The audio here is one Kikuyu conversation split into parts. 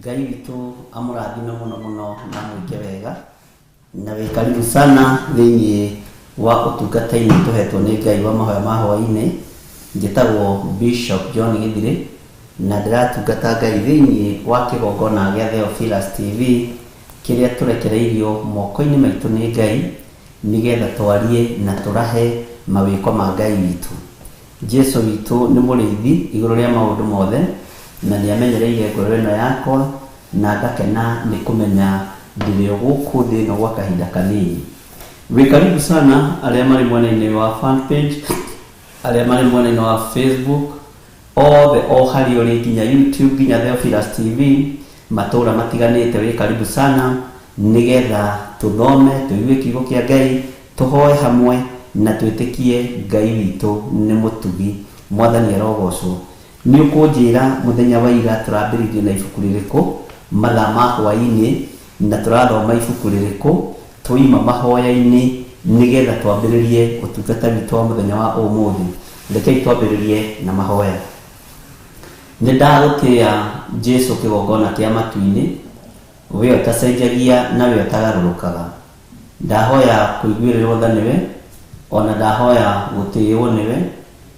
Ngai witũ amũrathime mũno mũno na mwĩke wega na wĩ karibu sana thĩinĩ wa ũtungata-inĩ tũhetwo nĩ Ngai wa mahoya ma hwaĩ-inĩ. Njĩtagwo Bishop John Gĩthirĩ na ndĩratungata Ngai thĩinĩ wa kĩgongona gĩa Theophilus TV kĩrĩa tũrekereirio moko-inĩ maitũ nĩ Ngai nĩgetha twarie na tũrahe mawĩko ma Ngai witũ. Jesu witũ nĩ mũrĩithi igũrũ rĩa maũndũ mothe na nĩ amenyereire ngoro ĩno yakwa na ngakena nĩ kũmenya ndĩrĩ o gũkũ thĩ ĩno gwa kahinda kanini. Wĩ karibu sana arĩa marĩ mwena-inĩ wa fan page, arĩa marĩ mwena-inĩ wa Facebook, othe o harĩa ũrĩ nginya YouTube nginya Theophilus TV matũra matiganĩte wĩ karibu sana nĩgetha tũthome tũigue kiugo kĩa Ngai tũhoe hamwe na twĩtĩkie Ngai witũ nĩ mũtugi. Mwathani arogocwo. Nĩ ũkũnjĩra mũthenya wa ira tũrambĩrĩirie na ibuku rĩrĩkũ mathaa ma hwaĩ-inĩ na tũrathoma ibuku rĩrĩkũ twoima mahoya-inĩ nĩgetha twambĩrĩrie ũtungata witũ wa mũthenya wa ũmũthĩ. Rekei twambĩrĩrie na mahoya. Nĩ ndagũtĩĩa Jesu kĩgongona kĩa matu-inĩ, we ũtacenjagia na we ũtagarũrũkaga. Ndahoya kũiguĩrĩrwo tha nĩwe, ona ndahoya gũtĩĩwo nĩwe,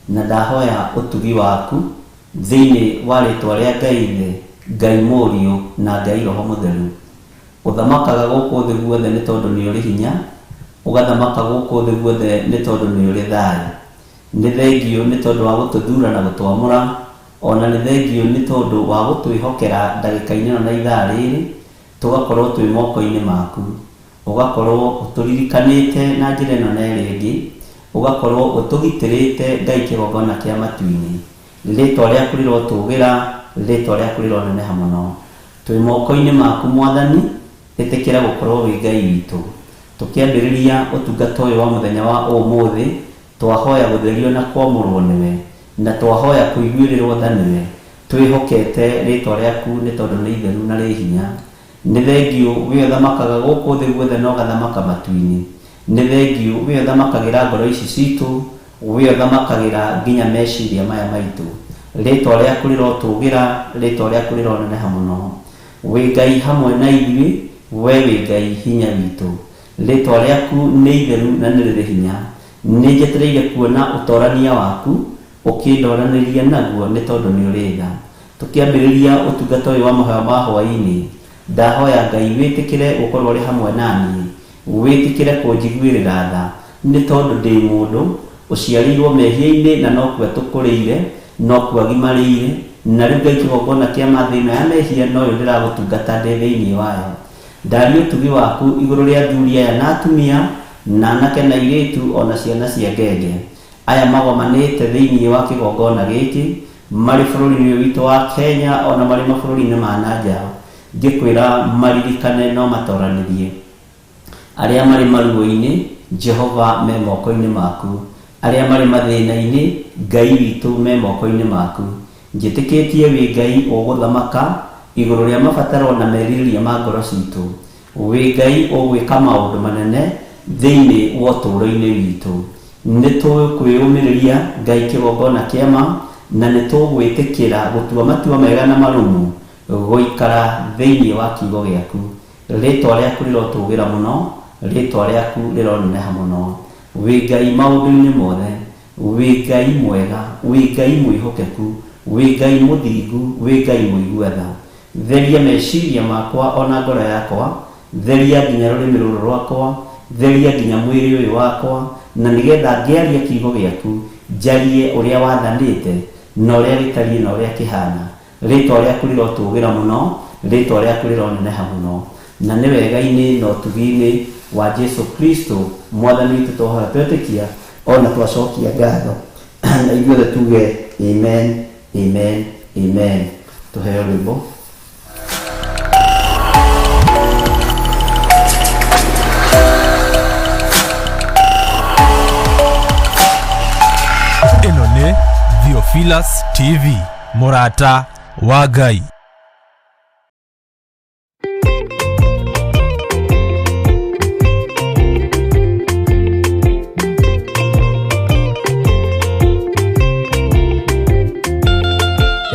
na ndahoya ũtugi waku thĩinĩ wa rĩtwa rĩa Ngai Ithe, Ngai Mũriũ na Ngai Roho Mũtheru. Ũthamakaga gũkũ thĩ guothe nĩ tondũ nĩ ũrĩ hinya, ũgathamaka gũkũ thĩ guothe nĩ tondũ nĩ ũrĩ thayũ. Nĩ thengiũ nĩ tondũ wa gũtũthura na gũtwamũra, ona nĩ thengiũ nĩ tondũ wa gũtwĩhokera ndagĩka-inĩ ĩno na ithaa rĩrĩ, tũgakorwo twĩ moko-inĩ maku. Ũgakorwo ũtũririkanĩte na njĩra ĩno na ĩrĩa ĩngĩ, ũgakorwo ũtũgitĩrĩte Ngai kĩgongona kĩa matu-inĩ. Rĩtwa rĩaku rĩrotũgĩra, rĩtwa rĩaku rĩroneneha mũno. Twĩ moko-inĩ maku Mwathani, ĩtĩkĩra gũkorwo wĩ Ngai witũ. Tũkĩambĩrĩria ũtungata ũyũ wa mũthenya wa ũmũthĩ, twahoya gũtherio na kwamũrwo nĩwe, na twahoya kũiguĩrĩrwo tha nĩwe. Twĩhokete rĩtwa rĩaku nĩ tondũ nĩ itheru na rĩ hinya. Nĩ thengiũ we ũthamakaga gũkũ thĩ guothe na ũgathamaka matu-inĩ. Nĩ thengiũ we ũthamakagĩra ngoro ici citũ, we ũthamakagĩra nginya meciria maya maitũ. Rĩtwa rĩaku rĩrotũgĩra, rĩtwa rĩaku rĩroneneha mũno. Wĩ Ngai hamwe na ithuĩ, we wĩ Ngai hinya witũ. Rĩtwa rĩaku nĩ itheru na nĩ rĩrĩ hinya. Nĩ njetereire kuona ũtorania waku, ũkĩndoranĩria naguo nĩ tondũ nĩ ũrĩ tha. Tũkĩambĩrĩria ũtungata ũyũ wa mahoya ma hwaĩ-inĩ, ndahoya Ngai wĩtĩkĩre gũkorwo ũrĩ hamwe na niĩ, wĩtĩkĩre kũnjiguĩrĩra tha, nĩ tondũ ndĩ mũndũ ũciarĩirwo mehia-inĩ na nokuo tũkũrĩire, nokuo agimarĩire, na rĩu Ngai kĩgongona kĩa ma thĩ ĩno ya mehia noyo ndĩragũtungata ndĩ thĩinĩ wayo. Ndaria ũtugi waku igũrũ rĩa athuri aya na atumia, na anake na airĩtu o na ciana cia ngenge, aya magomanĩte thĩinĩ wa kĩgongona gĩkĩ, marĩ bũrũri-inĩ ũyũ witũ wa Kenya o na marĩ mabũrũri-inĩ ma na nja, ngĩkwĩra maririkane no matoranĩrie. Arĩa marĩ maruo-inĩ, Jehova me moko-inĩ maku. Arĩa marĩ mathĩna-inĩ, Ngai witũ me moko-inĩ maku. Njĩtĩkĩtie wĩ Ngai ũgũthamaka igũrũ rĩa mabataro na merirĩria ma ngoro citũ. Wĩ Ngai ũgwĩka maũndũ manene thĩinĩ wa ũtũũro-inĩ witũ. Nĩ tũkwĩyũmĩrĩria Ngai kĩgongona kĩa ma na nĩ tũgwĩtĩkĩra gũtua matua mega na marũmu gũikara thĩinĩ wa kiugo gĩaku. Rĩtwa rĩaku rĩrotũgĩra mũno, rĩtwa rĩaku rĩroneneha mũno. Wĩ Ngai maũndũ-inĩ mothe. Wĩ Ngai mwega, wĩ Ngai mwĩhokeku, wĩ Ngai mũthingu, wĩ Ngai mũigua tha. Theria meciria makwa o na ngoro yakwa, theria nginya rũrĩmĩ rũrũ rwakwa, theria nginya mwĩrĩ ũyũ wakwa, na nĩgetha ngĩaria kiugo gĩaku, njarie ũrĩa wathanĩte, na ũrĩa gĩtariĩ na ũrĩa kĩhaana. Rĩtwa rĩaku rĩrotũgĩra mũno, rĩtwa rĩaku rĩroneneha mũno. Na nĩ wega-inĩ na ũtugi-inĩ wa Jesu Kristo Mwathani witũ twahoya twetĩkia ona twacokia ngatho. Na ithuothe tuge amen, amen, amen. Tũheo rwĩmbo. Ĩno nĩ Theophilus TV, mũrata wa Ngai.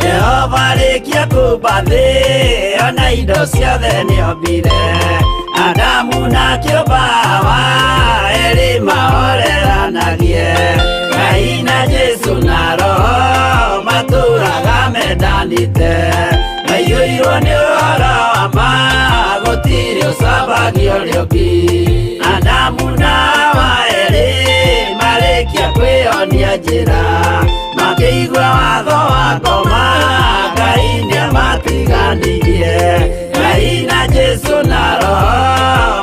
Jehova rĩkia kũmba thĩ. Ona indo ciothe nĩombire Adamu na kĩũmba Hawa erĩ mahoreranagie Ngai na Jesu na Roho matũraga mendanĩte maiyũirwo nĩ ũhoro wa ma gũtirĩ ũcambagia ũrĩa ũngĩ Adamu na Hawa erĩ marĩkia kwĩyonia njĩra makĩigua watho wa ngoma Ngai nĩamatiganirie Ngai na Jesu na Roho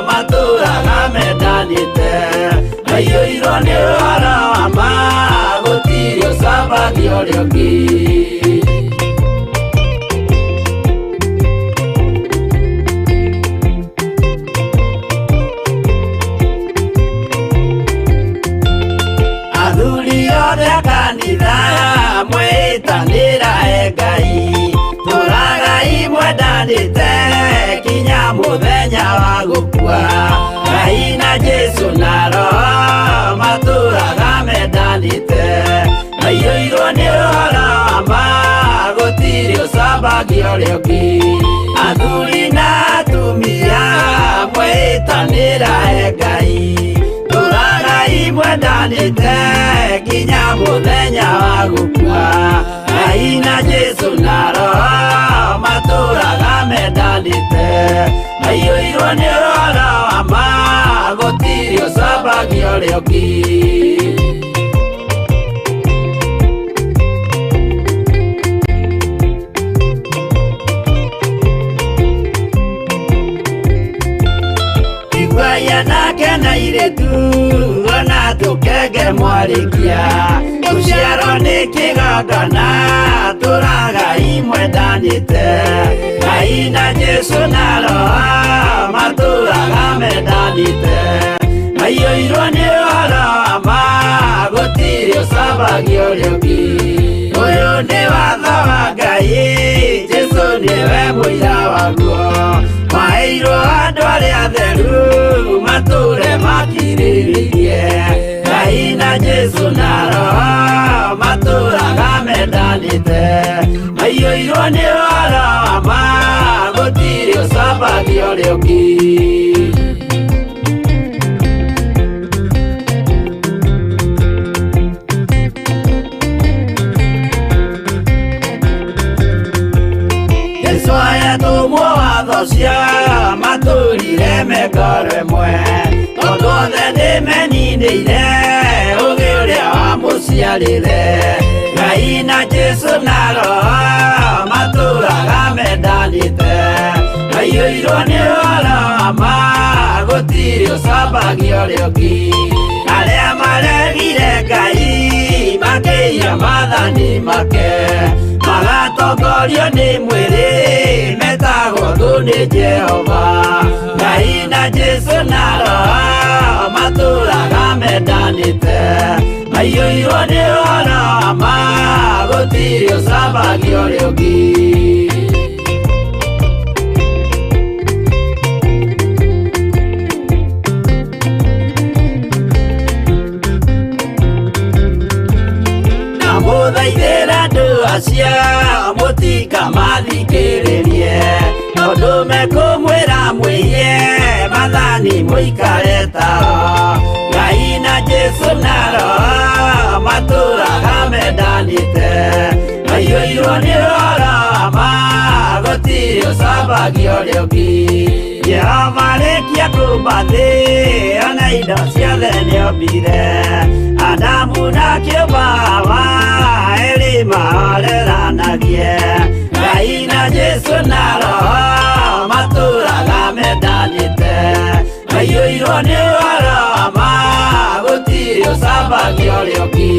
matũraga mendanĩte maiyũirwo nĩ ũhoro wa ma gũtirĩ ũcambagia ũrĩa ũngĩ Athuri othe a kanitha mwĩtanĩra e Ngai tũragai mwendanĩte kinya mũthenya wa gũkua Ngai na Jesu na Roho matũraga mendanĩte maiyũirwo nĩ ũhoro wa ma gũtirĩ ũcambagia ũrĩa ũngĩ Athuri na atumia mwĩtanĩra e Ngai tũragai mwendanĩte kinya mũthenya wa gũkua Ngai na Jesu na Roho matũraga mendanĩte maiyũirwo nĩ ũhoro wa ma gũtirĩ ũcambagia ũrĩa ũngĩ Iguai anake na airĩtu ona tũkenge mwarĩkia gũciarwo nĩ kĩgongona tũragai mwendanĩte Ngai na Jesu na Roho matũraga mendanĩte maiyũirwo nĩ ũhoro wa ma gũtirĩ ũcambagia ũrĩa ũngĩ Ũyũ nĩ watho wa Ngai Jesu nĩwe mũira waguo maheirwo andũ arĩa atheru matũre makirĩrĩirie Ngai na Jesu na Roho matũraga mendanĩte maiyũirwo nĩ ũhoro wa ma gũtirĩ ũcambagia ũrĩa ũngĩ Jesu ayatũmwo watho cia matũrire mengoro ĩmwe tondũ othe nĩmeninĩire ũgĩ ũrĩa wamũciarire Ngai na Jesu na Roho matũraga mendanĩte maiyũirwo nĩ ũhoro wa ma gũtirĩ ũcambagia ũrĩa ũngĩ Arĩa maregire Ngai makĩiya maathani make magatongorio nĩ mwĩrĩ metagwo thũ nĩ Jehova Ngai na Jesu na Roho matũraga mendanĩte maiyũirwo nĩ ũhoro wa ma gũtirĩ ũcambagia ũrĩa ũngĩ Ndamũthaithĩra andũ acio mũtikamathikĩrĩrie tondũ mekũmwĩra mwĩhie maathani mũikare tao Ngai na Jesu na Roho matũraga mendanĩte maiyũirwo nĩ ũhoro wa ma gũtirĩ ũcambagia ũrĩa ũngĩ Jehova arĩkia kũmba thĩ ona indo ciothe nĩombire Adamu na kĩũmba Hawa erĩ mahoreranagie Ngai na Jesu na Roho matũraga mendanĩte maiyũirwo nĩ ũhoro wa ma gũtirĩ ũcambagia ũrĩa ũngĩ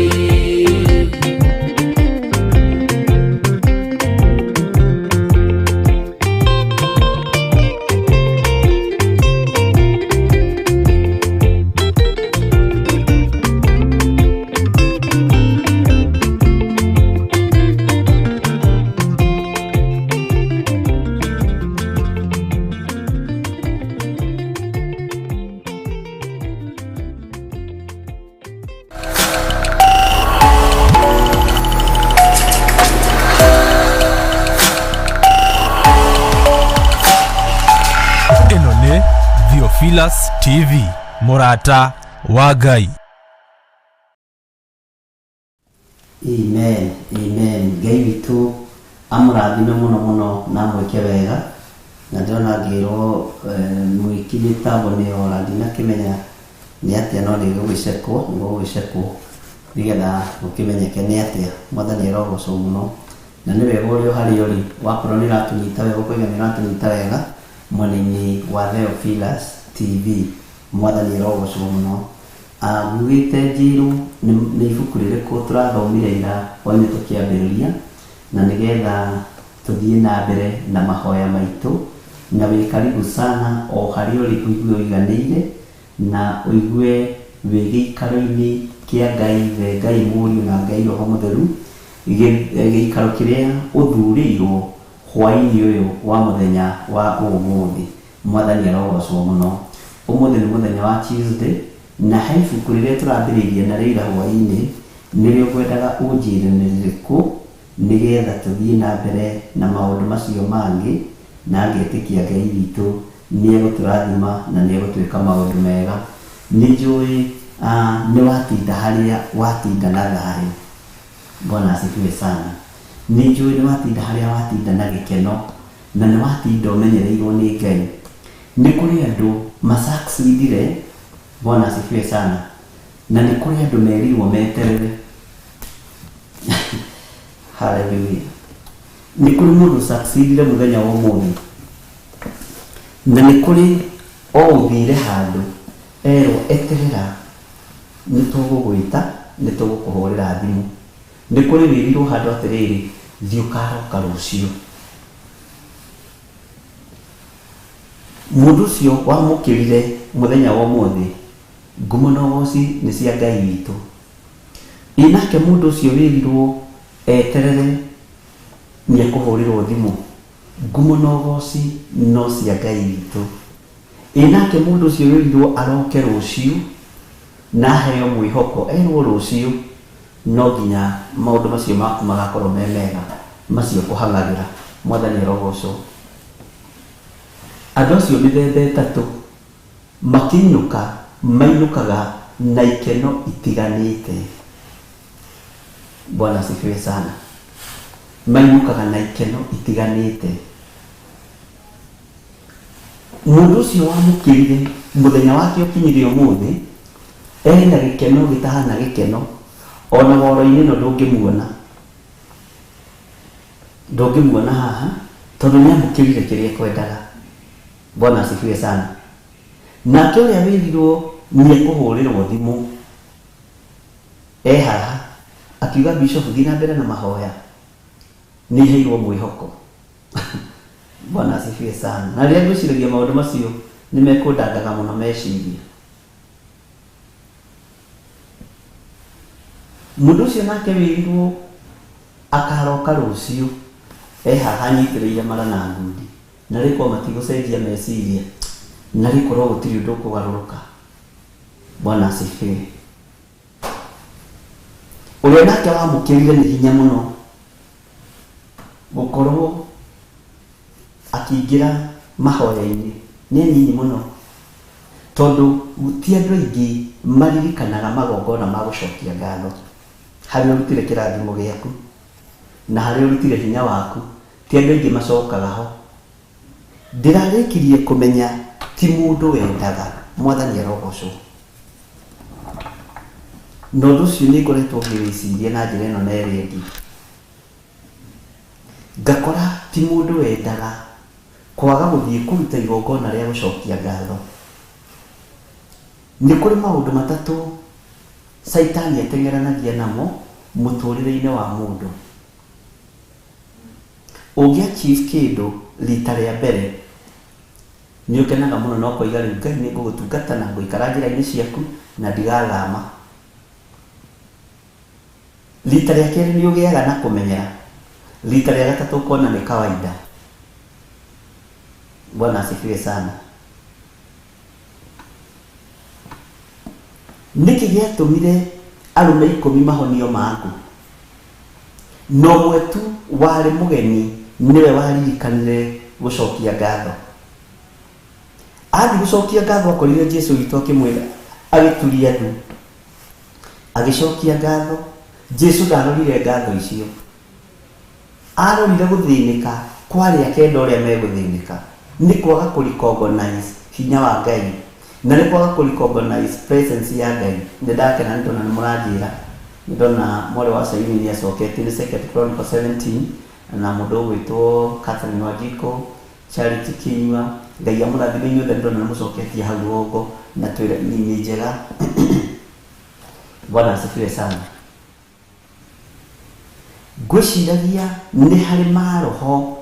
Theophilus TV, mũrata wa Ngai. Amen, amen. Ngai witũ amũrathime mũno mũno na amwĩke wega. Na ndĩrona ngĩrwo mwĩki mĩtambo nĩ ora, ndinakĩmenya nĩ atĩa, no nĩ gũgĩcekwo, nĩ gũgĩcekwo nĩgetha gũkĩmenyeke nĩ atĩa. Mwathani arogocwo mũno. Na nĩ wega ũrĩ o harĩa ũrĩ, wakorwo nĩ ũratũnyita wega, ũkoiga nĩ ũratũnyita wega mwena-inĩ wa Theophilus TV. Mwathani arogocwo mũno. Ngugĩte njĩrwo nĩ ibuku rĩrĩkũ tũrathomire ira hwainĩ tũkĩambĩrĩria, na nĩgetha tũthiĩ na mbere na mahoya maitũ. Na wĩ karibu sana o harĩa ũrĩ ũigue ũiganĩire na ũigue wĩ gĩikaro-inĩ kĩa Ngai Ithe, Ngai Mũriũ na Ngai Roho Mũtheru, gĩikaro kĩrĩa ũthurĩirwo hwainĩ ũyũ wa mũthenya wa ũmũthĩ. Mwathani arogocwo mũno. Ũmũthĩ nĩ mũthenya wa Tuesday, na he ibuku rĩrĩa tũrambĩrĩirie narĩo ira hwainĩ, nĩrĩo ngwendaga ũnjĩre nĩ rĩrĩkũ, nĩgetha tũthiĩ na mbere na maũndũ macio mangĩ, na ngetĩkia Ngai witũ nĩ egũtũrathima na nĩ egũtwĩka maũndũ mega. Nĩ njũĩ nĩ watinda harĩa watinda na thayũ. Bwana asifiwe sana. Nĩ njũĩ nĩ watinda harĩa watinda na gĩkeno, na nĩ watinda ũmenyereirwo nĩ Ngai. Nĩ kũrĩ andũ masucceedire, Bwana asifiwe sana, na nĩ kũrĩ andũ merirwo meterere. Hallelujah. Nĩ kũrĩ mũndũ succeedire mũthenya wa ũmũthĩ, na nĩ kũrĩ o ũthire handũ erwo eterera, nĩ tũgũgwĩta, nĩ tũgũkũhũrĩra thimũ. Nĩ kũrĩ wĩrirwo handũ atĩrĩrĩ, thiĩ ũkaroka rũciũ. Mũndũ ũcio wamũkĩrire mũthenya wa ũmũthĩ, ngumo na ũgoci nĩ cia Ngai witũ. Ĩ nake mũndũ ũcio wĩrirwo eterere nĩ ekũhũrĩrwo thimũ, ngumo na ũgoci no cia Ngai witũ. Ĩ nake mũndũ ũcio wĩrirwo aroke rũciũ na aheo mwĩhoko, erwo rũciũ no nginya maũndũ macio maku magakorwo me mega, macio kũhang'agĩra. Mwathani arogocwo. Andũ acio mĩthemba ĩtatũ makĩinũka, mainũkaga na ikeno itiganĩte. Bwana asifiwe sana. Mainũkaga na ikeno itiganĩte. Mũndũ ũcio wamũkĩrire mũthenya wake ũkinyire ũmũthĩ, ena gĩkeno gĩtahana gĩkeno, ona woro-inĩ ĩno ndũngĩmuona. Ndũngĩmuona haha, tondũ nĩ amũkĩrire kĩrĩa ekwendaga. Bwana asifiwe sana. Nake ũrĩa wĩrirwo nĩ ekũhũrĩrwo thimũ, e haha, akiuga Bishop thiĩ na mbere na mahoya, nĩ heirwo mwĩhoko. Bwana asifiwe sana. Na rĩrĩa ngwĩciragia maũndũ macio nĩ mekũndangaga mũno meciria. Mũndũ ũcio nake wĩrirwo akaroka rũciũ, e haha anyitĩrĩire mara na ngundi, na rĩkorwo matigũcenjia meciria, na rĩkorwo gũtirĩ ũndũ ũkũgarũrũka. Bwana asifiwe. Ũrĩa nake wamũkĩrire nĩ hinya mũno gũkorwo akĩingĩra mahoya-inĩ, nĩ anini mũno, tondũ ti andũ aingĩ maririkanaga magongona ma gũcokia ngatho. Harĩa ũrutire kĩrathimo gĩaku na harĩa ũrutire hinya waku, ti andũ aingĩ macokaga ho. Ndĩrarĩkirie kũmenya ti mũndũ wendaga, Mwathani arogocwo. Na ũndũ ũcio nĩ ngoretwo ngĩwĩciria na njĩra ĩno na ĩrĩa ĩngĩ. Ngakora ti mũndũ wendaga kwaga gũthiĩ kũruta igongona rĩa gũcokia ngatho. Nĩ kũrĩ maũndũ matatũ Caitani ateng'eranagia namo mũtũrĩre-inĩ wa mũndũ. Ũngĩ achieve kĩndũ rita rĩa mbere, nĩ ũkenaga mũno na ũkoiga rĩu Ngai nĩ ngũgũtungata na ngũikara njĩra-inĩ ciaku na ndigathama. Rita rĩa kerĩ nĩ ũgĩaga na kũmenyera. Rita rĩa gatatũ ũkona nĩ kawaida. Bwana asifiwe sana. Nĩkĩ gĩatũmire arũme ikũmi mahonio mangũ? Na ũmwe tu warĩ mũgeni nĩwe waririkanire gũcokia ngatho. Athiĩ gũcokia ngatho akorire Jesu witũ akĩmwĩra agĩturia ndu agĩcokia ngatho. Jesu ndarorire ngatho icio, arorire gũthĩnĩka kwa arĩa kenda ũrĩa megũthĩnĩka nĩ kwaga kũ recognize hinya wa Ngai na nĩ kwaga kũ recognize presence ya Ngai. Nĩ ndakena nĩ ndona nĩ mũranjĩra, nĩ ndona mwarĩ wa Sayuni nĩ acoketie nĩ Second Chronicle 17 na mũndũ ũgwĩtwo Catherine Wanjikũ, Charity Kinyua, Ngai amũrathime inyuothe, nĩ ndona nĩ mũcoketie hau rũgongo na twĩra nĩ njega. Bwana asifiwe sana. Ngwĩciragia nĩ harĩ maroho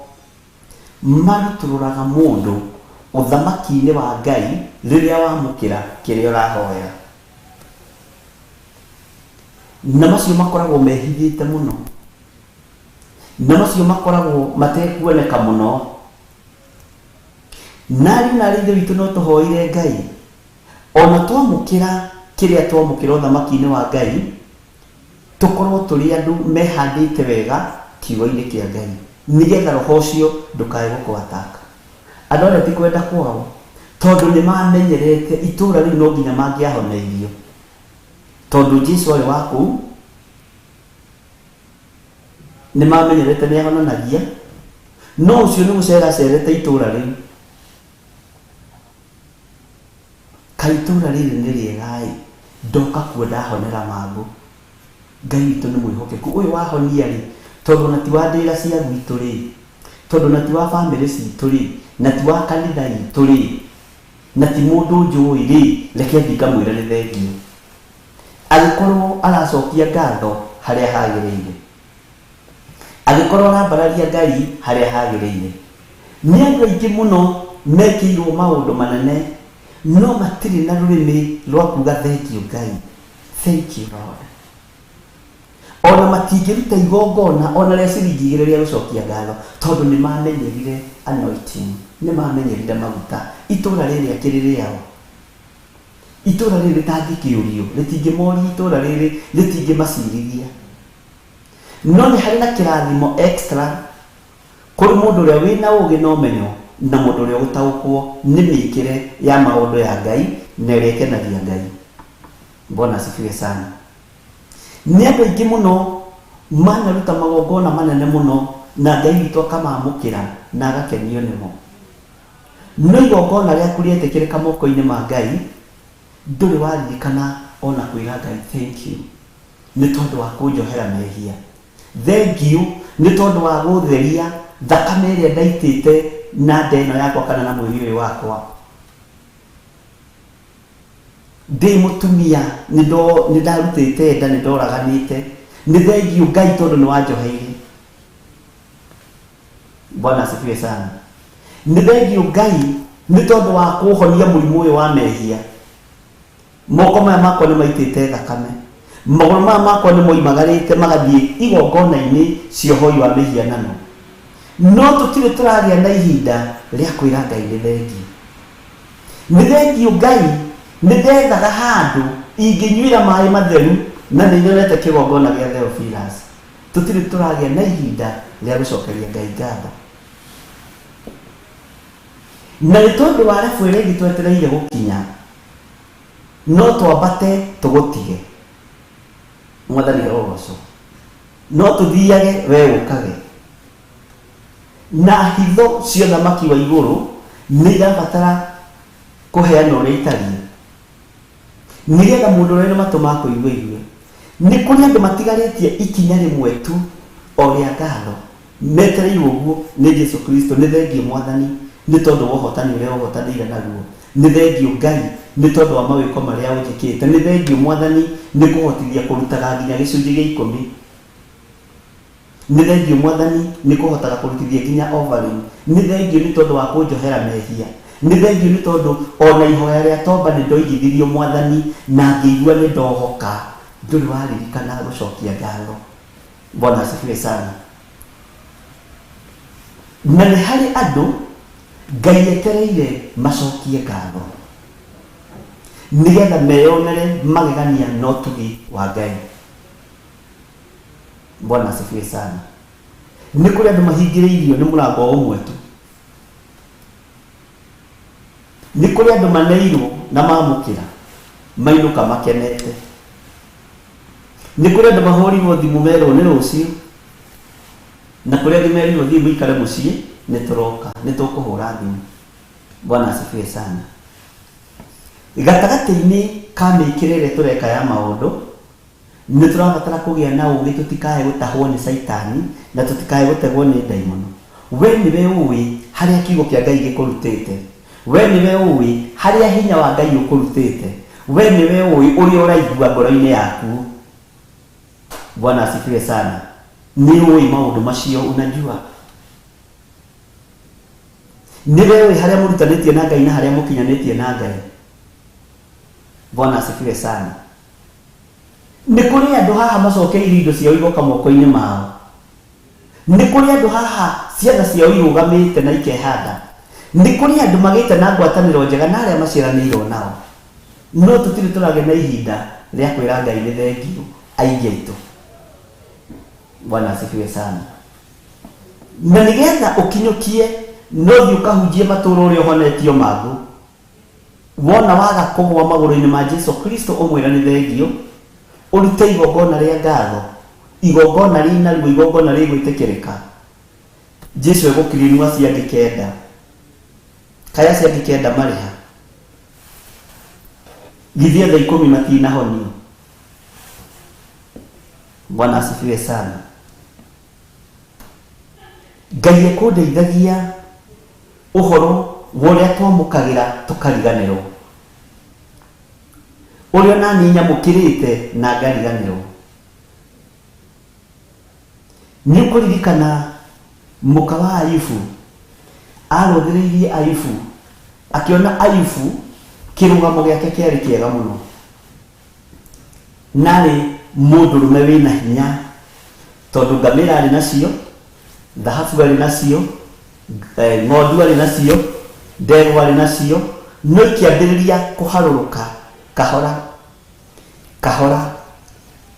marutũrũraga mũndũ ũthamaki-inĩ wa Ngai rĩrĩa wamũkĩra kĩrĩa ũrahoya, na macio makoragwo mehithĩte mũno, na macio makoragwo matekuoneka mũno. Narĩ narĩ ithe witũ no tũhoire Ngai ona twamũkĩra kĩrĩa twamũkĩra ũthamaki-inĩ wa Ngai, tũkorwo tũrĩ andũ mehandĩte wega kiugo-inĩ kĩa Ngai, nĩgetha roho ũcio ndũkae gũkũ attack. Andũ arĩa ti kwenda kwao, tondũ nĩ mamenyerete itũũra rĩu no nginya mangĩahoneirio, tondũ Jesu arĩ wa kũu, nĩ mamenyerete nĩ ahonanagia, no ũcio nĩ gũceracerete itũũra rĩu. Kaĩ itũũra rĩrĩ nĩ rĩega-ĩ, ndoka kuo ndahonera mangũ. Ngai witũ nĩ mwĩhokeku. Ũyũ wahonia rĩ, tondũ ona ti wa ndĩra cia gwitũ rĩ, tondũ ona ti wa bamĩrĩ citũ rĩ, na ti wa kanitha itũ rĩ, na ti mũndũ njũĩ rĩ, reke thiĩ ngamwĩre nĩ thengiũ. Agĩkorwo aracokia ngatho harĩa hagĩrĩire, agĩkorwo arambararia Ngai harĩa hagĩrĩire. Nĩ andũ aingĩ mũno mekĩirwo maũndũ manene, no matirĩ na rũrĩmĩ rwa kuga thengiũ Ngai, thank you Lord. Ona matingĩruta igongona ona rĩa ciringi igĩrĩ rĩa gũcokia ngatho, tondũ nĩ mamenyerire anointing, nĩ mamenyerire maguta. Itũra rĩrĩ akĩrĩ rĩao, itũra rĩrĩ rĩtangĩkĩũrio, rĩtingĩmoria, itũra rĩrĩ rĩtingĩmacirithia. No nĩ harĩ na kĩrathimo extra kũrĩ mũndũ ũrĩa wĩna ũũgĩ na ũmenyo, na mũndũ ũrĩa ũgũtaũkwo nĩ mĩkĩre ya maũndũ ya Ngai na ĩrĩa ĩkenagia Ngai. Bwana asifiwe sana. Nĩ andũ aingĩ mũno manaruta magongona manene mũno na Ngai witũ akamamũkĩra na agakenio nĩmo. No igongona rĩaku rĩetĩkĩrĩka moko-inĩ ma Ngai, ndũrĩ waririkana ona kwĩra Ngai thank you nĩ tondũ wa kũnjohera mehia, thank you nĩ tondũ wa gũtheria thakame ĩrĩa ndaitĩte na nda ĩno yakwa kana na mwĩrĩ ũyũ wakwa. Ndĩ mũtumia nĩ ndarutĩte nda, nĩ ndoraganĩte, nĩ thengiũ Ngai tondũ nĩ wanjoheire. Bwana asifiwe sana. Nĩ thengiũ Ngai nĩ tondũ wa kũhonia mũrimũ ũyũ wa mehia. Moko maya makwa nĩ maitĩte thakame, magũrũ maya makwa nĩ moimagarĩte magathiĩ igongona-inĩ cia ũhoi wa mĩhianano, no tũtirĩ tũragĩa na ihinda rĩa kwĩra Ngai nĩ thengiũ. Nĩ thengiũ Ngai, nĩ ndethaga handũ ingĩnyuĩra maĩ matheru na nĩ nyonete kĩgongona gĩa Theophilus. Tũtirĩ tũragĩa na ihinda rĩa gũcokeria Ngai ngatho. Na nĩ tondũ wa rabu ĩrĩa ĩngĩ twetereire gũkinya, no twambate tũgũtige. Mwathani arogocwo. No tũthiage we ũkage. Na hitho cia ũthamaki wa igũrũ nĩ irabatara kũheanwo ũrĩa itariĩ, nĩgetha mũndũ ũrĩa wĩna matũ ma kũigua aigue. Nĩ kũrĩ andũ matigarĩtie ikinya rĩmwe tu o rĩa ngatho, metereirwo ũguo nĩ Jesu Kristo. Nĩ thengiũ Mwathani nĩ tondũ wa ũhotani ũrĩa ũhotanĩire naguo. Nĩ thengiũ Ngai nĩ tondũ wa mawĩko marĩa ũnjĩkĩte. Nĩ thengiũ Mwathani nĩ kũhotithia kũrutaga nginya gĩcunjĩ gĩa ikũmi. Nĩ thengiũ Mwathani nĩ kũhotaga kũrutithia nginya offering. Nĩ thengiũ nĩ tondũ wa kũnjohera mehia. Nĩ thengiũ nĩ tondũ ona ihoya rĩa tomba nĩ ndoigithirio Mwathani na ngĩigua nĩ ndohoka. Ndũrĩ waririkana gũcokia ngatho. Bwana asifiwe sana. Na nĩ harĩ andũ Ngai etereire macokie ngatho nĩgetha meyonere magegania na ũtugi wa Ngai. Bwana asifiwe sana. Nĩ kũrĩ andũ mahingĩrĩirio nĩ mũrango o ũmwe tu. Nĩ kũrĩ andũ maneirwo na mamũkĩra mainũka makenete. Nĩ kũrĩ andũ mahũrirwo thimũ merwo nĩ rũciũ, na kũrĩ angĩ merirwo thiĩ mũikare mũciĩ nĩ tũroka, nĩ tũkũhũra thimũ. Bwana asifiwe sana. Gatagatĩ-inĩ ka mĩkĩre ĩrĩa tũreka ya maũndũ, nĩ tũrabatara kũgĩa na ũũgĩ tũtikae gũtahwo nĩ Caitani na tũtikae gũtegwo nĩ ndaimono. We nĩwe ũĩ harĩa kiugo kĩa Ngai gĩkũrutĩte. We nĩwe ũĩ harĩa hinya wa Ngai ũkũrutĩte. We nĩwe ũĩ ũrĩa ũraigua ngoro-inĩ yaku. Bwana asifiwe sana. Nĩ ũĩ maũndũ macio unajua. Nĩwe ũĩ harĩa mũrutanĩtie na Ngai na harĩa mũkinyanĩtie na Ngai. Bwana asifiwe sana. Nĩ kũrĩ andũ haha macokeirio indo ciao igoka moko-inĩ mao. Nĩ kũrĩ andũ haha ciana ciao irũgamĩte na ikehanda. Nĩ kũrĩ andũ magĩte na ngwatanĩro njega na arĩa maciaranĩirwo nao. No tũtirĩ tũragĩa na ihinda rĩa kwĩra Ngai nĩ thengiũ aingĩ aitũ. Bwana asifiwe sana. Na nĩgetha ũkinyũkie no thiĩ ũkahunjie matũũra ũrĩa ũhonetio mangũ. Wona waga kũgũa magũrũ-inĩ ma Jesu Kristo ũmwĩre nĩ thengiũ, ũrute igongona rĩa ngatho, igongona rĩna ruo, igongona rĩgwĩtĩkĩrĩka. Jesu egũkirinwo acio angĩ kenda. Kaĩ acio angĩ kenda marĩ ha? Githĩ othe ikũmi matinahonio? Bwana asifiwe sana. Ngai ekũndeithagia ũhoro wa ũrĩa twamũkagĩra tũkariganĩrwo, ũrĩa ona niĩ nyamũkĩrĩte na ngariganĩrwo. Nĩ ũkũririkana mũka wa Ayubu arũthĩrĩirie Ayubu akĩona Ayubu kĩrũgamo gĩake kĩarĩ kĩega mũno, narĩ mũndũrũme wĩna hinya, tondũ ngamĩra arĩ nacio, thahabu arĩ nacio, ng'ondu arĩ nacio, ndegwa arĩ nacio, no ikĩambĩrĩria kũharũrũka kahora kahora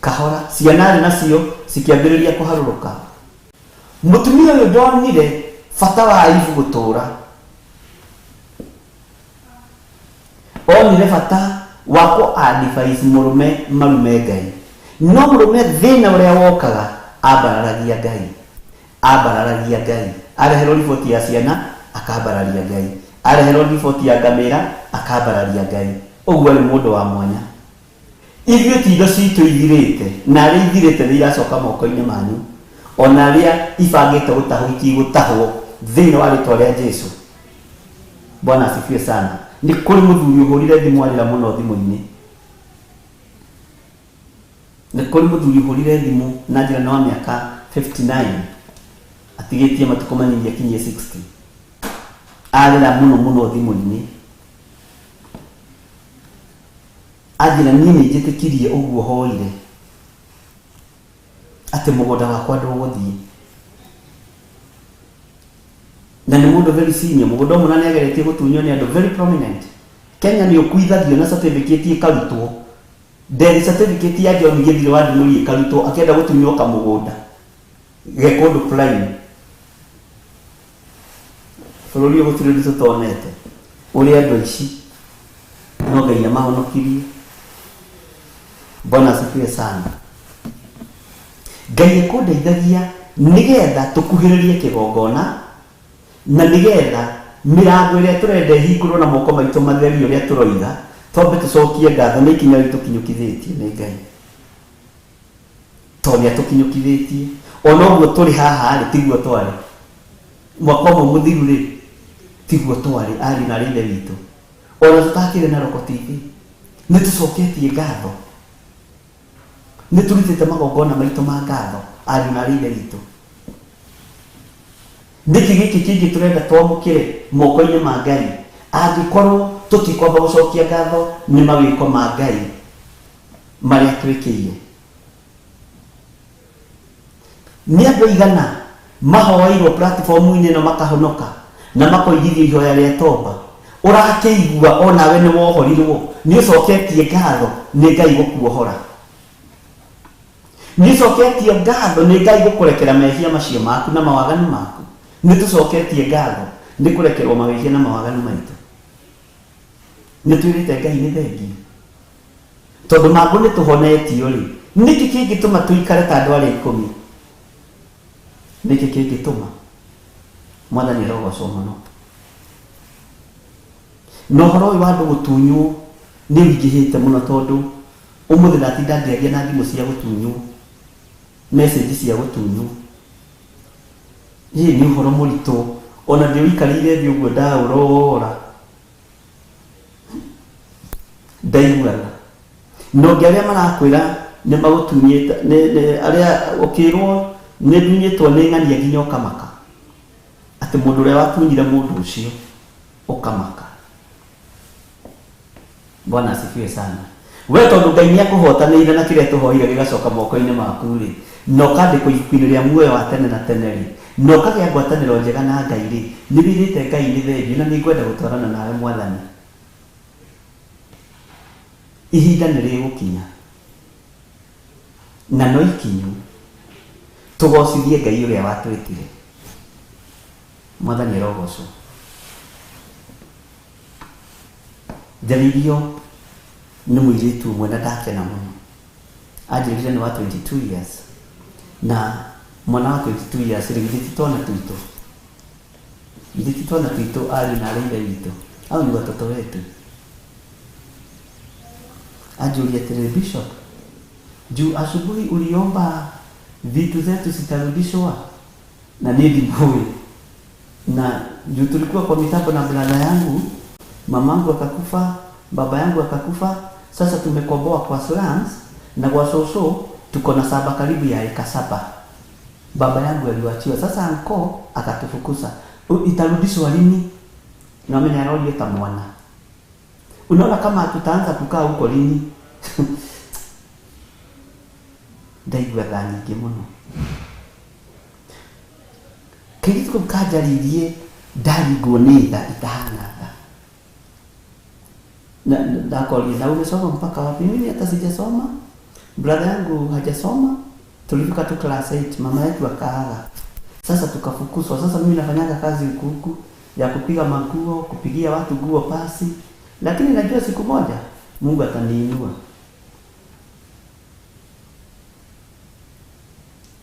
kahora, ciana arĩ nacio cikĩambĩrĩria kũharũrũka. Mũtumia ũyũ ndonire bata wa Ayubu gũtũũra, onire bata wa kũ advise mũrũme marume Ngai, no mũrũme thĩna ũrĩa wokaga ambararagia Ngai, ambararagia Ngai, areherwo riboti ya ciana akambararia Ngai, areherwo riboti ya ngamĩra akambararia Ngai. Ũguo arĩ mũndũ wa mwanya. Ithuĩ ti indo citũ ithirĩte, na arĩa ithirĩte nĩ iracoka moko-inĩ manyu, ona arĩa ibangĩte gũtahwo itigũtahwo thĩinĩ wa rĩtwa rĩa Jesu. Bwana asifiwe sana. Nĩ kũrĩ mũthuri ũhũrire thimũ arĩra mũno thimũ-inĩ. Nĩ kũrĩ mũthuri ũhũrire thimũ na njĩra nĩ wa mĩaka 59 atigĩtie matukũ manini akinyie 60. Arĩra mũno mũno thimũ-inĩ. Anjĩra niĩ nĩ njĩtĩkirie ũguo hoire atĩ mũgũnda wakwa ndũgũthiĩ. Na nĩ mũndũ very senior, mũgũnda ũmwe na nĩ ageretie gũtunywo nĩ andũ very prominent. Kenya nĩ ũkuithagio na certificate ĩkarutwo. Death certificate ya John Gĩthirĩ wa Ndimũri ĩkarutwo akĩenda gũtunywo kamũgũnda ge kũndũ prime. Bũrũri ũyũ gũtirĩ ũndũ tũtonete ũrĩa andũ aici no Ngai amahonokirie. Bwana asifiwe sana. Ngai ekũndeithagia nĩgetha tũkuhĩrĩrie kĩgongona na nĩgetha mĩrango ĩrĩa tũrenda ĩhingũrwo na moko maitũ matheri ũrĩa tũroiga, twambe tũcokie ngatho nĩ ikinya rĩu tũkinyũkithĩtie nĩ Ngai, tondũ nĩ atũkinyũkithĩtie. Ona ũguo tũrĩ haha rĩ, tiguo twarĩ mwaka ũmwe mũthiru rĩ, tiguo twarĩ ariũ na arĩ ithe witũ, ona tũtakĩrĩ na Roko TV, nĩ tũcoketie ngatho, nĩ tũrutĩte magongona maitũ ma ngatho ariũ na arĩ ithe witũ. Nĩkĩ gĩkĩ kĩngĩ tũrenda twamũkĩre moko-inĩ ma Ngai angĩkorwo tũtikwamba gũcokia ngatho nĩ mawĩko ma Ngai marĩa twĩkĩire? Nĩ andũ aigana mahoeirwo platform-inĩ ĩno makahonoka na makoigithio ihoya rĩa tomba? Ũrakĩigua onawe nĩ wohorirwo, nĩ ũcoketie ngatho nĩ Ngai gũkuohora? Nĩ ũcoketie ngatho nĩ Ngai gũkũrekera mehia macio maku na mawaganu maku? Nĩ tũcoketie ngatho nĩ kũrekerwo mawĩhia na mawaganu maitũ. Nĩ twĩrĩte Ngai nĩ thengiũ tondũ mangũ nĩ tũhonetio rĩ, nĩkĩ kĩngĩtũma tũikare ta andũ arĩa ikũmi? Nĩkĩ kĩngĩtũma? Mwathani arogocwo mũno. Na ũhoro ũyũ wa andũ gũtunywo nĩ ũingĩhĩte mũno, tondũ ũmũthĩ ndatinda ngĩaria na thimũ cia gũtunywo, message cia gũtunywo. Ĩ nĩ ũhoro mũritũ, ona ndĩũikarĩire thĩ ũguo ndaũrora ndaiguaga. Na ũngĩ arĩa marakwĩra nĩ magũtunyĩte, arĩa ũkĩrwo nĩ ndunyĩtwo nĩ ng'ania nginya ũkamaka, atĩ mũndũ ũrĩa watunyire mũndũ ũcio ũkamaka. Bwana asifiwe sana. We tondũ Ngai nĩ akũhotanĩire na kĩrĩa tũhoire gĩgacoka moko-inĩ maku rĩ, na ũkandĩkwo ibuku-inĩ rĩa muoyo wa tene na tene rĩ, na ũkagĩa ngwatanĩro njega na Ngai rĩ, nĩ wĩrĩte Ngai nĩ thengiũ na nĩ ngwenda gũtwarana nawe Mwathani. Ihinda nĩ rĩgũkinya na no ikinyu tũgocithie Ngai ũrĩa watwĩtire. Mwathani arogocwo. Njarĩirio nĩ mũirĩtu ũmwe na ndakena mũno. Anjĩrire nĩ wa 22 years, na mwana wa 22 years rĩ, githĩ ti twana twitũ? Githĩ ti twana twitũ, ariũ na arĩ ithe witũ? Au ni watoto wetu. Anjũria atĩrĩrĩ, Bishop, juu asubuhi uliomba vitu zetu zitarudishwa, na niĩ ndimũĩ, na juu tulikuwa kwa mitambo na brother yangu, mamangu akakufa, baba yangu akakufa, sasa tumekomboa kwa slums na kwa shosho tuko na saba karibu ya eka 7 baba yangu aliwachiwa. Sasa anko akatufukuza, itarudishwa lini? Na mimi narorio ta mwana, unaona kama tutaanza kukaa huko lini? Ndaigua tha nyingĩ mũno. Kairĩtu kau kanjarĩirie, ndaringwo nĩ tha itahana tha. Na ndakoria, na umesoma mpaka wapi? Mimi hata sijasoma, brother yangu hajasoma, tulifika tu class 8, mama yetu akaaga, sasa tukafukuzwa. Sasa mimi nafanyaga kazi huku huku ya kupiga manguo, kupigia watu nguo pasi, lakini najua siku moja Mungu ataniinua.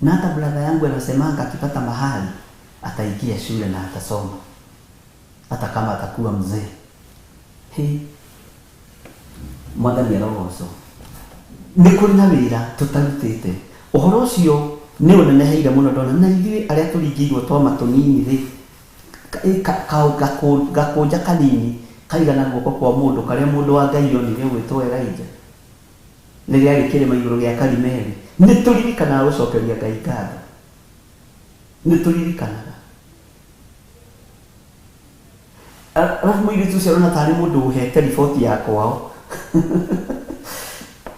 Na hata brother yangu anasemanga akipata mahali ataingia shule na atasoma hata kama atakuwa mzee. He, Mwathani arogocwo. Nĩ kũrĩ na wĩra tũtarutĩte. Ũhoro ũcio nĩ ũneneheire mũno, ndona na ithuĩ arĩa tũringĩirwo twama tũnini rĩ, gakũnja kanini kaigana guoko kwa mũndũ, karĩa mũndũ wa Ngai onire ũgwĩtwo Elijah rĩrĩa arĩ kĩrĩma igũrũ gĩa Karimeli. Nĩ tũririkanaga gũcokeria Ngai ngatho, nĩ tũririkanaga. Arabu mũirĩtu ũcio arona tarĩ mũndũ ũhete riboti ya kwao,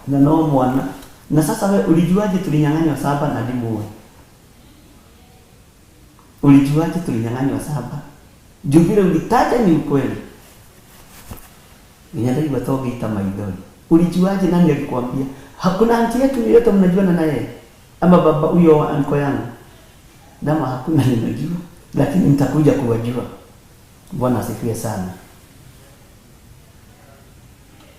na no mwana. Na sasa we ulijuaje tulinyang'anywa saba? Na ndimuĩ, ulijuaje tulinyang'anywa saba? Juu vile ulitaja ni ukweli, nginya ndaigua tongĩita maithori. Ulijuaje? Nani alikwambia? Hakuna auntie yetu yeyote mnajuana naye ama baba huyo wa anko yangu? Dama hakuna ninajua, lakini nitakuja kuwajua. Bwana asifiwe sana.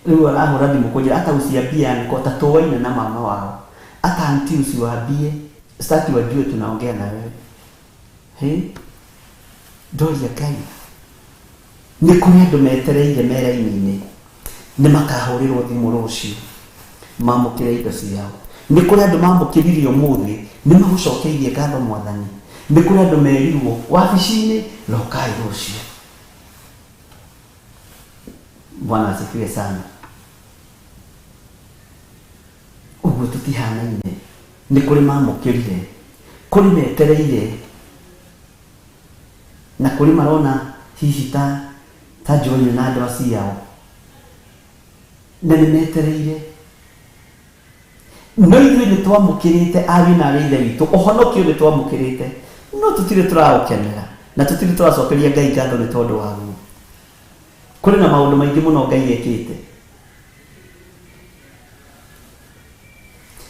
Rĩu arahũra thimũ kũnjĩra hata usiambie anko, tatoaina na mama wao, hata auntie usiwaambie, sitaki wajue tunaongea na wewe. He, ndoria Ngai, nĩ kũrĩ andũ metereire me raini-inĩ, nĩ makahũrĩrwo thimũ rũciũ mamũkĩre indo ciao. Nĩ kũrĩ andũ mamũkĩrire ũmũthĩ, nĩ magũcokeirie ngatho Mwathani. Nĩ kũrĩ andũ merirwo wabici-inĩ, rokai rũciũ. Bwana asifiwe sana. Ũguo tũtihanaine, nĩ kũrĩ mamũkĩrire, kũrĩ metereire, na kũrĩ marona hihi ta njoine na andũ aciao, na nĩ metereire. No ithuĩ nĩ twamũkĩrĩte, ariũ na arĩ ithe witũ, ũhonokio nĩ twamũkĩrĩte, no tũtirĩ tũraũkenera na tũtirĩ tũracokeria Ngai ngatho nĩ tondũ waguo. Kũrĩ na maũndũ maingĩ mũno Ngai ekĩte.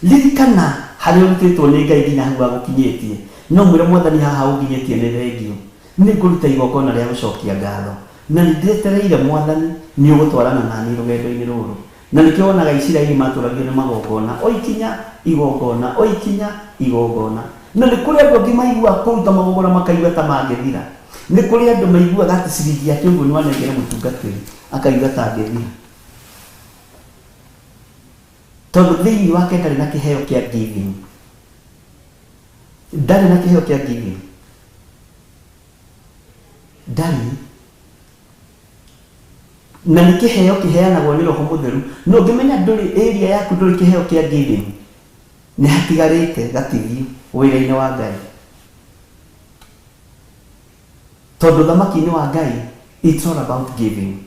Ririkana harĩa ũrutĩtwo nĩ Ngai nginya hau agũkinyĩtie. No mwĩre Mwathani, haha ũnginyĩtie nĩ thengio, nĩ ngũruta igongona rĩa gũcokia ngatho. Na nĩ ndĩetereire Mwathani nĩ ũgũtwarana naniĩ rũgendo-inĩ rũrũ. Na nĩkĩo wonaga Isiraeli matũragio nĩ magongona, o ikinya igongona, o ikinya igongona. Na nĩ kũrĩ andũ angĩ maiguaga kũruta magongona makaigua ta mangĩthira. Nĩ kũrĩ andũ maiguaga atĩ ciringi yake ũguo nĩwanengera mũtungatĩri akaigua ta angĩthira. Tondũ thĩinĩ wake ndarĩ na kĩheo kĩa giving. Ndarĩ na kĩheo kĩa giving. Ndarĩ. Na nĩ kĩheo kĩheanagwo nĩ Roho Mũtheru. Na ũngĩmenya ndũrĩ area yaku ndũrĩ kĩheo kĩa giving, nĩ hatigarĩte gatigio wĩra-inĩ wa Ngai. Tondũ ũthamaki-inĩ wa Ngai, it's all about giving.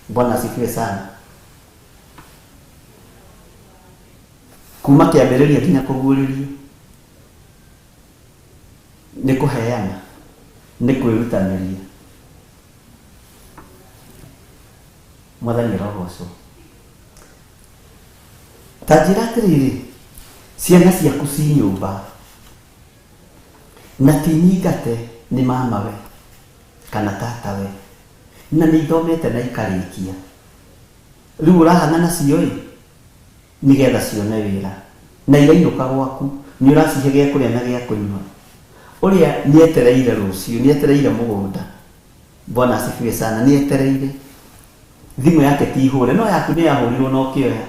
Bwana asifiwe sana. Kuma kĩambĩrĩria nginya kũguũrĩrio nĩ kũheana, nĩ kwĩrutanĩria. Mwathani arogocwo. Ta njĩra atĩrĩrĩ, ciana ciaku ci nyũmba na ti nyingate nĩ mamawe kana tatawe na nĩ ithomete na ikarĩkia, rĩu ũrahang'a nacio ĩ nĩgetha cione wĩra na irainũka gwaku nĩ ũracihe gĩa kũrĩa na gĩa kũnyua. Ũrĩa nĩetereire rũciũ, nĩetereire mũgũnda. Bwana asifiwe sana, nĩetereire. Thimũ yake ti hũre, no yaku nĩ yahũrirwo na ũkĩoya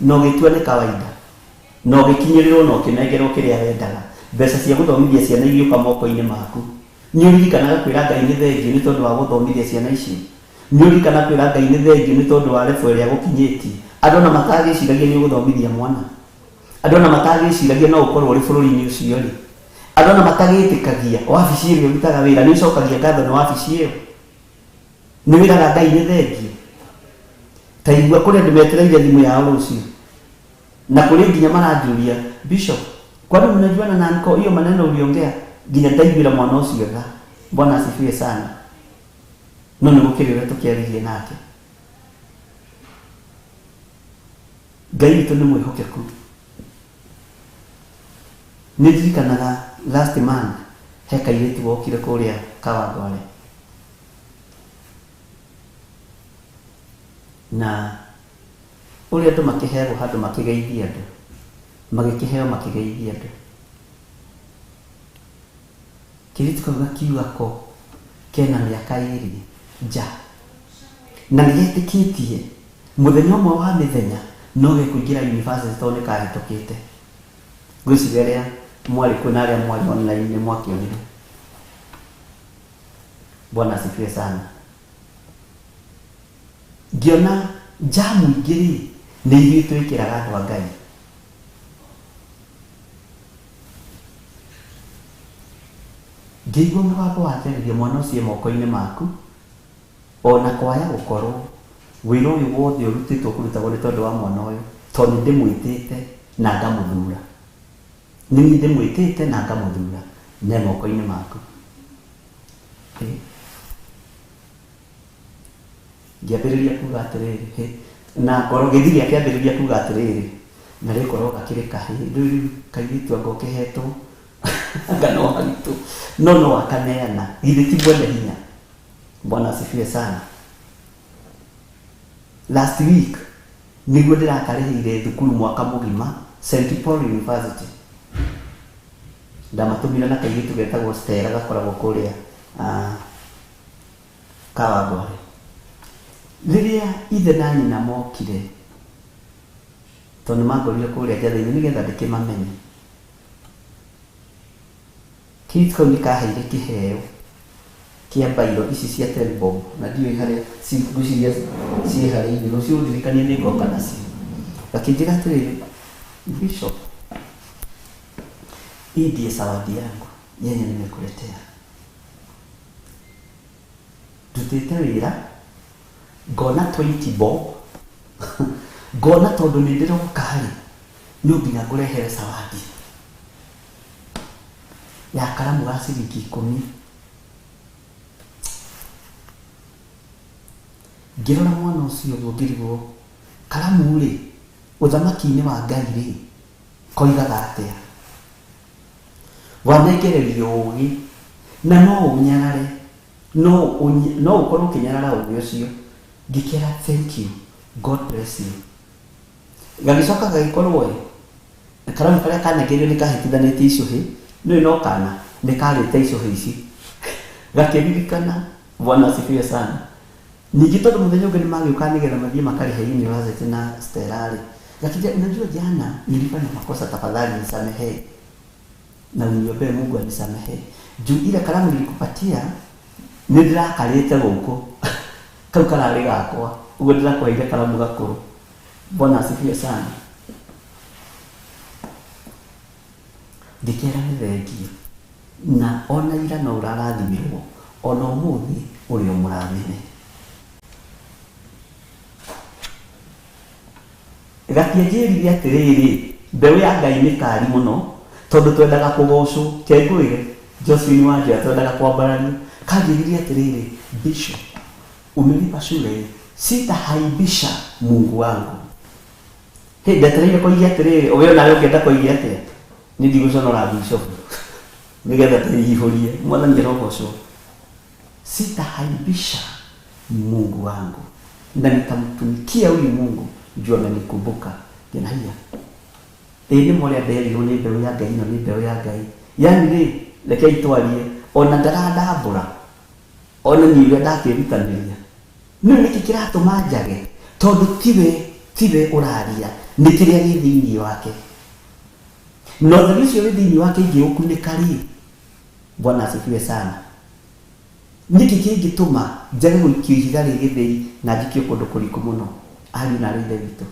na ũgĩtua nĩ kawaida na ũgĩkinyĩrĩrwo na ũkĩnengerwo kĩrĩa wendaga. Mbeca cia gũthomithia ciana igĩũka moko-inĩ maku. Nĩ ũririkanaga kwĩra Ngai nĩ thengiũ nĩ tondũ wa gũthomithia ciana icio? Nĩ ũririkanaga kwĩra Ngai nĩ thengiũ nĩ tondũ wa level ĩrĩa agũkinyĩtie? Andũ ona matagĩciragia nĩ ũgũthomithia mwana. Andũ ona matagĩciragia no ũkorwo ũrĩ bũrũri-inĩ ũcio rĩ. Andũ ona matagĩtĩkagia wabici ĩrĩa ũrutaga wĩra, nĩ ũcokagia ngatho nĩ wabici ĩyo? Nĩ wĩraga Ngai nĩ thengiũ? Ta igua kũrĩ andũ metereire thimũ yao rũciũ. Na kũrĩ nginya maranjũria, Bishop, kwani mnajuana na uncle hiyo maneno uliongea? Nginya ndaiguĩra mwana ũcio tha. Bwana asifiwe sana. No nĩ gũkĩrĩ ũrĩa tũkĩaririe nake. Ngai witũ nĩ mwĩhokeku. Nĩ ndirikanaga last month he kairĩtu gokire kũrĩa Kawangware. Na ũrĩa andũ makĩheagwo handũ makĩgeithia andũ, magĩkĩheo makĩgeithia andũ. Kairĩtu kau gakiuga ko kena mĩaka ĩrĩ nja na nĩ getĩkĩtie mũthenya ũmwe wa mĩthenya no gekũingĩra university tondũ nĩ kahĩtũkĩte. Ngwĩciria arĩa mwarĩ kuo na arĩa mwarĩ online nĩ mwakĩonire. Bwana asifiwe sana. Ngĩona njamu ingĩ rĩ, nĩ ithuĩ twĩkĩraga andũ a Ngai. Ngĩigua mũgambo wanjarĩria mwana ũcio e moko-inĩ maku, ona kwaya gũkorwo wĩra ũyũ wothe ũrutĩtwo kũrutagwo nĩ tondũ wa mwana ũyũ, tondũ nĩ ndĩmwĩtĩte na ngamũthura. Nĩ niĩ ndĩmwĩtĩte na ngamũthura, na e moko-inĩ maku. Ngĩambĩrĩria kuga atĩrĩrĩ, hĩ, na ngoro gĩthiri akĩambĩrĩria kuga atĩrĩrĩ, na rĩkorwo gakĩrĩ kahĩĩ, ndũĩ rĩu kairĩtu anga ũkĩhetwo anga no haritũ, no no akaneana, githĩ ti mwene hinya? Bwana asifiwe sana. Last week nĩguo ndĩrakarĩhĩire thukuru mwaka mũgima St Paul University. Ndamatũmire na kairĩtu getagwo Stella gakoragwo kũrĩa Kawangware. Rĩrĩa ithe na nyina mokire, tondũ nĩ mangorire kũrĩa njathĩ-inĩ nĩgetha ndĩkĩmamenye, kairĩtu kau nĩ kaheire kĩheo kĩa mbairũ ici cia ten bob, na ndiũĩ harĩa ngwĩciria ciĩ harĩa igũrũ, rũciũ ũndirikanie nĩ ngoka nacio. Gakĩnjĩra atĩrĩrĩ, Bishop, hii ndiye zawadi yangu yenye nimekuletea. Ndutĩte wĩra ngona 20 bob, ngona tondũ nĩ ndĩroka rĩ, no nginya ngũrehere zawadi ya karamu ga ciringi ikũmi. Ngĩrora mwana ũcio ũguo ngĩrigwo karamu rĩ, ũthamaki-inĩ wa Ngai rĩ, koigaga atĩa? Wanengererio ũgĩ na no ũnyarare. No no ũkorwo ũkĩnyarara ũgĩ ũcio. Ngĩkĩra thank you, God bless you. Gagĩcoka gagĩkorwo ĩ karamu karĩa kanengerio nĩ kahĩtithanĩtie icũhĩ, nĩũĩ no kana nĩ karĩte icũhĩ ici. Gakĩririkana. Bwana asifiwe sana. Ningĩ tondũ mũthenya ũngĩ nĩ magĩũka nĩgetha mathiĩ makarĩhe university na Stella rĩ, gakĩnjĩra unajua jana nilifanya makosa, tafadhali nisamehe na uniombee Mungu anisamehe. Juu ile karamu nilikupatia nĩ ndĩrakarĩte gũkũ kau kararĩ gakwa ũguo ndĩrakũheire karamu gakũrũ. Bwana asifiwe sana. Ngĩkera nĩ thengiũ na ona ira no ũrarathimirwo ona ũmũthĩ ũrĩ o mũrathime. Gatianjĩrire atĩrĩrĩ, mbeũ ya Ngai nĩ kari mũno tondũ twendaga kũgocwo. Ke ngwĩre Josephine Wanjoya twendaga kwambarario. Kanjĩrire atĩrĩrĩ, Bishop, umelipa shule, sitahaibisha Mungu wangu. Hĩ, ndetereire koige atĩrĩrĩ, we onawe ũngĩenda koige atĩa? Niĩ ndigũconora Bishop nĩgetha tũihũrie. Mwathani arogocwo. Sitahaibisha Mungu wangu na nitamtumikia huyu Mungu juu amenikumbuka. Ngenaia ĩ nĩ ma ũrĩa nderirwo nĩ mbeũ ya Ngai ĩno nĩ mbeũ ya Ngai. Yani rĩ, rekei twarie, ona ndarandambũra, ona niĩ ũrĩa ndakĩrutanĩria. Nĩũĩ nĩkĩ kĩratũma njage? Tondũ tiwe ũraria, nĩ kĩrĩa gĩ thĩinĩ wake. Na ũtheri ũcio wĩ thĩinĩ wake ingĩũkunĩka rĩ, Bwana asifiwe sana. Nĩkĩ kĩngĩtũma njage gũikio ihiga rĩ gĩthĩi na njikio kũndũ kũriku mũno? Ariũ na aarĩ a Ithe witũ.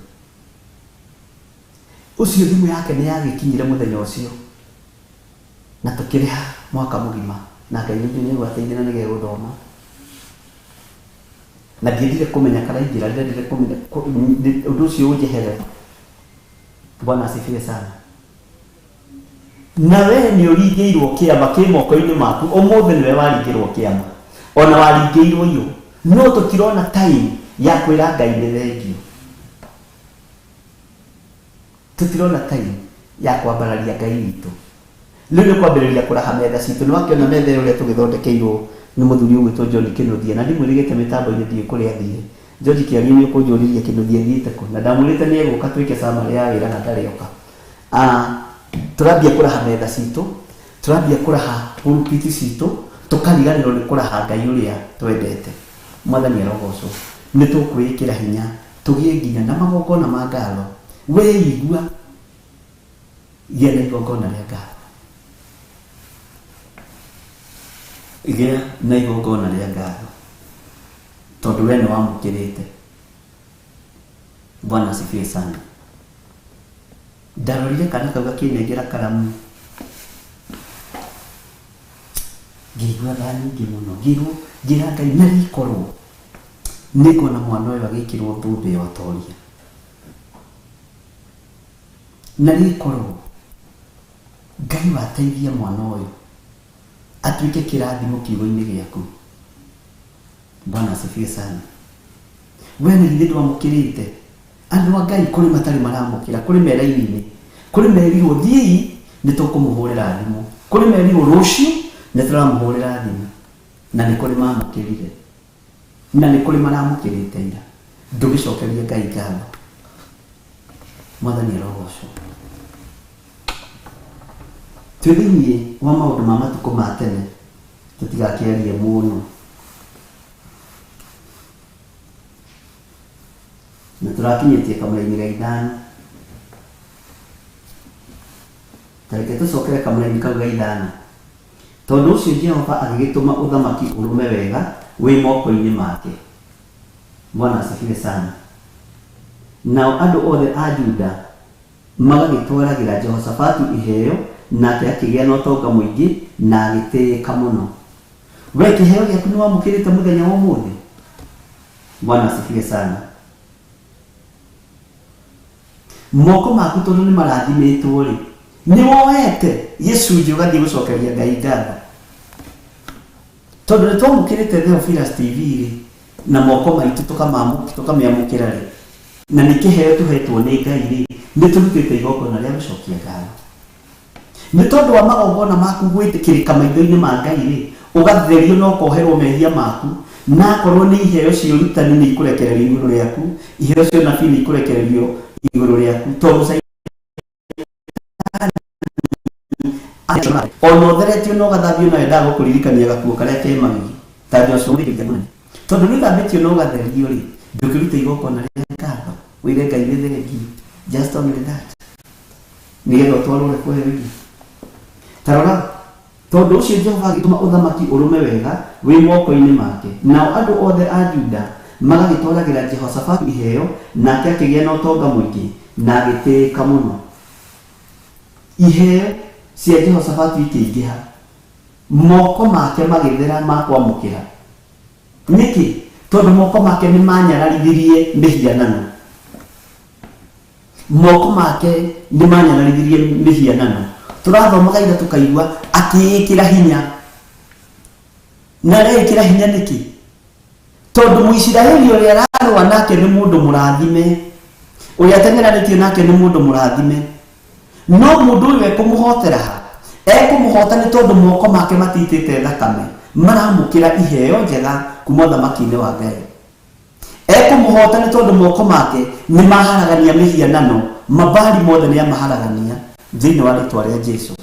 Ũcio thimũ yake nĩ yagĩkinyire mũthenya ũcio na tũkĩrĩha mwaka mũgima na Ngai nĩ njũĩ nĩ egũgateithia na nĩgegũthoma. Na ndiendire kũmenya karaingĩra, ndendire kũmenya ũndũ ũcio ũnjeherere. Bwana asifiwe sana. Na we nĩ ũringĩirwo kĩama kĩ moko-inĩ maku, ũmũthĩ nĩwe waringĩrwo kĩama, ona waringĩirwo iyũ, no tũtirona time ya kwĩra Ngai nĩ thengio. Tũtirona time ya kwambararia Ngai witũ. Rĩu nĩ kwambĩrĩria kũraha metha citũ. Nĩ wakĩona metha ĩyo ũrĩa tũgĩthondekeirwo nĩ mũthuri ũgwĩtwo John Kĩnuthia, na ndimwĩrĩgĩte mĩtambo-inĩ ndiũĩ kũrĩa athire. George Kĩario nĩ ũkũnjũrĩria Kĩnuthia athiĩte kũ, na ndamwĩrĩte nĩ egũka twĩke summary ya wĩra na ndarĩ oka. Tũrambia kũraha metha citũ, tũrambia kũraha pulpit citũ, tũkariganĩrwo nĩ kũraha Ngai ũrĩa twendete. Mwathani arogocwo. Nĩ tũkwĩĩkĩra hinya tũgĩe nginya na magongona ma ngatho. Weigua gĩa na igongona rĩa ngatho. Gĩa na igongona rĩa ngatho tondũ we nĩ wamũkĩrĩte. Bwana asifiwe sana. Ndarorire kana kau gakĩnengera karamu ngĩigua tha nyingĩ mũno, ngĩrwo ngĩra Ngai na rĩkorwo nĩngona mwana ũyũ agĩkĩrwo thũmbĩ ya ũtoria, na rĩkorwo Ngai wateithia mwana ũyũ atuĩke kĩrathimo kiugo-inĩ gĩaku. Bwana asifiwe sana. We nĩ githĩ ndwamũkĩrĩte? Andũ a Ngai kũrĩ matarĩ maramũkĩra, kũrĩ me raini-inĩ, kũrĩ merirwo thiĩi nĩ tũkũmũhũrĩra thimũ, kũrĩ merirwo rũciũ nĩ tũramũhũrĩra thimũ, na nĩ kũrĩ mamũkĩrire, na nĩ kũrĩ maramũkĩrĩte ira. Ndũgĩcokerie Ngai ngatho. Mwathani arogocwo. Twĩ thĩinĩ wa maũndũ ma matukũ ma tene, tũtigakĩarie mũno. Na tũrakinyĩtie kamũraini ga ithano. Ta reke tũcokere kamũraini kau ga ithano. Tondũ ũcio Jehova agĩgĩtũma ũthamaki ũrũme wega wĩ moko-inĩ make. Bwana asifiwe sana. Nao andũ othe a Juda magagĩtwaragĩra Jehoshafatu iheo, nake akĩgĩa na ũtonga mũingĩ na agĩtĩĩka mũno. We kĩheo gĩaku nĩ wamũkĩrĩte mũthenya wa ũmũthĩ? Bwana asifiwe sana. Moko maku tondũ nĩ marathimĩtwo rĩ, nĩ woete gĩcunjĩ ũgathiĩ gũcokeria Ngai ngatho. Tondũ nĩ twamũkĩrĩte Theophilus TV rĩ, na moko maitũ tũkamĩamũkĩra rĩ, na nĩ kĩheo tũhetwo nĩ Ngai rĩ, nĩ tũrutĩte igongona rĩa gũcokia ngatho. Nĩ tondũ wa magongona maku gwĩtĩkĩrĩka maitho-inĩ ma Ngai rĩ, Ũgatherio na ũkoherwo mehia maku, na akorwo nĩ iheo cia ũrutani nĩ ikũrekererio igũrũ rĩaku, iheo cia ũnabii nĩ ikũrekererio igũrũ rĩaku, tondũ ona ũtheretio na ũgathambio no endaga gũkũririkania gakuo karĩa ke magigi ta Joshua mũthĩnjĩri-Ngai. Tondũ nĩ ũthambĩtio na ũgatherio rĩ, ndũkĩruta igongona rĩa ngatho, wĩre Ngai nĩ thengiũ, just only that, nĩgetha ũtwarwo ũrĩa kũheo irio. Ta rora, tondũ ũcio Jehova agĩtũma ũthamaki ũrũme wega wĩ moko-inĩ make, nao andũ othe a Juda magagĩtwaragĩra Jehoshafatu iheo, nake akĩgĩa na ũtonga mũingĩ, na agĩtĩĩka mũno. Iheo cia Jehoshafatu ikĩingĩha, moko make magĩthera ma kwamũkĩra. Nĩkĩ? Tondũ moko make nĩ manyararithirie mĩhianano. Moko make nĩ manyararithirie mĩhianano. Tũrathomaga ira tũkaigua akĩĩkĩra hinya. Na areĩkĩra hinya nĩkĩ? Tondũ Mũisiraeli ũrĩa ararũa nake nĩ mũndũ mũrathime. Ũrĩa ateng'eranĩtie nake nĩ mũndũ mũrathime. No mũndũ ũyũ ekũmũhotera ha? Ekũmũhota nĩ tondũ moko make matiitĩte thakame, maramũkĩra iheo njega kuma ũthamaki-inĩ wa Ngai. Ekũmũhota nĩ tondũ moko make nĩ maharagania mĩhianano, mabali mothe nĩ amaharagania thĩinĩ wa rĩtwa rĩa Jesu.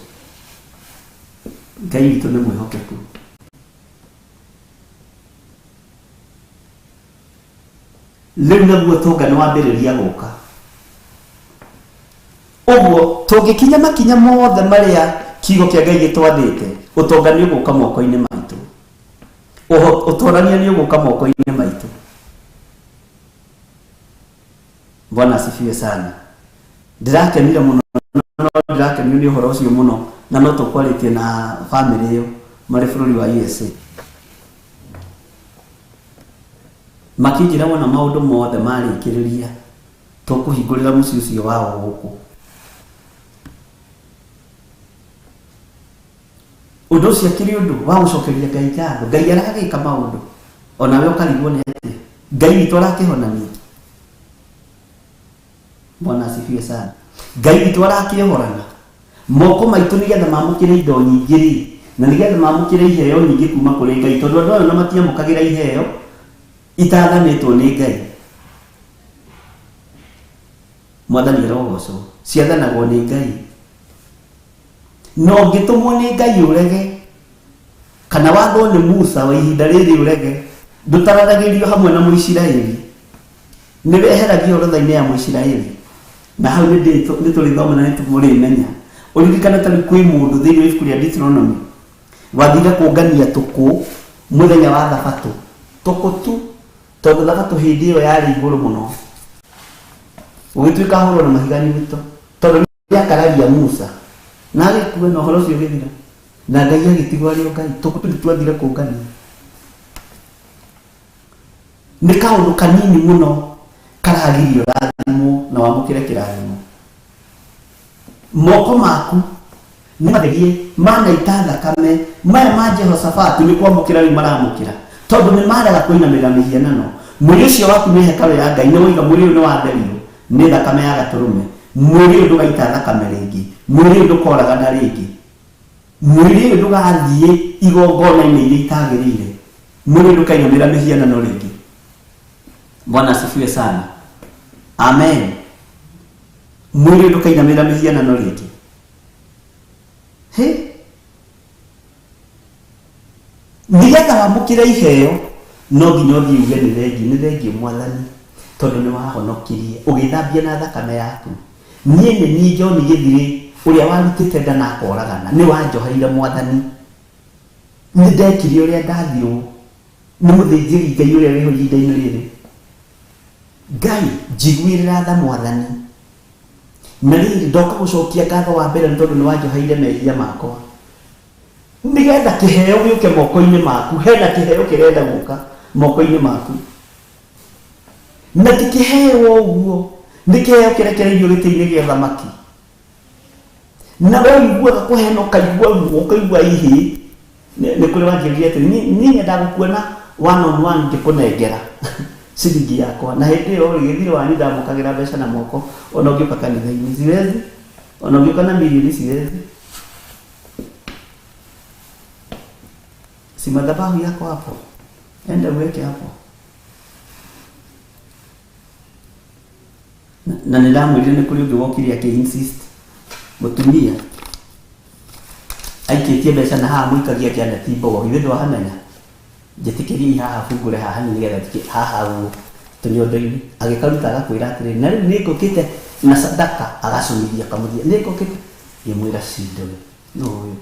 Ngai witũ nĩ mwĩhokeku. Rĩu naguo ũtonga nĩ wambĩrĩria gũka. Ũguo tũngĩkinya makinya mothe marĩa kiugo kĩa Ngai gĩtwathĩte, ũtonga nĩ ũgũka moko-inĩ maitũ. Ũtorania nĩ ũgũka moko-inĩ maitũ. Bwana asifiwe sana. Ndĩrakenire mũno, no ndĩrakenio nĩ ũhoro ũcio mũno, na no tũkwarĩtie na bamĩrĩ ĩyo marĩ bũrũri wa USA. Makĩnjĩra wona maũndũ mothe marĩkĩrĩria, tũkũhingũrĩra mũciĩ ũcio wao gũkũ. Ũndũ ũcio akĩrĩ ũndũ wa gũcokeria Ngai ngatho. Ngai aragĩka maũndũ, onawe ũkarigwo nĩ atĩa. Ngai witũ arakĩhonania. Bwana asifiwe sana. Ngai witũ arakĩohorana moko maitũ nĩgetha mamũkĩre indo nyingĩ rĩ, na nĩgetha mamũkĩre iheo nyingĩ kuma kũrĩ Ngai, tondũ andũ aya ona matiamũkagĩra iheo itathanĩtwo nĩ Ngai. Mwathani arogocwo. Ciathanagwo nĩ Ngai. Na ũngĩtũmwo nĩ Ngai ũrege, kana wathwo nĩ Musa wa ihinda rĩrĩ ũrege, ndũtaranagĩrio hamwe na Mũisiraeli. Nĩ weheragio orodha-inĩ ya Mũisiraeli. Na hau nĩ tũrĩthoma na nĩ tũrĩmenya. Ũririkane ta rĩu kwĩ mũndũ thĩinĩ wa ibuku rĩa Deuteronomy wathire kũngania tũkũ mũthenya wa Thabatũ. Tũkũ tu, tondũ Thabatũ hĩndĩ ĩyo yarĩ igũrũ mũno. Ũgĩtuĩka ahũrwo na mahiga nyuguto. Tondũ nĩakararia Musa na agĩkua na ũhoro ũcio ũgĩthira. Na Ngai agĩtigwo arĩ o Ngai. Tũkũ tũu twathire kũngania. Nĩ kaũndũ kanini mũno karagiria ũrathimwo na wamũkĩre kĩrathimo. Moko maku nĩ matherie manaita thakame maya ma Jehoshafatu nĩ kwamũkĩra rĩu maramũkĩra, tondũ nĩ marega kũinamĩrĩra mĩhianano. Mwĩrĩ ũcio waku nĩ hekarũ ya Ngai, nĩ woiga mwĩrĩ ũyũ nĩ watherio nĩ thakame ya gatũrũme. Mwĩrĩ ũyũ ndũgaita thakame rĩngĩ, mwĩrĩ ũyũ ndũkoragana rĩngĩ, mwĩrĩ ũyũ ndũgathiĩ igongona-inĩ iria itagĩrĩire, mwĩrĩ ũyũ ndũkainamĩrĩra mĩhianano rĩngĩ. Bwana asifiwe sana. Amen. Mwĩrĩ ũyũ ndũkainamĩrĩra mĩhianano rĩngĩ. Hĩ? Nĩgetha wamũkĩre iheo no nginya ũthiĩ uge nĩ thengiũ, nĩ thengiũ Mwathani, tondũ nĩ wahonokirie ũgĩthambia na thakame yaku. Niĩ nĩ niĩ John Gĩthirĩ ũrĩa warutĩte nda na akoragana, nĩ wanjoheire Mwathani. Nĩ ndekire ũrĩa ndathirwo nĩ mũthĩnjĩri Ngai ũrĩa wĩho ihinda-inĩ rĩrĩ. Ngai, njiguĩrĩra tha Mwathani. Na rĩrĩ, ndoka gũcokia ngatho wa mbere nĩ tondũ nĩ wanjoheire mehia makwa. Nĩgetha kĩheo gĩũke moko-inĩ maku, hena kĩheo kĩrenda gũka moko-inĩ maku. Na ti kĩheo ũguo, nĩ kĩheo kĩrekereirio gĩtĩ-inĩ gĩa ũthamaki. Na we ũiguaga kũheana ũkaigua ruo, ũkaigua ihĩ. Nĩ kũrĩ wanjĩrire atĩ niĩ nyendaga gũkuona one on one ngĩkũnengera ciringi yakwa. Na hĩndĩ ĩyo rĩ, gĩthirĩ wanyu ndamũkagĩra mbeca na moko ona ũngĩũka kanitha-inĩ siwezi, ona ũngĩũka na mirioni siwezi. Si madhabahu yako hapo, enda uweke hapo. Na nĩ ndamwĩrire nĩ kũrĩ ũngĩ wokire akĩ insist mũtumia aikĩtie mbeca na haha mũikagia kĩanda ti mbogo, githĩ ndwahamenya? Njĩtĩkĩriei haha bungũre haha nĩgetha njike haha ũguo tũnyondo-inĩ. Agĩkaruta agakwĩra atĩrĩrĩ, na rĩu nĩ ngũkĩte na sadaka, agacũmithia kamũthia, nĩ ngũkĩte. Ngĩmwĩra cindo nũ ũyũ.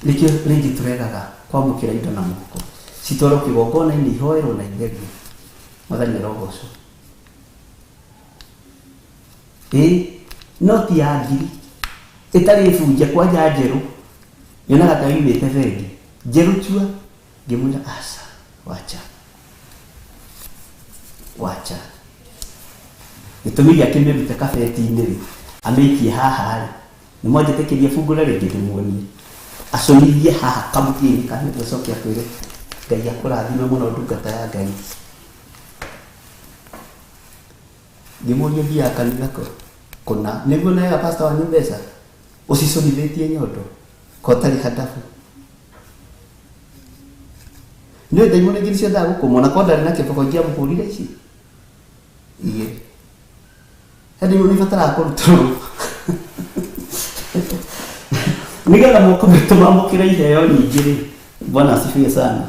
Nĩkĩo rĩngĩ tũregaga kwamũkĩra indo na moko, citwarwo kĩgongona-inĩ ihoerwo na itherio. Mwathani arogocwo. Ĩĩ no ti ya ngiri ĩtarĩ bunje kwanja njerũ, yonaga ta yumĩte bengi njerũ chua. Ngĩmwĩra aca, wacha wacha. Gĩtũmi gĩa kĩmĩrute kabeti-inĩ rĩ, amĩikie haha rĩ, nĩ mwanjĩtĩkĩria bungũre rĩngĩ ndĩmuonie, acũnithie haha kamũtĩ-inĩ ka nĩguo acoke akwĩre Ngai akũrathime mũno ndungata ya Ngai. Ngĩmũria thiaga kanitha kũna nĩguo naega pastor wanyu mbeca ũcicũnithĩtie nyondo ko ũtarĩ handabu. Nĩ ndaimono ingĩ nĩciendaga gũkũmwo na ko ndarĩ na kĩboko ingĩamũhũrire ici igĩrĩ. He ndaimono ibataraga kũrutwo nĩgetha moko maitũ mamũkĩre iheo nyingĩ rĩ. Bwana asifiwe sana.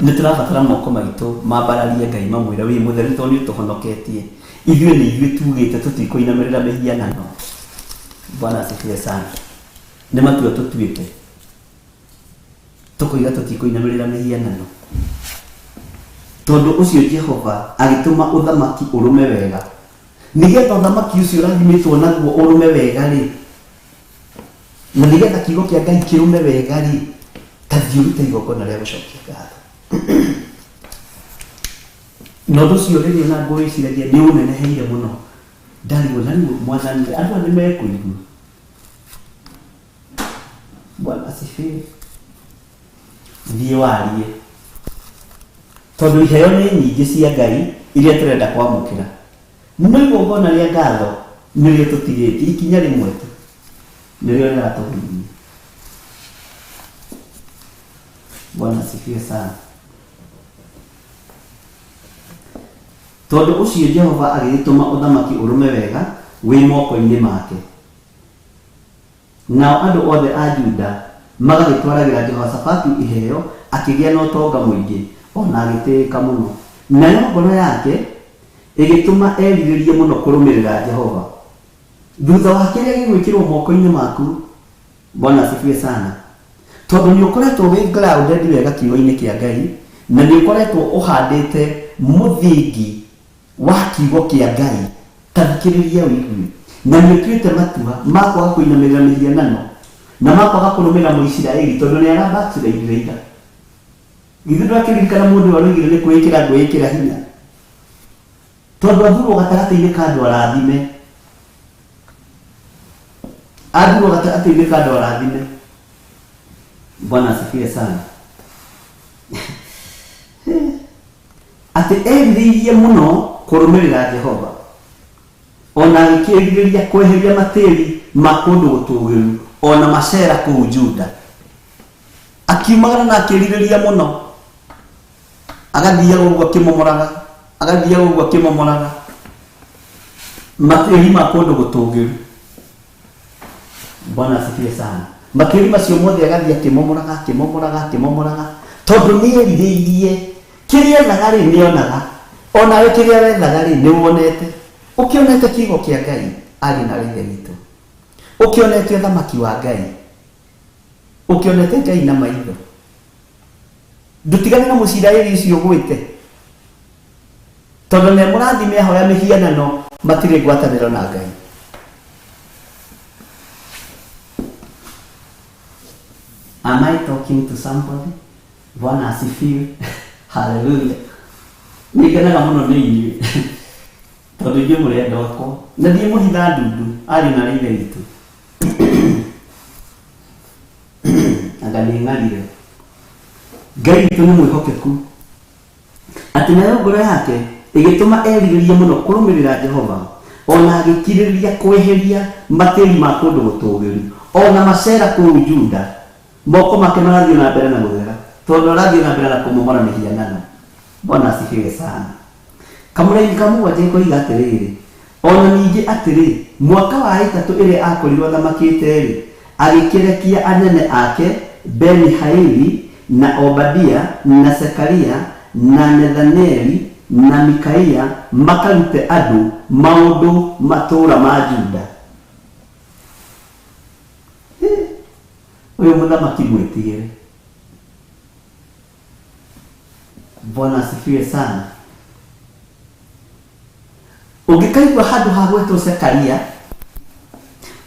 Nĩ tũrabatara moko maitũ mambararie Ngai mamwĩre wĩ mũtheru tondũ nĩ ũtũhonoketie. Ithuĩ nĩ ithuĩ tugĩte tũtikũinamĩrĩra mĩhianano. Bwana asifiwe sana. Nĩ matua tũtuĩte tũkoiga tũtikũinamĩrĩra mĩhianano. Tondũ ũcio Jehova agĩtũma ũthamaki ũrũme wega, nĩgetha ũthamaki ũcio ũrathimĩtwo naguo ũrũme wega rĩ, na nĩgetha kiugo kĩa Ngai kĩrũme wega rĩ, ta thiĩ ũrute igongona rĩa gũcokia ngatho. Na ũndũ ũcio rĩrĩa ona ngũwĩciragia nĩ ũneneheire mũno, ndarigwo na rĩu Mwathani andũ aya nĩ mekũigua. Bwana asifiwe. Thiĩ warie, tondũ iheo nĩ nyingĩ cia Ngai iria tũrenda kwamũkĩra, no igongona rĩa ngatho nĩrĩo tũtigĩtie, ikinya rĩmwe tu nĩrĩo rĩratũhinyia. Bwana asifiwe sana. Tondũ ũcio Jehova agĩgĩtũma ũthamaki ũrũme wega wĩ moko-inĩ make, nao andũ othe a Juda magagĩtwaragĩra Jehoshafatu iheo, akĩgĩa na ũtonga mũingĩ ona agĩtĩĩka mũno. Nayo ngoro yake ĩgĩtũma erirĩrie mũno kũrũmĩrĩra Jehova. Thutha wa kĩrĩa gĩgwĩkĩrwo moko-inĩ maku, Bwana asifiwe sana, tondũ nĩ ũkoretwo wĩ grounded wega kiugo-inĩ kĩa Ngai, na nĩ ũkoretwo ũhandĩte mũthingi wa kiugo kĩa Ngai, ta thikĩrĩria ũigue, na nĩ ũtuĩte matua ma kwaga kũinamĩrĩra mĩhianano na ma kwaga kũrũmĩrĩra Mũisiraeli, tondũ nĩ ara backslide ira. Githĩ ndwakĩririkana mũndũ ũrĩa ũroigire nĩ kwĩĩkĩra ngwĩĩkĩra hinya, tondũ athurwo gatagatĩ-inĩ ka andũ arathime, athurwo gatagatĩ-inĩ ka andũ arathime. Bwana asifiwe sana. Atĩ erirĩirie mũno kũrũmĩrĩra Jehova, ona agĩkĩrirĩria kweheria matĩri ma kũndũ gũtũũgĩru ona macera kũu Juda. Akiumagara na akĩrirĩria mũno, agathiaga ũguo akĩmomoraga, agathiaga ũguo akĩmomoraga matĩri ma kũndũ gũtũũgĩru. Bwana asifiwe sana. Matĩri macio mothe agathiĩ akĩmomoraga, akĩmomoraga, akĩmomoraga, tondũ nĩ erirĩirie kĩrĩa ethaga rĩ nĩ onaga, onawe kĩrĩa wethaga rĩ nĩ wonete. Ũkĩonete kiugo kĩa Ngai arĩ na ithe witũ, ũkĩonete ũthamaki wa Ngai, ũkĩonete Ngai na maitho. Ndũtigane na Mũisiraeli ũcio ũgwĩte, tondũ me mũrathime ahoya mĩhianano matirĩ ngwatanĩro na Ngai. Am I talking to somebody? Bwana asifiwe. Hallelujah. Nĩ ngenaga mũno nĩ inyuĩ tondũ inyuĩ mũrĩ andũ akwa na thiĩ mũhitha ndundu ariũ na ithe witũ. Anga nĩ ng'arire. Ngai witũ nĩ mwĩhokeku, atĩ nayo ngoro yake ĩgĩtũma erirĩrie mũno kũrũmĩrĩra Jehova, Ona agĩkirĩrĩria kweheria matĩri ma kũndũ gũtũũgĩru, ona macera kũu Juda, moko make marathiĩ na mbere na gũthera, tondũ arathiĩ na mbere na kũmomora mĩhianano. Bwana asifiwe sana. Kamũraini ka mũgwanja ĩkoiga atĩrĩrĩ, ona ningĩ atĩrĩ, mwaka wa ĩtatũ ĩrĩa akorirwo athamakĩte-rĩ, agĩkĩrekia anene ake Beni-Haili na Obadia na Sekaria na Nethaneli na Mikaia makarute andũ maũndũ matũũra ma Juda. Ũyũ mũthamaki mwĩtigĩre. Bwana asifiwe sana. Ũngĩkaigua handũ ha gwetwo Sekaria,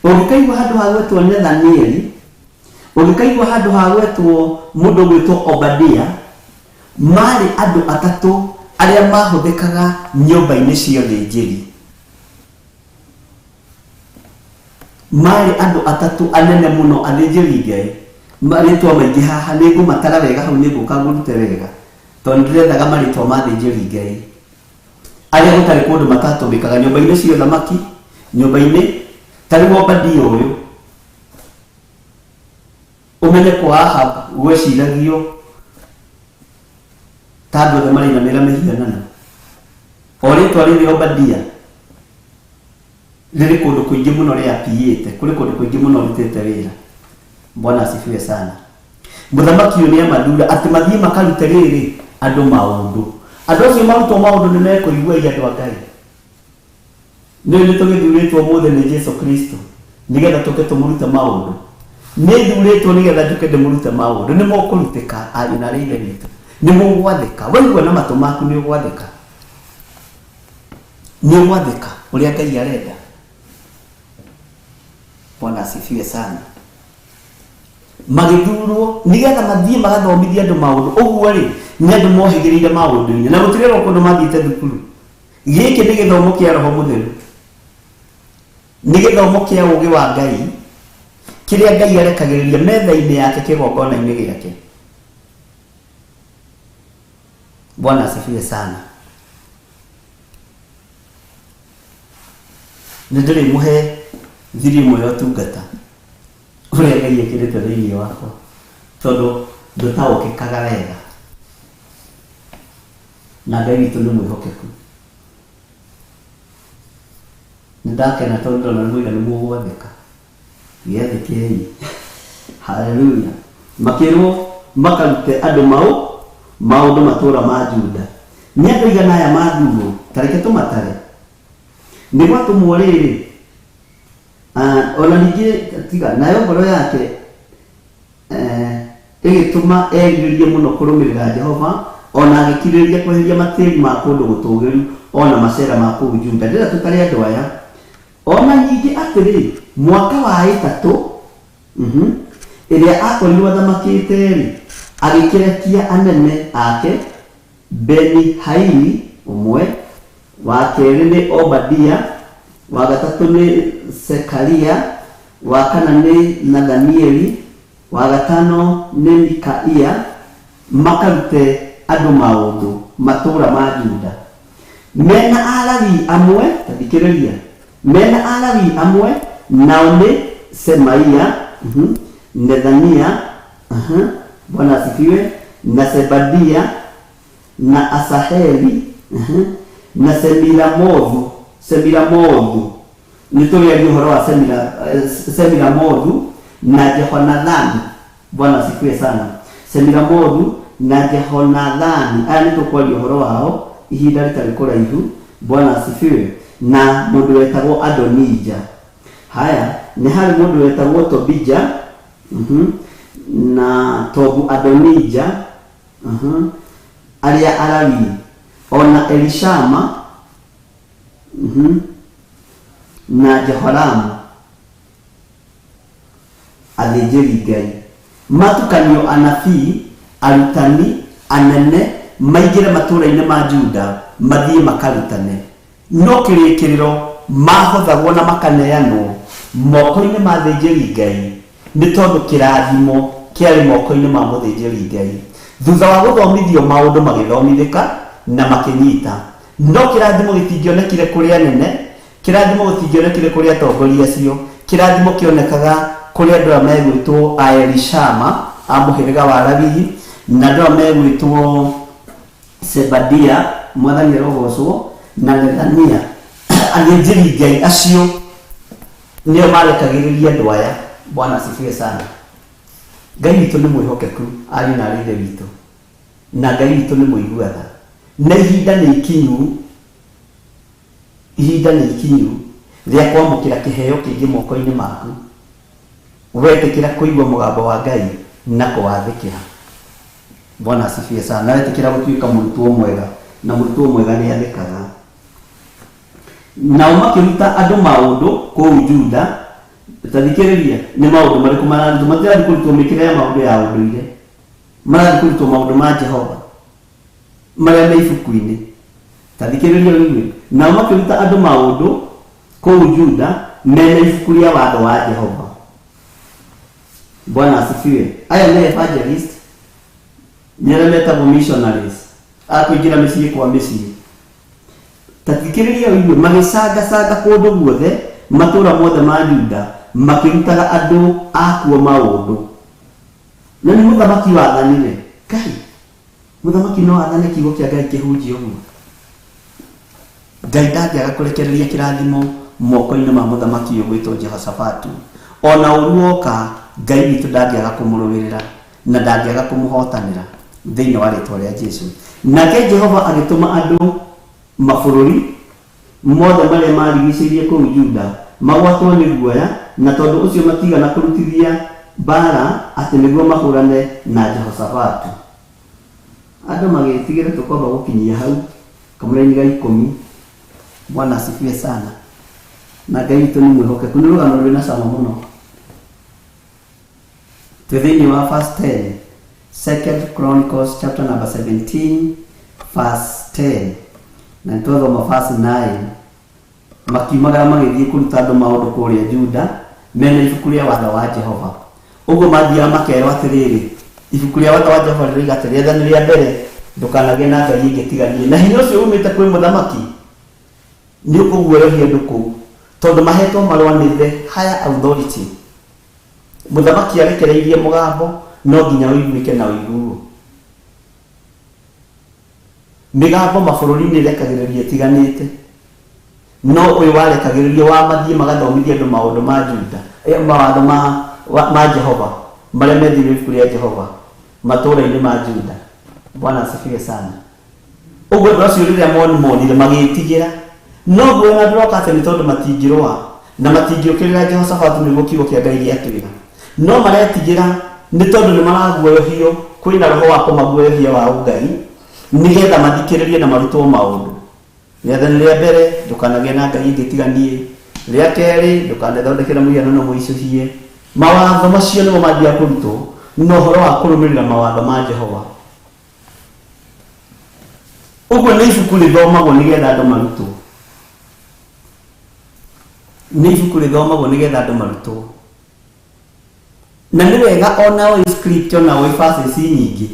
ũngĩkaigua handũ ha gwetwo Nethanieli, ũngĩkaigua handũ ha gwetwo mũndũ ũgwĩtwo Obadia, marĩ andũ atatũ arĩa mahũthĩkaga nyũmba-inĩ cia ũthĩnjĩri. Marĩ andũ atatũ anene mũno athĩnjĩri Ngai. Marĩtwa maingĩ haha nĩ ngũmatara wega hau nĩ ngũka ngũrute wega, tondũ ndĩrethaga marĩtwa ma athĩnjĩri Ngai arĩa gũtarĩ kũndũ matatũmĩkaga nyũmba-inĩ cia ũthamaki, nyũmba-inĩ ta rĩu Obadia ũyũ, ũmenye kwa Ahab gweciragio ta andũ othe marainamĩrĩra mĩhianano. O rĩtwa rĩrĩ Obadia rĩrĩ kũndũ kũingĩ mũno rĩapiĩte, kũrĩ kũndũ kũingĩ mũno rutĩte wĩra. Bwana asifiwe sana. Mũthamaki ũyũ nĩamathura atĩ mathiĩ makarute rĩrĩ andũ maũndũ. Andũ acio marutwo maũndũ nĩ mekũigua ĩ andũ a Ngai. Nĩ nĩ tũgĩthurĩtwo ũmũthĩ nĩ Jesu Kristo nĩgetha tũke tũmũrute maũndũ. Nĩ thurĩtwo nĩgetha njũke ndĩmũrute maũndũ. Nĩ mũkũrutĩka ariũ na arĩ ithe witũ. Nĩ mũgwathĩka. Waigua na matũ maku nĩ ũgwathĩka. Nĩ ũgwathĩka ũrĩa Ngai arenda. Bwana asifiwe sana. Magĩthurwo nĩgetha mathiĩ magathomithie andũ maũndũ. Ũguo rĩ, nĩ andũ mohĩgĩrĩire maũndũ-inĩ na gũtirerwo kũndũ mathiĩte thukuru. Gĩkĩ nĩ gĩthomo kĩa Roho Mũtheru. Nĩ gĩthomo kĩa ũũgĩ wa Ngai kĩrĩa Ngai arekagĩrĩria metha-inĩ yake kĩgongona-inĩ gĩake. Bwana asifiwe sana. Nĩ ndĩrĩmũhe thiri ĩmwe ya ũtungata ũrĩa Ngai ekĩrĩte thĩinĩ wakwa, tondũ ndũtaũkĩkaga wega, na Ngai witũ nĩ mwĩhokeku. Nĩ ndakena tondũ ndona nĩ mũiga nĩ mũgwathĩka. Gĩathĩkei. Haleluya. Makĩrwo makarute andũ maũndũ matũũra ma Juda. Nĩ andũ aigana aya mathurwo? Ta reke tũmatare. Nĩ gwatũmwo rĩrĩ, ona ningĩ tiga, nayo ngoro yake ĩgĩtũma erirĩrie mũno kũrũmĩrĩra Jehova, ona agĩkirĩrĩria kweheria matĩri ma kũndũ gũtũũgĩru o na macera ma kũu Juda. Ndĩrenda tũtare andũ aya. Ona ningĩ atĩrĩ, mwaka wa ĩtatũ ĩrĩa akorirwo athamakĩte-rĩ, agĩkĩrekia anene ake, Beni-Haili ũmwe, wa kerĩ nĩ Obadia, wa gatatũ nĩ Zekaria, wa kana nĩ Nathanieli, wa gatano nĩ Mikaia, makarute andũ maũndũ matũũra ma Juda. Mena Alawii amwe, ta thikĩrĩria, mena Alawii amwe, nao nĩ Semaia, Nethania, Bwana asifiwe, na Zebadia, na Asaheli, na Semiramothu, Semiramothu. Nĩ tũrĩaria ũhoro wa Semiramothu na Jehonathani. Bwana asifiwe sana. Semiramothu na Jehonathani, aya nĩ tũkwaria ũhoro wao ihinda rĩtarĩ kũraihu. Bwana asifiwe. Na mũndũ wetagwo Adonija. Haya, nĩ harĩ mũndũ wetagwo Tobija, na Tobu Adonija, arĩa Alawii, ona Elishama, na Jehoramu, athĩnjĩri Ngai, matukanio anabii, arutani, anene, maingĩre matũũra-inĩ ma Juda, mathiĩ makarutane. No kĩrĩkĩrĩro mahothagwo na makaneanwo moko-inĩ ma athĩnjĩri Ngai, nĩ tondũ kĩrathimo kĩarĩ moko-inĩ ma mũthĩnjĩri Ngai. Thutha wa gũthomithio maũndũ magĩthomithĩka na makĩnyita. No kĩrathimo gĩtingĩonekire kũrĩ anene. Kĩrathimo gũtingĩonekire kũrĩ atongoria acio. Kĩrathimo kĩonekaga kũrĩ andũ arĩa megwĩtwo a Elishama a mũhĩrĩga wa Lawi, na andũ arĩa megwĩtwo Sebadia, mwathani arogocwo, na Nethania. Athĩnjĩri Ngai acio nĩo marekagĩrĩria andũ aya. Bwana asifiwe sana. Ngai witũ nĩ mwĩhokeku, ariũ na aarĩ a Ithe witũ, na Ngai witũ nĩ mũigua tha. Na ihinda nĩ ikinyu, ihinda nĩ ikinyu rĩa kwamũkĩra kĩheo kĩngĩ moko-inĩ maku, wetĩkĩra kũigua mũgambo wa Ngai na kũwathĩkĩra. Bwana asifiwe sana. Na wetĩkĩra gũtuĩka mũrutwo mwega, na mũrutwo mwega nĩ athĩkaga. Nao makĩruta andũ maũndũ kũu Juda. Ta thikĩrĩria, nĩ maũndũ marĩkũ mararutwo? Matirathiĩ kũrutwo mĩkĩre ya maũndũ ya ũndũire, marathiĩ kũrutwo maũndũ ma Jehova marĩa me ibuku-inĩ. Ta thikĩrĩria ũigue. Nao makĩruta andũ maũndũ kũu Juda mena ibuku rĩa watho wa Jehova. Bwana asifiwe. Aya nĩ evangelist, nĩ arĩa metagwo missionaries, a kũingĩra mĩciĩ kwa mĩciĩ. Ta thikĩrĩria ũigue, magĩcangacanga kũndũ guothe matũũra mothe ma Juda, makĩrutaga andũ akuo maũndũ. Na nĩ mũthamaki wathanire. Ngai, mũthamaki no athane kiugo kĩa Ngai kĩhunjie ũguo? Ngai ndangĩaga kũrekereria kĩrathimo moko-inĩ ma mũthamaki ũyũ gwĩtwo Jehoshafatu. Ona ũru woka, Ngai witũ ndangĩaga kũmũrũĩrĩra na ndangĩaga kũmũhotanĩra thĩinĩ wa rĩtwa rĩa Jesu. Nake Jehova agĩtũma andũ mabũrũri mothe marĩa maarigicĩirie kũu Juda magwatwo nĩ guoya, na tondũ ũcio matiigana kũrutithia mbaara atĩ nĩguo mahũrane na Jehoshafatu. Andũ magĩĩtigĩra tũkwamba gũkinyia hau kamũraini ga ikũmi. Bwana asifiwe sana. Na Ngai witũ nĩ mwĩhokeku. Nĩ rũgano rwĩna cama mũno. Twĩ thĩinĩ wa verse 10. Second Chronicles chapter number 17 verse 10. Na nĩ twathoma verse 9. Makiumagara magĩthiĩ kũruta andũ maũndũ kũrĩa Juda mena ibuku rĩa watho wa Jehova. Ũguo mathiaga makerwo atĩrĩrĩ, ibuku rĩa watho wa Jehova rĩroiga atĩ rĩathani rĩa mbere, ndũkanagĩe na ngai ĩngĩ tiga niĩ. Na hinya ũcio umĩte kwĩ mũthamaki nĩ ũkũguoyohia andũ kũu, tondũ mahetwo marũa nĩ the higher authority. Mũthamaki arekereirie mũgambo no nginya ũiguĩke na ũiguo. Mĩgambo mabũrũri-inĩ ĩrekagĩrĩrio ĩtiganĩte, no ũyũ warekagĩrĩrio wa mathiĩ magathomithie andũ maũndũ ma Juda, mawatho ma Jehova marĩa me thĩinĩ wa ibuku rĩa Jehova matũũra-inĩ ma Juda. Bwana asifiwe sana. Ũguo andũ acio rĩrĩa monire magĩĩtigĩra. No nguona ndĩroka atĩ nĩ tondũ matingĩrũa na matingĩũkĩrĩra Jehoshafatu nĩguo kiugo kĩa Ngai gĩatwĩra. No maretigĩra nĩ tondũ nĩ maraguoyohio, kwĩna roho wa kũmaguoyohia wa ũngai, nĩgetha mathikĩrĩrie na marutwo maũndũ. Rĩathani rĩa mbere, ndũkanagĩe na ngai ĩngĩ tiga niĩ. Rĩa kerĩ, ndũkanethondekere mũhianano mũicũhie. Mawatho macio nĩmo mathiaga kũrutwo, na ũhoro wa kũrũmĩrĩra mawatho ma Jehova. Ũguo nĩ ibuku rĩthomagwo nĩgetha andũ marutwo. Nĩ ibuku rĩthomagwo nĩgetha andũ marutwo. Na nĩ wega ona ũĩ script ona ũĩ verses nyingĩ.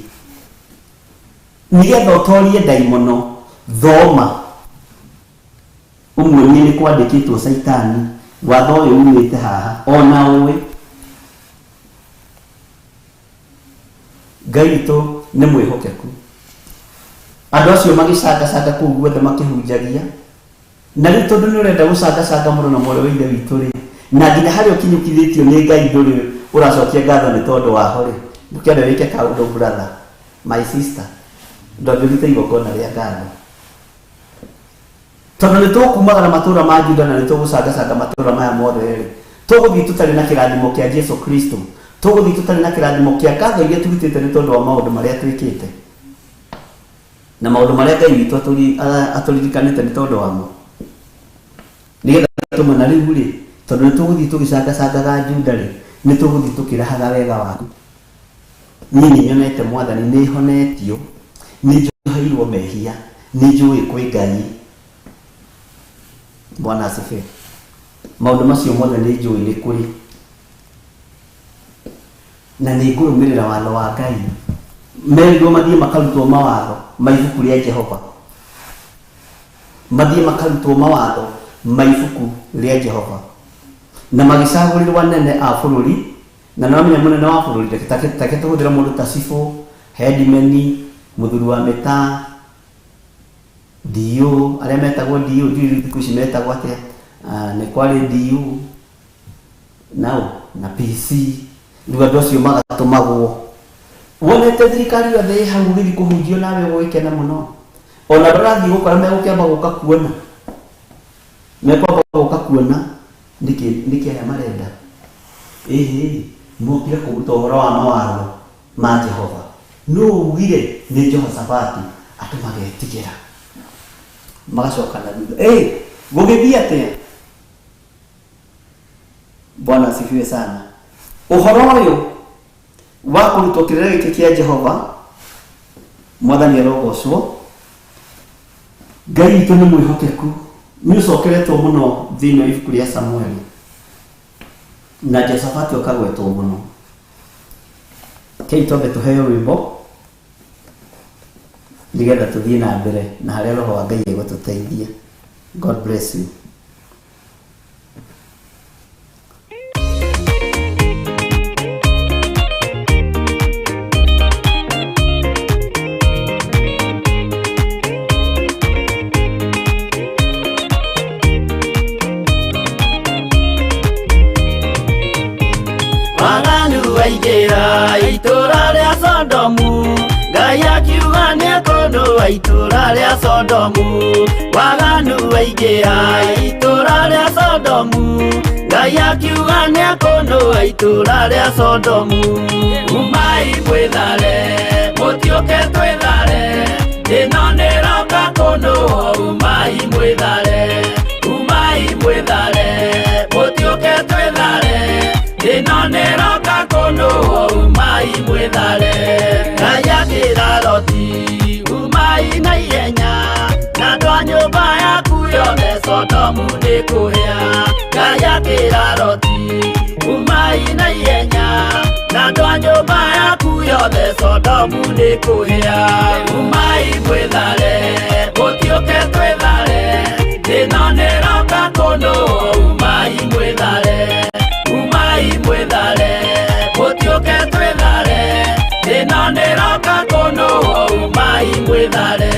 Nĩgetha ũtorie ndaimono, thoma. Ũmuonie nĩ kwandĩkĩtwo Caitani, watho ũyũ umĩte haha, ona ũĩ. Ngai witũ nĩ mwĩhokeku. Andũ acio magĩcangacanga kũu guothe makĩhunjagia. Na rĩu tondũ nĩ ũrenda gũcangacanga mũno na mwarĩ wa Ithe witũ rĩ, na nginya harĩa ũkinyũkithĩtio nĩ Ngai ndũrĩ ũracokia ngatho nĩ tondũ waho rĩ, ndũkĩambe wĩke kaũndũ brother, my sister, ndwambe ũrute igongona rĩa ngatho. Tondũ nĩ tũkumagara matũũra ma Juda na nĩ tũgũcangacanga matũũra maya mothe rĩ, tũgũthiĩ tũtarĩ na kĩrathimo kĩa Jesu Kristo, tũgũthiĩ tũtarĩ na kĩrathimo kĩa ngatho iria tũrutĩte nĩ tondũ wa maũndũ marĩa twĩkĩte na maũndũ marĩa Ngai witũ atũririkanĩte nĩ tondũ wamo. Nĩgetha tũmwe na rĩu rĩ, tondũ nĩ tũgũthiĩ tũgĩcangacangaga Juda rĩ, nĩ tũgũthiĩ tũkĩrahaga wega waku. Niĩ nĩ nyonete Mwathani, nĩ honetio, nĩ njoheirwo mehia, nĩ njũĩ kwĩ Ngai. Bwana asifiwe. Maũndũ macio mothe nĩ njũĩ nĩ kũrĩ. Na nĩ ngũrũmĩrĩra watho wa Ngai. Merirwo mathiĩ makarutwo mawatho ma ibuku rĩa Jehova. Mathiĩ makarutwo mawatho Ma ibuku rĩa Jehova na magĩcagũrĩrwo anene a bũrũri. Na nĩwamenya mũnene wa bũrũri, take tũhũthĩre mũndũ ta cibũ, headman, mũthuri wa mĩtaa, DO, arĩa metagwo DO, ndiũĩ thikũ ici metagwo atĩa. Nĩ kwarĩ DO nao na PC. Rĩu andũ acio magatũmagwo wonete thirikari yothe ĩ hau gĩthiĩ kũhunjio, nawe ũgũgĩkena mũno. Ona ndũrathiĩ gũkora, megũkĩamba gũka kuona, mekwamba gũka kuona nĩkĩ, nĩkĩ aya marenda. Ĩhĩ, mokire kũruta ũhoro wa mawatho ma Jehova. Nũ ugire nĩ Jehoshafati? Andũ magetigĩra, magacoka na thutha. Ĩ gũgĩthiĩ atĩa? Bwana asifiwe sana. Ũhoro ũyũ wa kũrutwo kĩrĩra gĩkĩ kĩa Jehova, Mwathani arogocwo. Ngai witũ nĩ mwĩhokeku. Nĩ ũcokeretwo mũno thĩinĩ wa ibuku rĩa Samueli, na Jehoshafati ũkagwetwo mũno. Kei twambe tũheo rwĩmbo nĩgetha tũthiĩ na mbere na harĩa Roho wa Ngai egũtũteithia. God bless you. Waganu waingĩra itũra rĩa Sodomu, Ngai akiuga nĩekũnũa itũra rĩa Sodomu. Waganu waingĩra itũra rĩa Sodomu, Ngai akiuga nĩekũnũa itũra rĩa Sodomu. Umai mwĩthare, mũtiũke twĩthare, ĩno nĩroka kũnũo. Umai mwĩthare, umai mwĩthare, mũtiũke twĩthare, ĩno nĩroka kũnũo. Umai mwĩthare. Ngai akĩra Loti, umai na ihenya na andũ a nyũmba yaku yothe, Sodomu nĩ kũhĩa. Ngai akĩra Loti, umai na ihenya na andũ a nyũmba yaku yothe, Sodomu nĩ kũhĩa. Umai mwĩthare, mũtiũke twĩthare, ĩno nĩroka kũnũo. Umai mwĩthare, umai mwĩthare, mũtiũke twĩthare, ĩno nĩroka kũnũo. Umai mwĩthare.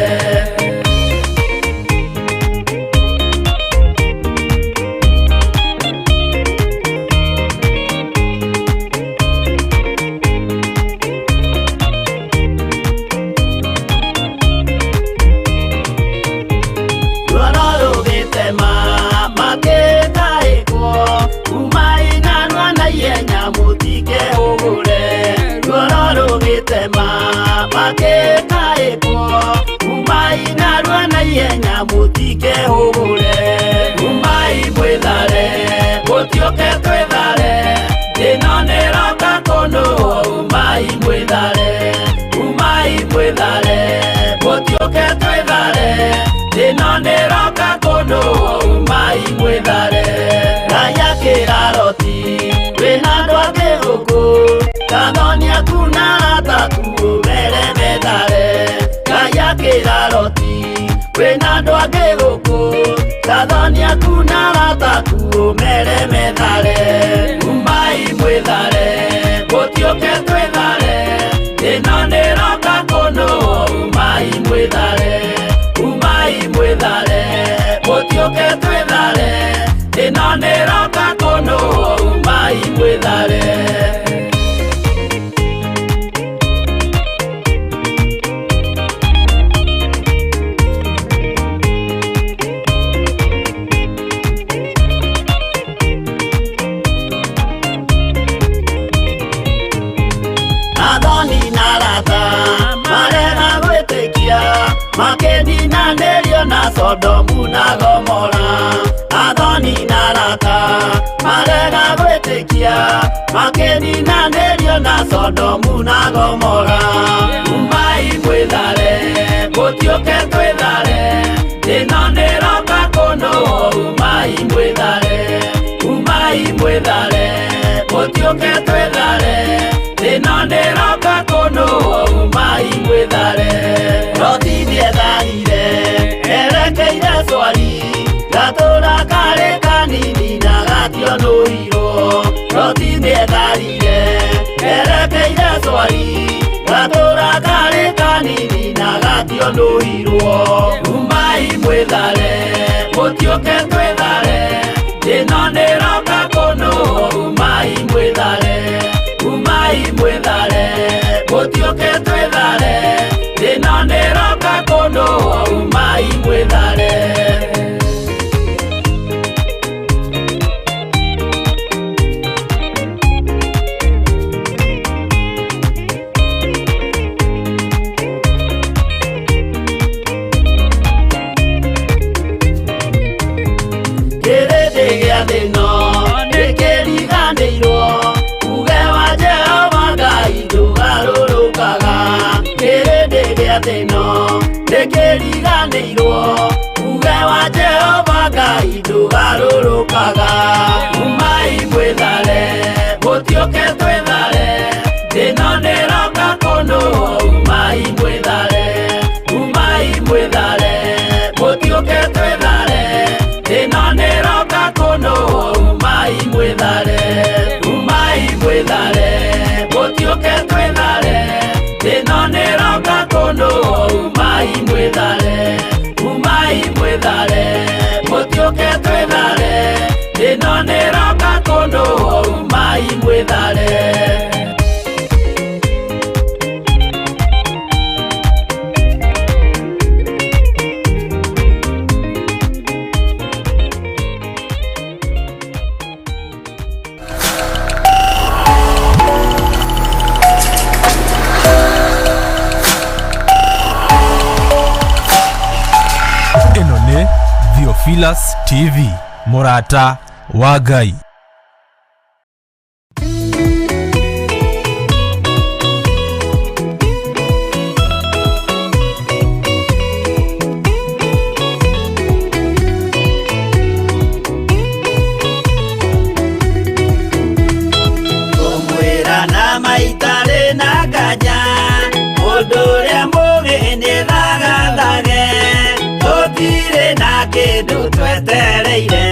Ruoro rũgĩtema makĩtaĩkwo, umai narua na ihenya mũtikehũgũre. Ruoro rũgĩtema makĩtaĩkwo, umai narua na ihenya mũtikehũgũre. Umai mwĩthare, mũtiũke twĩthare, ĩno nĩroka kũnũo. Umai mwĩthare, umai mwĩthare, mũtiũke twĩthare, ĩno nĩroka kũnũo. Umai mwĩthare. Ngai akĩra Loti, wĩna andũ angĩ gũkũ, kathoni aku na arata aku ũmere methare. Ngai akĩra Loti, wĩna andũ angĩ gũkũ, kathoni aku na arata aku ũmere methare. Umai mwĩthare, mũtiũke twĩthare, ĩno nĩroka kũnũo. Umai mwĩthare, umai mwĩthare, mũtiũke twĩthare, ĩno nĩroka kũnũo. Umai mwĩthare. Athoni na arata marega gwĩtĩkia, makĩninanĩrio na Sodomu na Gomora. Athoni na arata marega gwĩtĩkia, makĩninanĩrio na Sodomu na Gomora. Umai mwĩthare, mũtiũke twĩthare, ĩno nĩroka kũnũo. Umai mwĩthare, umai mwĩthare, mũtiũke twĩthare, ĩno nĩroka kũnũo. Umai mwĩthare. Loti nĩetharire erekeire Swari, gatũra. Nĩationũirwo Loti nĩetharire erekeire Swari gatũra karĩ kanini na gationũirwo umai mwĩthare mũtiũke twĩthare ĩno nĩroka kũnũhwo umai mwĩthare umai mwĩthare mũtiũke twĩthare ĩno nĩroka kũnũhwo umai mwĩthare. Kĩrĩndĩ gĩa thĩ ĩno nĩkĩriganĩirwo uge wa Jehova Ngai ndũgarũrũkaga. Kĩrĩndĩ gĩa thĩ ĩno nĩkĩriganĩirwo uge wa Jehova Ngai ndũgarũrũkaga. Umai mwĩthare mũtiũke twĩthare ĩno nĩroka kũnũhwo umai mwĩthare umai mwĩthare mũtiũke twĩthare ĩno nĩroka kũnũhwo umai mwĩthare umai mwĩthare mũtiũke twĩthare ĩno nĩroka kũnũhwo umai mwĩthare umai mwĩthare mũtiũke twĩthare ĩno nĩroka kũnũhwo umai mwĩthare. Ĩno nĩ Theophilus TV mũrata wa Ngai. Ngũmwĩra na maitarĩ na nganja mũndũ ũrĩa mũũgĩ nĩthagathage tũtirĩ na kĩndũ twetereire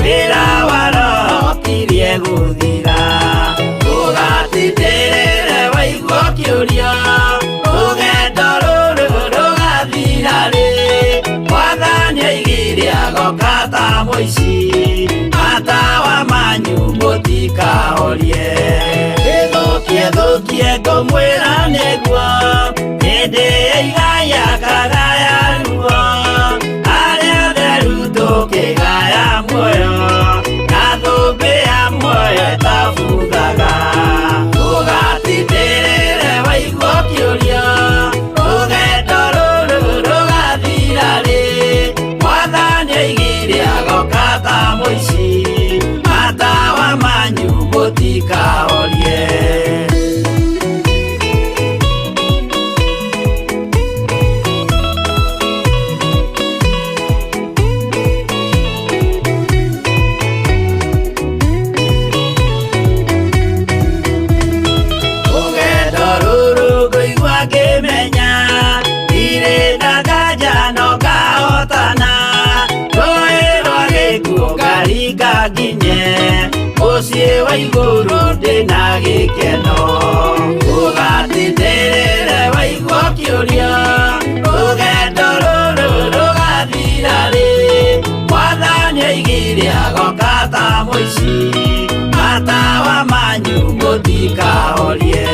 wĩra wa roho kirie gũthira ũgatindĩrĩre waigua kĩũria rũgendo rũrũ rũgathira rĩ mwathani aigire agoka ta mũici matawa manyu mũtikahorie ĩthũkie thũkie ngũmwĩra nĩguo hĩndĩ ĩigaya kagaya ruo arĩa atheru tũkĩgaya muoyo na thũmbĩ ya muoyo ĩtabuthaga ũgatindĩrĩre waigua kĩũria rũgendo rũrũ rũgathira rĩ mwathani aigire agoka ta mũici matawa manyu mũtikahorie. Rũgendo rũrũ ngũigua ngĩmenya ndirĩ na nganja no ngahotana rũĩ rwa gĩkuũ ngaringa nginye mũciĩ wa igũrũ ndĩna gĩkeno ũgatindĩrĩre waigua kĩũria rũgendo rũrũ rũgathira rĩ mwathani aigire agoka ta mũici matawa manyu mũtikahorie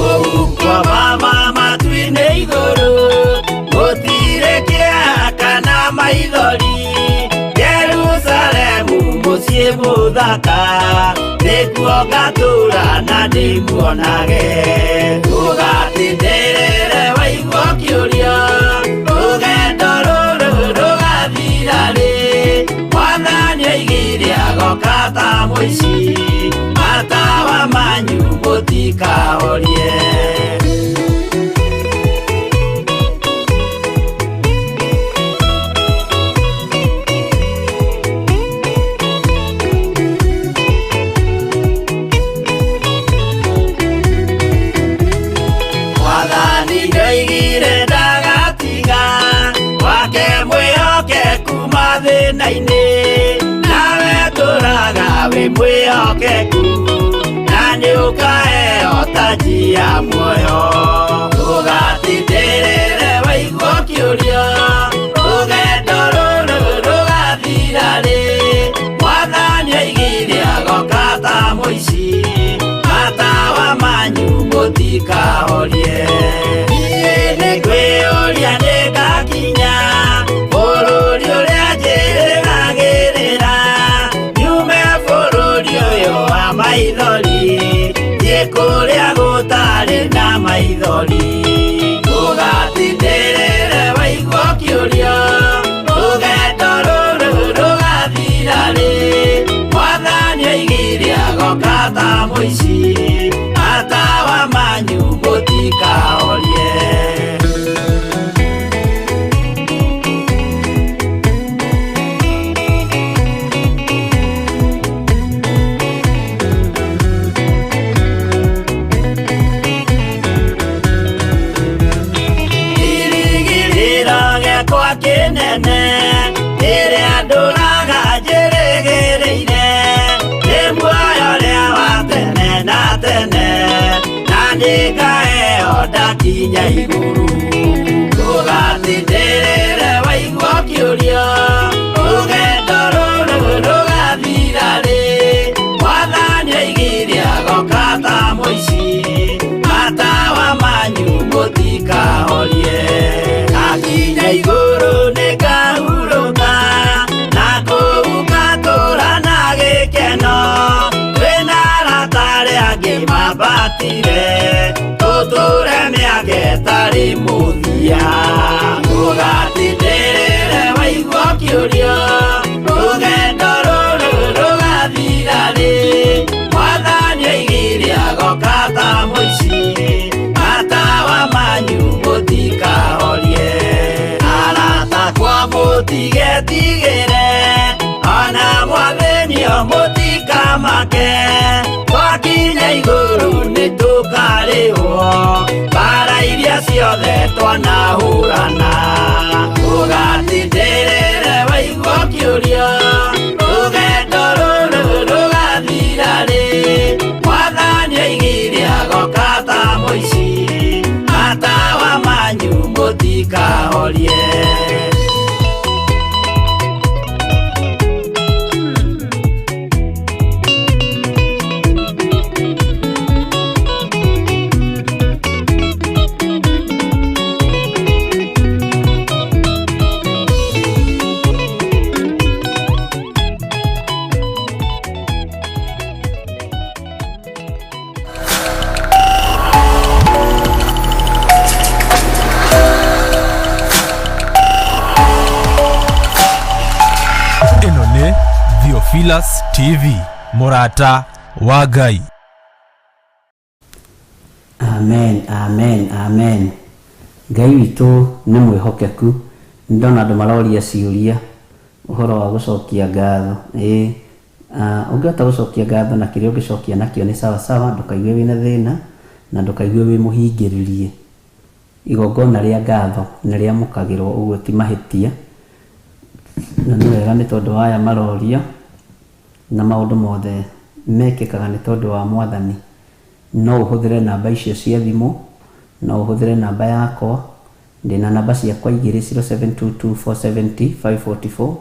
ũguo mama matu-inĩ igũrũ gũtirĩ kĩeha kana maithori Jerusalemu mũciĩ mũthaka nĩkuo ngatũũra na ndĩmuonage ũgatindĩrĩre waigua kĩũria rũgendo rũrũ rũgathira rĩ mwathani aigire agoka ta mũici matawa manyu mũtikahorie. Mwathani nĩoigire ndagatiga wake mwĩhokeku mathĩna-inĩ nawe tũraga Mwĩhokeku na nĩũkaheo taji ya muoyo. Ndũgatindĩrĩre waigua ũkĩũrio, rũgendo rũrũ rũgathira rĩ? Mwathani oigire agoka ta mũici, matawa manyu mũtikahorie. Niĩ nĩngwĩyũria nĩngakinya bũrũri ũrĩa njĩrĩgagĩrĩra, nyume bũrũri ũyũ wa maithori, thiĩ kũrĩa gũtarĩ na maithori. Ndũgatindĩrĩre waigua ũkĩũrio, rũgendo rũrũ rũgathira rĩ? Mwathani oigire agoka ta mũici, matawa manyu mũtikahorie. Kĩrĩgĩrĩro gĩakwa kĩnene kĩrĩa ndũraga njĩrĩgĩrĩire, nĩ muoyo ũrĩa wa tene na tene, na nĩngaheo ndakinya igũrũ. Ndũgatindĩrĩre waigua ũkĩũrio, rũgendo rũrũ rũgathira rĩ? Mwathani oigire agoka ta mũici, matawa manyu mũtikahorie. Ndakinya igũrũ nĩngahurũka, na kũu ngatũũra na gĩkeno, twĩna arata arĩa angĩ mambatire, tũtũũre mĩaka ĩtarĩ mũthia. Ndũgatindĩrĩre waigua ũkĩũrio, rũgendo rũrũ rũgathira rĩ? Mwathani oigire agoka ta mũici, matawa manyu mũtikahorie. Arata akwa mũtigetigĩre, ona mwathĩnio mũtikamake, twakinya igũrũ nĩtũkarĩhwo mbara iria ciothe twanahũrana. Ndũgatindĩrĩre waigua ũkĩũrio, rũgendo rũrũ rũgathira rĩ? Mwathani oigire agoka ta mũici, matawa manyu mũtikahorie. Ĩno nĩ Theophilus TV, mũrata wa Ngai. Amen, amen, amen. Ngai witũ nĩ mwĩhokeku. Nĩ ndona andũ maroria ciũria ũhoro wa gũcokia ngatho. Ĩĩ, ũngĩhota gũcokia ngatho na kĩrĩa ũngĩcokia nakĩo nĩ sawa sawa, ndũkaigue wĩna thĩna na ndũkaigue wĩ mũhingĩrĩrie. Igongona rĩa ngatho nĩ rĩamũkagĩrwo ũguo ti mahĩtia. Na nĩ wega nĩ tondũ wa aya maroria na maũndũ mothe mekĩkaga nĩ tondũ wa Mwathani. No ũhũthĩre namba icio cia thimũ, no ũhũthĩre namba yakwa, ndĩna namba ciakwa igĩrĩ 0722 470 544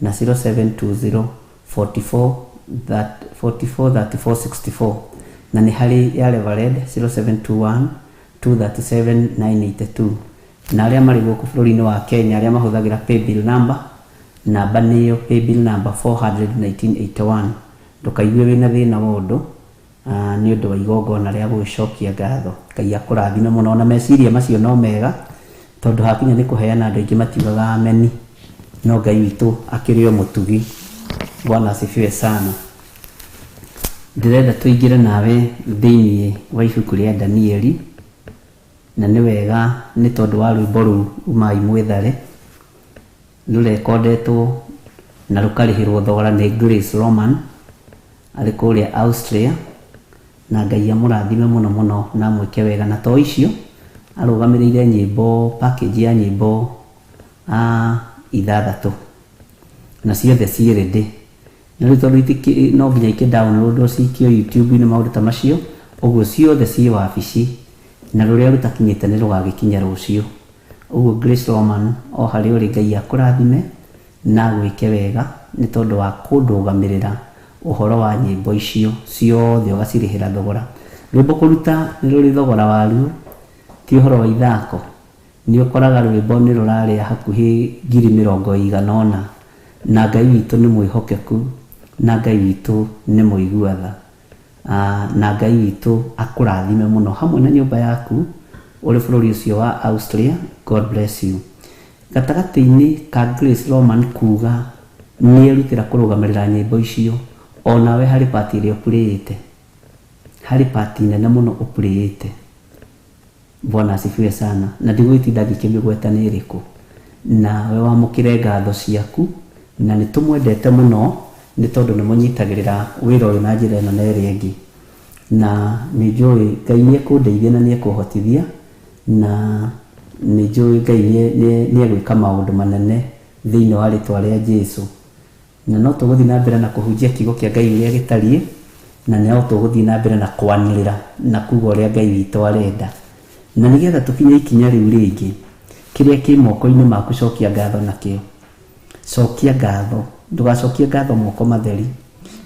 na 0720 44 44 34 64, na nĩ harĩ ya Reverend 0721 237 982. Na arĩa marĩ gũkũ bũrũri-inĩ wa Kenya arĩa mahũthagĩra paybill number, namba nĩyo paybill number 400 1981. Ndũkaigue wĩna thĩna wa ũndũ nĩ ũndũ wa igongona rĩa gũgĩcokia ngatho. Ngai akũrathime mũno. Ona meciria macio no mega, tondũ hakinya nĩ kũheana andũ aingĩ matiugaga ameni, no Ngai witũ akĩrĩ o mũtugi. Bwana asifiwe sana. Ndĩrenda tũingĩre nawe thĩinĩ wa ibuku rĩa Danieli, na nĩ wega nĩ tondũ wa rwĩmbo rũu Umai Mwĩthare, rũrekondetwo na rũkarĩhĩrwo thogora nĩ Grace Roman arĩ kũrĩa Austria, na Ngai amũrathime mũno mũno na amwĩke wega. Na to icio, arũgamĩrĩire nyĩmbo, package ya nyĩmbo ithathatũ, na ciothe ciĩ ready. Na rĩu tondũ no nginya ikĩ download cikio YouTube-inĩ maũndũ ta macio, ũguo ciothe ciĩ wabici, na rũrĩa rũtakinyĩte nĩ rũgagĩkinya rũciũ. Ũguo Grace Roman, o harĩa ũrĩ, Ngai akũrathime na agwĩke wega nĩ tondũ wa kũndũgamĩrĩra ũhoro wa nyĩmbo icio ciothe ũgacirĩhĩra thogora. Rwĩmbo kũruta nĩ rũrĩ thogora waruo, ti ũhoro wa ithako. Nĩ ũkoraga rwĩmbo nĩ rũrarĩa hakuhĩ ngiri mĩrongo ĩigana ũna, na Ngai witũ nĩ mwĩhokeku, na Ngai witũ nĩ mũigua tha. Na Ngai witũ akũrathime mũno hamwe na nyũmba yaku ũrĩ bũrũri ũcio wa Austria. God bless you. Gatagatĩ-inĩ ka Grace Roman kuga nĩ erutĩra kũrũgamĩrĩra nyĩmbo icio, onawe harĩ part ĩrĩa ũpurĩĩte, harĩ part nene mũno ũpurĩĩte. Bwana asifiwe sana. Na ndigũgĩtinda ngĩkĩmĩgweta nĩ ĩrĩkũ. Nawe wamũkĩre ngatho ciaku, na nĩ tũmwendete mũno nĩ tondũ nĩ mũnyitagĩrĩra wĩra ũyũ na njĩra ĩno na ĩrĩa ĩngĩ. Na nĩ njũĩ Ngai nĩ ekũndeithia na nĩ ekũhotithia, na nĩ njũĩ Ngai nĩ egwĩka maũndũ manene thĩinĩ wa rĩtwa rĩa Jesu. Na no tũgũthiĩ na mbere na kũhunjia kiugo kĩa Ngai ũrĩa gĩtariĩ, na no tũgũthiĩ na mbere na kwanĩrĩra na kuga ũrĩa Ngai witũ arenda. Na nĩgetha tũkinye ikinya rĩu rĩngĩ, kĩrĩa kĩ moko-inĩ maku cokia ngatho nakĩo. Cokia ngatho, ndũgacokie ngatho moko matheri,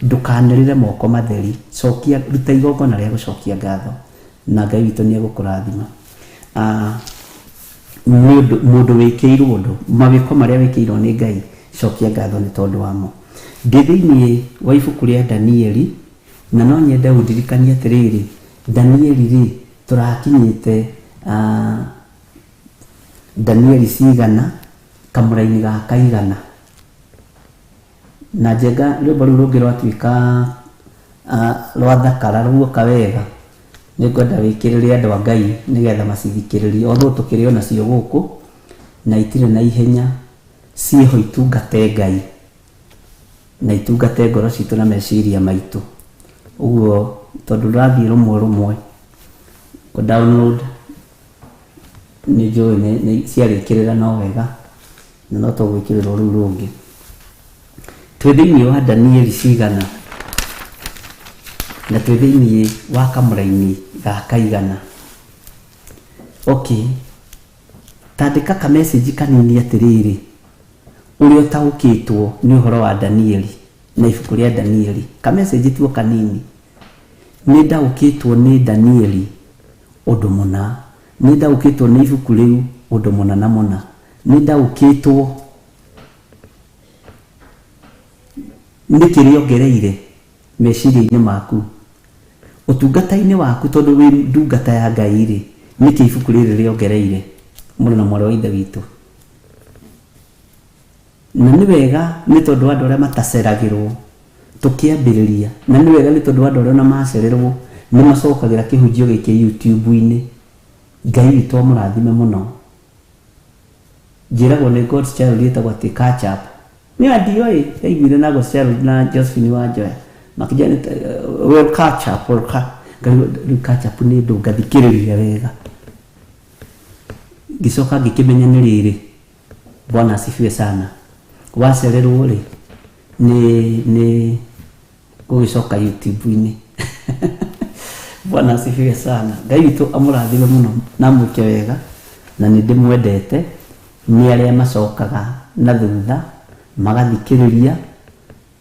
ndũkanĩrĩre moko matheri, cokia, ruta igongona rĩa gũcokia ngatho, na Ngai witũ nĩ egũkũrathima. Nĩ ũndũ mũndũ wĩkĩirwo ũndũ, mawĩko marĩa wĩkĩirwo nĩ Ngai, cokia ngatho nĩ tondũ wamo. Ndĩ thĩinĩ wa ibuku rĩa Danieli, na no nyende ũndirikanie atĩrĩrĩ, Danieli rĩ, tũrakinyĩte Danieli cigana, kamũraini ga kaigana. Na njenga rwĩmbo rũu rũngĩ rwatuĩka rwathakara ruoka wega, nĩngwenda wĩkĩrĩre andũ a Ngai nĩgetha macithikĩrĩrie, although tũkĩrĩ onacio gũkũ na itirĩ na ihenya, ciĩho itungate Ngai na itungate ngoro citũ na meciria maitũ. Ũguo tondũ rũrathiĩ rũmwe rũmwe kũ download nĩ njũĩ nĩ ciarĩkĩrĩra no wega, na no tũgwĩkĩrĩrwo rũu rũngĩ. Twĩ thĩinĩ wa Danieli cigana, na twĩ thĩinĩ wa kamũraini ga kaigana. Okay, tandĩka ka message kanini atĩrĩrĩ, ũrĩa ũtaũkĩtwo nĩ ũhoro wa Danieli na ibuku rĩa Danieli, ka message tu kanini. Nĩ ndaũkĩtwo nĩ Danieli ũndũ mũna, nĩ ndaũkĩtwo nĩ ibuku rĩu ũndũ mũna na mũna, nĩ ndaũkĩtwo nĩ kĩrĩa ongereire meciria-inĩ maku ũtungata-inĩ waku, tondũ wĩ ndungata ya Ngai rĩ, nĩkĩ ibuku rĩrĩ rĩongereire mũrũ na mwarĩ wa Ithe witũ. Na nĩ wega nĩ tondũ andũ arĩa mataceragĩrwo tũkĩambĩrĩria, na nĩ wega nĩ tondũ andũ arĩa ona macererwo nĩ macokagĩra kĩhunjio gĩkĩ YouTube-inĩ. Ngai witũ amũrathime mũno. Njĩragwo nĩ God's Child ĩtagwo atĩ catch up. Nĩ andioĩ ndaiguire na God's Child na Josephine Wanjoya makĩnjĩra we'll catch up, we'll rĩu catch up nĩ ndũ ngathikĩrĩria wega, ngĩcoka ngĩkĩmenya nĩ rĩrĩ. Bwana asifiwe sana. Wacererwo rĩ, nĩ gũgĩcoka YouTube-inĩ. Bwana asifiwe sana. Ngai witũ amũrathime mũno na amwĩke wega, na nĩ ndĩmwendete nĩ arĩa macokaga na thutha magathikĩrĩria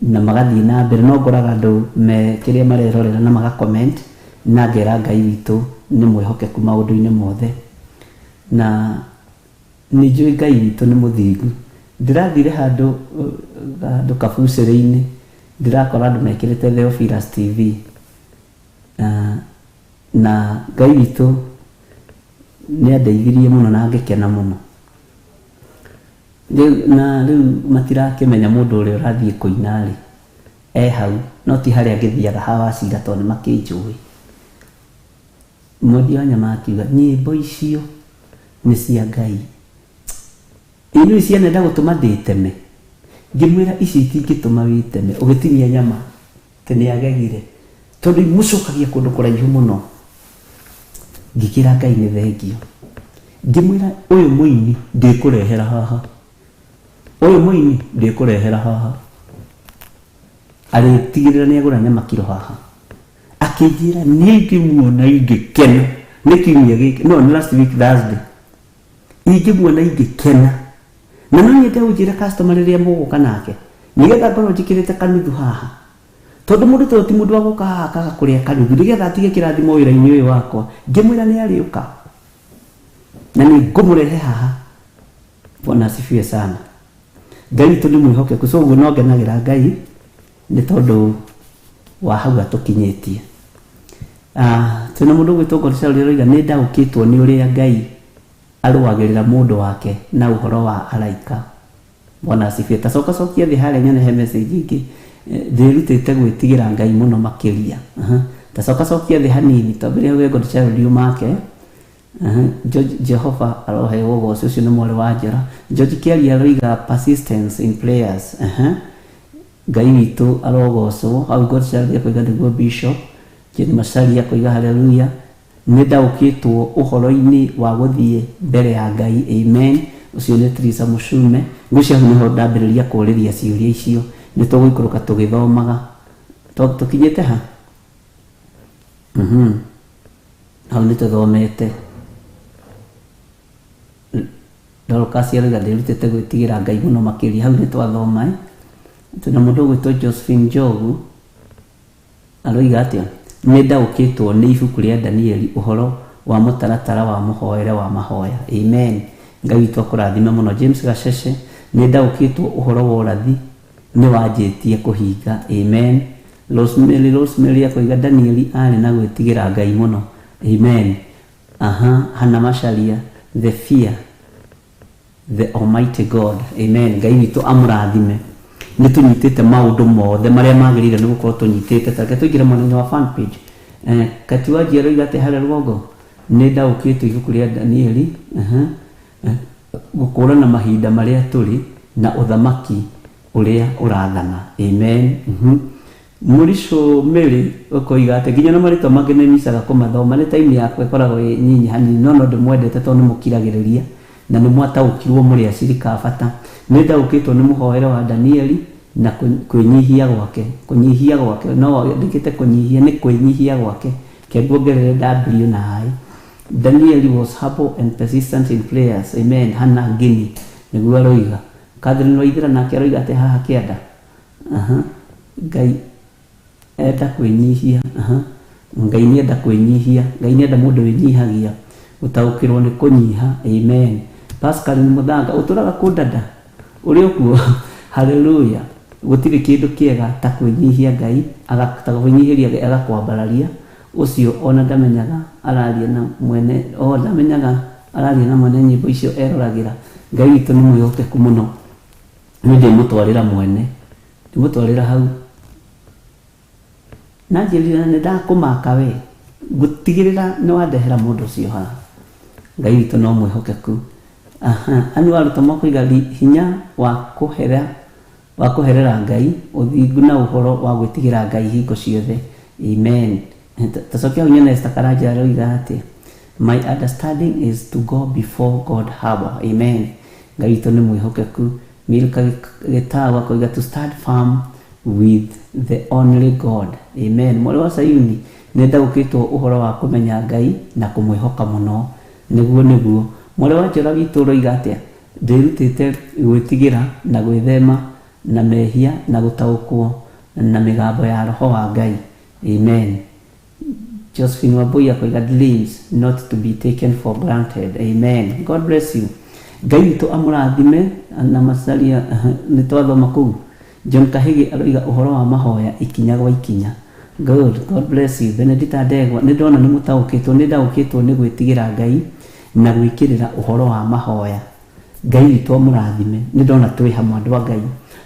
na magathiĩ na mbere. No ngoraga andũ me kĩrĩa marerorera na maga comment, na ngera Ngai witũ nĩ mwĩhokeku maũndũ-inĩ mothe, na nĩ njũĩ Ngai witũ nĩ mũthingu. Ndĩrathire handũ handũ kabucĩrĩ-inĩ, ndĩrakora andũ mekĩrĩte Theophilus TV, na Ngai witũ nĩ andeithirie mũno na ngĩkena mũno. Na rĩu matirakĩmenya mũndũ ũrĩa ũrathiĩ kũina rĩ e hau, no ti harĩa ngĩthiaga ha Wacira tondũ nĩ makĩnjũĩ. Mwendia wa nyama akiuga nyĩmbo icio nĩ cia Ngai, inyuĩ cianenda gũtũma ndĩteme. Ngĩmwĩra ici itingĩtũma wĩteme ũgĩtinia nyama, atĩ nĩ agegire tondũ imũcokagia kũndũ kũraihu mũno. Ngĩkĩra Ngai nĩ thengio, ngĩmwĩra ũyũ mũini ndĩkũrehera haha, ũyũ mũini ndĩkũrehera haha. Arĩtigĩrĩra nĩ agũra nyama kiro haha. Akĩnjĩra niĩ ingĩmuona ingĩkena. Nĩ kiumia gĩkĩ, no nĩ last week Thursday. Ingĩmuona ingĩkena. Na no nyende ũnjĩre customer rĩrĩa mũgũka nake. Nĩgetha ngorwo njĩkĩrĩte kanuthu haha. Tondũ mũndũ ta ũyũ ti mũndũ wa gũka haha akaga kũrĩa kanuthu nĩgetha atige kĩrathimo wĩra-inĩ ũyũ wakwa. Ngĩmwĩra nĩ arĩũka. Na nĩ ngũmũrehe haha. Bwana asifiwe sana. Ngai witũ nĩ mwĩhokeku. So ũguo no ngenagĩra Ngai nĩ tondũ wa hau atũkinyĩtie. Twĩna mũndũ ũgwĩtwo Ngoricero ũrĩa ũroiga nĩ ndaũkĩtwo nĩ ũrĩa Ngai arũagĩrĩra mũndũ wake na ũhoro wa araika. Bwana asifiwe. Ta coka cokia thĩ harĩa nyone he message ĩngĩ. Ndĩrutĩte gwĩtigĩra Ngai mũno makĩria. Ta coka cokia thĩ hanini twambĩrĩrie hau he Ngoricero ndiumake. George Jehova aroheo ũgoci ũcio nĩ mwarĩ wa Njora. George Kĩaria aroiga persistence in prayers. Ngai witũ arogocwo. Hau Ngoricero akoiga nĩguo Bishop. Jane Macharia akoiga hallelujah. Nĩ ndaũkĩtwo ũhoro-inĩ wa gũthiĩ mbere ya Ngai. Amen. Ũcio nĩ Teresa Mũcume. Ngwĩciria hau nĩho ndambĩrĩria kũũrĩria ciũria icio. Nĩ tũgũikũrũka tũgĩthomaga. Tũkinyĩte ha? Hau nĩ tũthomete. Dorcas aroiga ndĩrutĩte gwĩtigĩra Ngai mũno makĩria. Hau nĩ twathoma. Twĩna mũndũ ũgwĩtwo Josephine Njogu. Aroiga atĩa? Nĩ ndaũkĩtwo nĩ ibuku rĩa Danieli ũhoro wa mũtaratara wa mũhoere wa mahoya. Amen. Ngai witũ akũrathime mũno. James Gacece, nĩ ndaũkĩtwo ũhoro wa ũrathi nĩ wanjĩtie kũhinga. Amen. Rosemary, Rosemary akoiga Danieli arĩ na gwĩtigĩra Ngai mũno. Amen. Aha, Hannah Macharia, the fear the almighty God. Amen. Ngai witũ amũrathime. Nĩ tũnyitĩte maũndũ mothe marĩa magĩrĩire nĩ gũkorwo tũnyitĩte. Ta reke tũingĩre mwena-inĩ wa fan page. Katiwanji aroiga atĩ harĩa rũgongo nĩ ndaũkĩtwo ibuku rĩa Danieli. Gũkũrana mahinda marĩa tũrĩ na ũthamaki ũrĩa ũrathana. Amen. Mũrico Mary ũkoiga atĩ nginya na marĩtwa mangĩ nĩ micaga kũmathoma nĩ time yakwa ĩkoragwo ĩ nyinyi hanini no no ndĩmwendete tondũ nĩ mũkiragĩrĩria na nĩ mwataũkirwo mũrĩ acirika a bata. Nĩ ndaũkĩtwo nĩ mũhoere wa Danieli na kwĩnyihia gwake. Kũnyihia gwake no ndĩkĩte kũnyihia nĩ kwĩnyihia gwake. Ke nguongerere W na I. Danieli was humble and persistent in prayers. Amen. Hannah Guinea nĩguo aroiga. Catherine Waithera nake aroiga atĩ haha kĩanda. Ngai enda kwĩnyihia. Ngai nĩ enda kwĩnyihia. Ngai nĩ enda mũndũ wĩnyihagia. Gũtaũkĩrwo nĩ kũnyiha. Amen. Pascal Mũthanga ũtũraga kũ dada? Ũrĩ o kuo? Hallelujah. Gũtirĩ kĩndũ kĩega ta kwĩnyihia Ngai, ta kwĩnyihĩria Ngai agakwambararia. Ũcio ona ndamenyaga araria na mwene, o ndamenyaga araria na mwene nyĩmbo icio eroragĩra. Ngai witũ nĩ mwĩhokeku mũno. Niĩ ndĩmũtwarĩra mwene. Ndĩmũtwarĩra hau. Na njĩrire nĩ ndakũmaka we. Ngũtigĩrĩra nĩ wandehera mũndũ ũcio haha. Ngai witũ no mwĩhokeku. Anu arutwo makoiga hinya wa kũhera wa kũherera Ngai ũthingu na ũhoro wa gwĩtigĩra Ngai hingo ciothe. Amen. Tacokia hau nyone Esther Karanja aroiga atĩa. My understanding is to go before God harbor. Amen. Ngai witũ nĩ mwĩhokeku. Milka Gĩtaũ akoiga to stand firm with the only God. Amen. Mwarĩ wa Sayuni nĩ ndaũkĩtwo ũhoro wa kũmenya Ngai na kũmwĩhoka mũno. Nĩguo nĩguo. Mwarĩ wa Njora witũ ũroiga atĩa? Ndĩrutĩte gwĩtigĩra na gwĩthema na mehia na gũtaũkwo na mĩgambo ya roho wa Ngai. Amen. Josephine Wambui akoiga dreams not to be taken for granted. Amen. God bless you. Ngai witũ amũrathime na Macharia nĩ twathoma kũu. John Kahigi aroiga ũhoro wa mahoya ikinya gwa ikinya. Good. God bless you. Benedita Ndegwa nĩ ndona nĩ mũtaũkĩtwo nĩ ndaũkĩtwo nĩ gwĩtigĩra Ngai na gwĩkĩrĩra ũhoro wa mahoya. Ngai witũ amũrathime. Nĩ ndona twĩ hamwe andũ a Ngai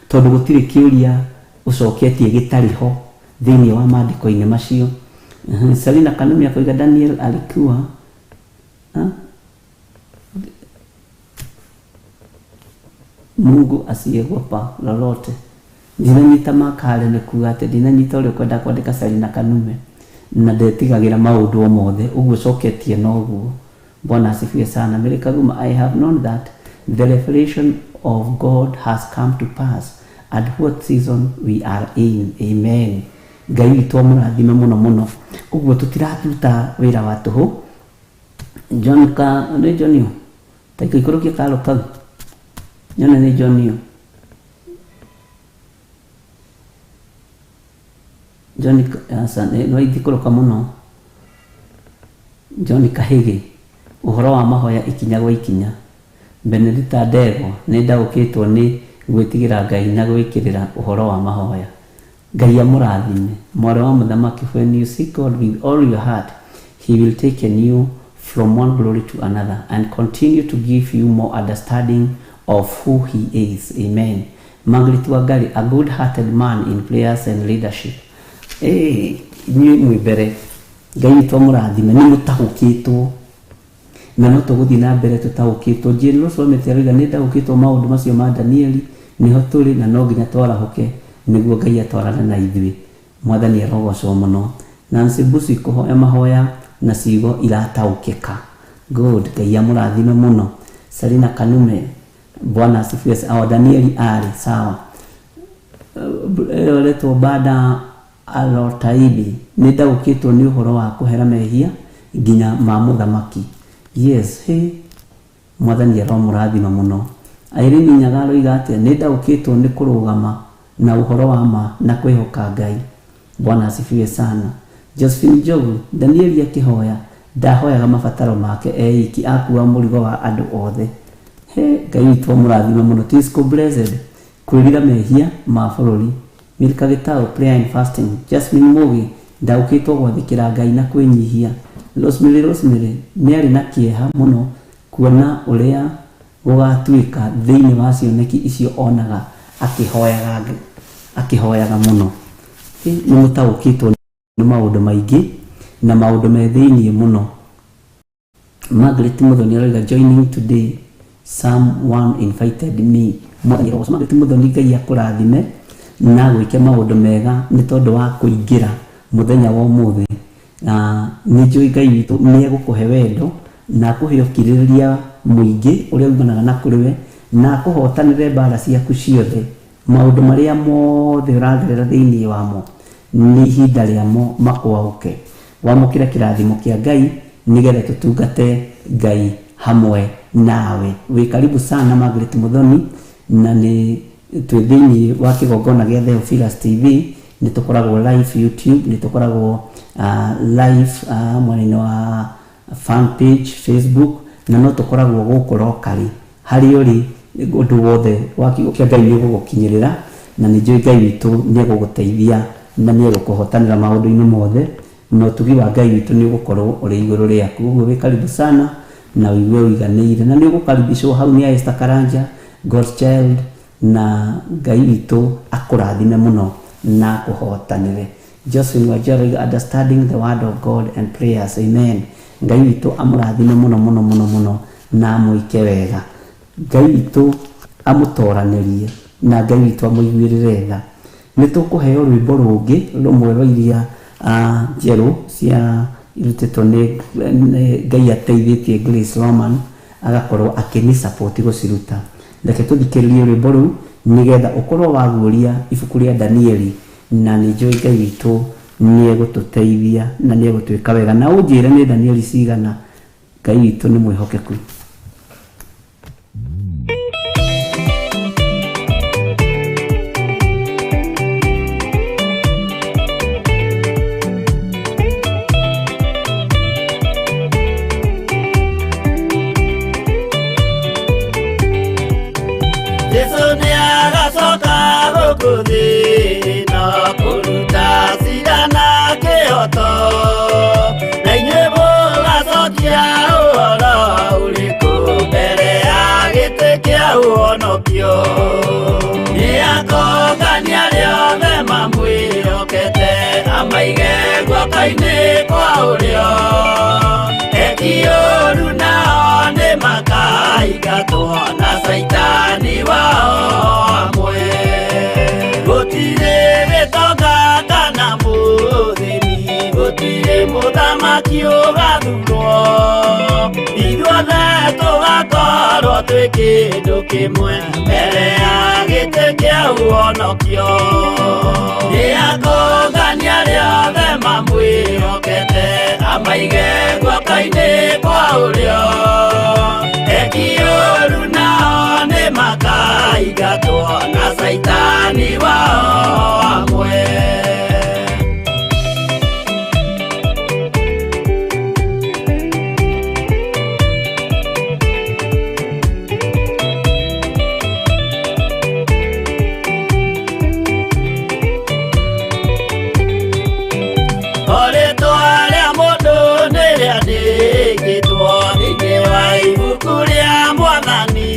tondũ gũtirĩ kĩũria ũcoketie gĩtarĩ ho thĩinĩ wa maandĩko-inĩ macio. Selina Kanumi akoiga Daniel alikuwa Mungu asiyeogopa lolote. Ndinanyita makale nĩ kuga atĩ ndinanyita ũrĩa ũkwenda kwandĩka Selina Kanume na ndetigagĩra maũndũ o mothe ũguo coketie noguo. Bwana asifiwe sana. Mary Kaguma, I have known that the revelation of God has come to pass. And what season we are in. Amen. Ngai witũ amũrathime mũno mũno. Ũguo tũtiraruta wĩra wa tũhũ. John ka nĩ John ũ? Ta ikũrũkie karo kau. Nyone nĩ John ũ. John aca no ithikũrũka mũno. John Kahĩgĩ ũhoro wa mahoya ikinya gwa ikinya. Benedita Ndegwa nĩ ndaũkĩtwo nĩ gwĩtigĩra Ngai na gwĩkĩrĩra ũhoro wa mahoya. Ngai amũrathime. Mwarĩ wa mũthamaki, when you seek God with all your heart, he will take you from one glory to another and continue to give you more understanding of who he is. Amen. Margaret Wangari, a good-hearted man in prayers and leadership. Eh, inyuĩ mwĩ mbere Ngai witũ amũrathime nĩ mũtaũkĩtwo na no tũgũthiĩ na mbere tũtaũkĩtwo. Jane Rose aroiga nĩ ndaũkĩtwo maũndũ macio ma Danieli nĩho tũrĩ na no nginya twarahũke nĩguo Ngai atwarane na ithuĩ. Mwathani arogocwo mũno. Nancy Busi kũhoya mahoya na ciugo irataũkĩka. Good. Ngai amũrathime mũno. Selina Kanume, Bwana asifiwe. O Danieli arĩ sawa. Ĩyo ĩretwo Bada Alotaibi nĩ ndaũkĩtwo nĩ ũhoro wa kũhera mehia nginya ma mũthamaki. Yes, he mwathani aromũrathima mũno. Irene Nyaga aroiga atĩa nĩ ndaũkĩtwo nĩ kũrũgama na ũhoro wa ma na kwĩhoka Ngai. Bwana asifiwe sana. Josephine Njogu, Danieli akĩhoya ndahoyaga mabataro make eiki akua mũrigo wa andũ othe. He Ngai witũ amũrathime mũno. Tisco Blessed kwĩrira mehia ma bũrũri. Milka Gĩtaũ prayer and fasting. Jasmine Mũgĩ ndaũkĩtwo gwathĩkĩra Ngai na kwĩnyihia. Rosemary Rosemary nĩ arĩ na kĩeha mũno kuona ũrĩa gũgatuĩka thĩinĩ wa cioneki icio onaga akĩhoyaga akĩhoyaga mũno. Nĩ mũtaũkĩtwo nĩ maũndũ maingĩ na maũndũ me thĩinĩ mũno. Margaret Muthoni aroiga joining today someone invited me. Mwathani arogocwo. Margaret Muthoni Ngai akũrathime na gwĩke maũndũ mega nĩ tondũ wa kũingĩra mũthenya wa ũmũthĩ. Na nĩ njũĩ Ngai witũ nĩ egũkũhe wendo na akũhe ũkirĩrĩria mũingĩ ũrĩa umanaga na kũrĩ we na akũhotanĩre mbara ciaku ciothe. Maũndũ marĩa mothe ũragerera thĩinĩ wamo nĩ ihinda rĩamo makwaũke. Wamũkĩre kĩrathimo kĩa Ngai nĩgetha tũtungate Ngai hamwe nawe. Wĩ karibu sana Margaret Muthoni na nĩ twĩ thĩinĩ wa kĩgongona gĩa Theophilus TV. Nĩ tũkoragwo live YouTube, nĩ tũkoragwo live mwena-inĩ wa fan page Facebook, na no tũkoragwo gũkũ locally harĩa ũrĩ. Ũndũ wothe wa kiugo kĩa Ngai nĩ ũgũgũkinyĩrĩra na nĩ njũĩ Ngai witũ nĩ egũgũteithia na nĩ egũkũhotanĩra maũndũ-inĩ mothe na ũtugi wa Ngai witũ nĩ ũgũkorwo ũrĩ igũrũ rĩaku. Ũguo wĩ karibu sana na ũigue ũiganĩire na nĩ ũgũkaribicwo hau nĩ Esther Karanja, God's Child, na Ngai witũ akũrathime mũno na akũhotanĩre. Josephine Wanjara aroiga understanding the word of God and prayers. Amen. Ngai witũ amũrathime mũno mũno mũno mũno na amwĩke wega. Ngai witũ amũtoranĩrie na Ngai witũ amũiguĩrĩre tha. Nĩ tũkũheo rwĩmbo rũngĩ rũmwe rwa iria njerũ cia irutĩtwo nĩ Ngai ateithĩtie Grace Roman agakorwo akĩmĩ support gũciruta. Reke tũthikĩrĩrie rwĩmbo rũu nĩgetha ũkorwo waguũria ibuku rĩa Danieli na nĩ njũĩ Ngai witũ nĩ egũtũteithia na nĩ egũtwĩka wega. Na ũnjĩre nĩ Danieli cigana. Ngai witũ nĩ mwĩhokeku. Jesu nĩ agacoka gũkũ thĩ na kũruta cira na kĩhoto na inyuĩ mũgacokia ũhoro ũrĩkũ mbere ya gĩtĩ kĩa ũhonokio. Nĩ akongania arĩa othe mamwĩhokete amaige guoko-inĩ kwa ũrĩo. Eki ũũru nao nĩ makaingatwo na caitani wao hamwe. Gũtirĩ gĩtonga kana mũthĩni, gũtirĩ mũthamaki ũgathurwo, ithuothe tũgakorwo Twĩ kĩndũ kĩmwe mbere ya gĩtĩ kĩa ũhonokio. Nĩ akongania arĩa othe mamwĩhokete, amaige guoko-inĩ kwa ũrĩo. Eki ũũru nao nĩ makaingatwo na caitani wao hamwe. Rĩtwa rĩa mũndũ nĩ rĩandĩkĩtwo thĩinĩ wa ibuku rĩa Mwathani.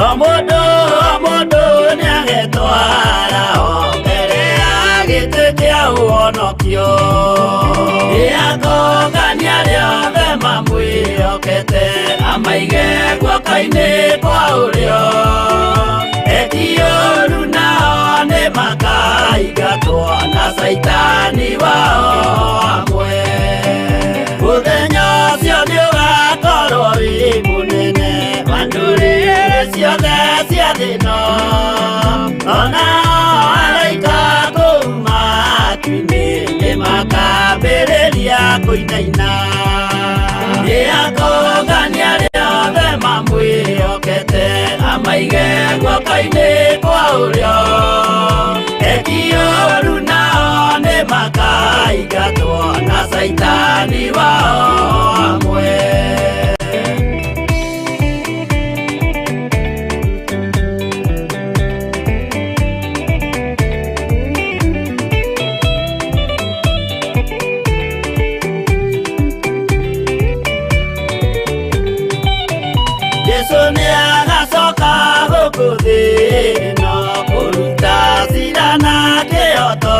O mũndũ o mũndũ nĩagetwara o mbere ya gĩtĩ kĩa ũhonokio. Nĩakongania arĩa othe mamwĩhokete, amaige guoko-inĩ kwa ũrĩo. Eki ũũru nao nĩ makaingatwo na caitani wao hamwe. Mũthenya ũcio nĩũgakorwo wĩ mũnene wa ndũrĩrĩ ciothe cia thĩ ĩno. Onao araika kũu matu-inĩ nĩmakambĩrĩria kũinaina. Nĩakongania arĩa othe mamwĩhokete, amaige guoko-inĩ kwa ũrĩo. Eki ũũru nao nĩ makaingatwo na caitani wao hamwe. Jesu nĩagacoka gũkũ thĩ ĩno kũruta cira na kĩhooto,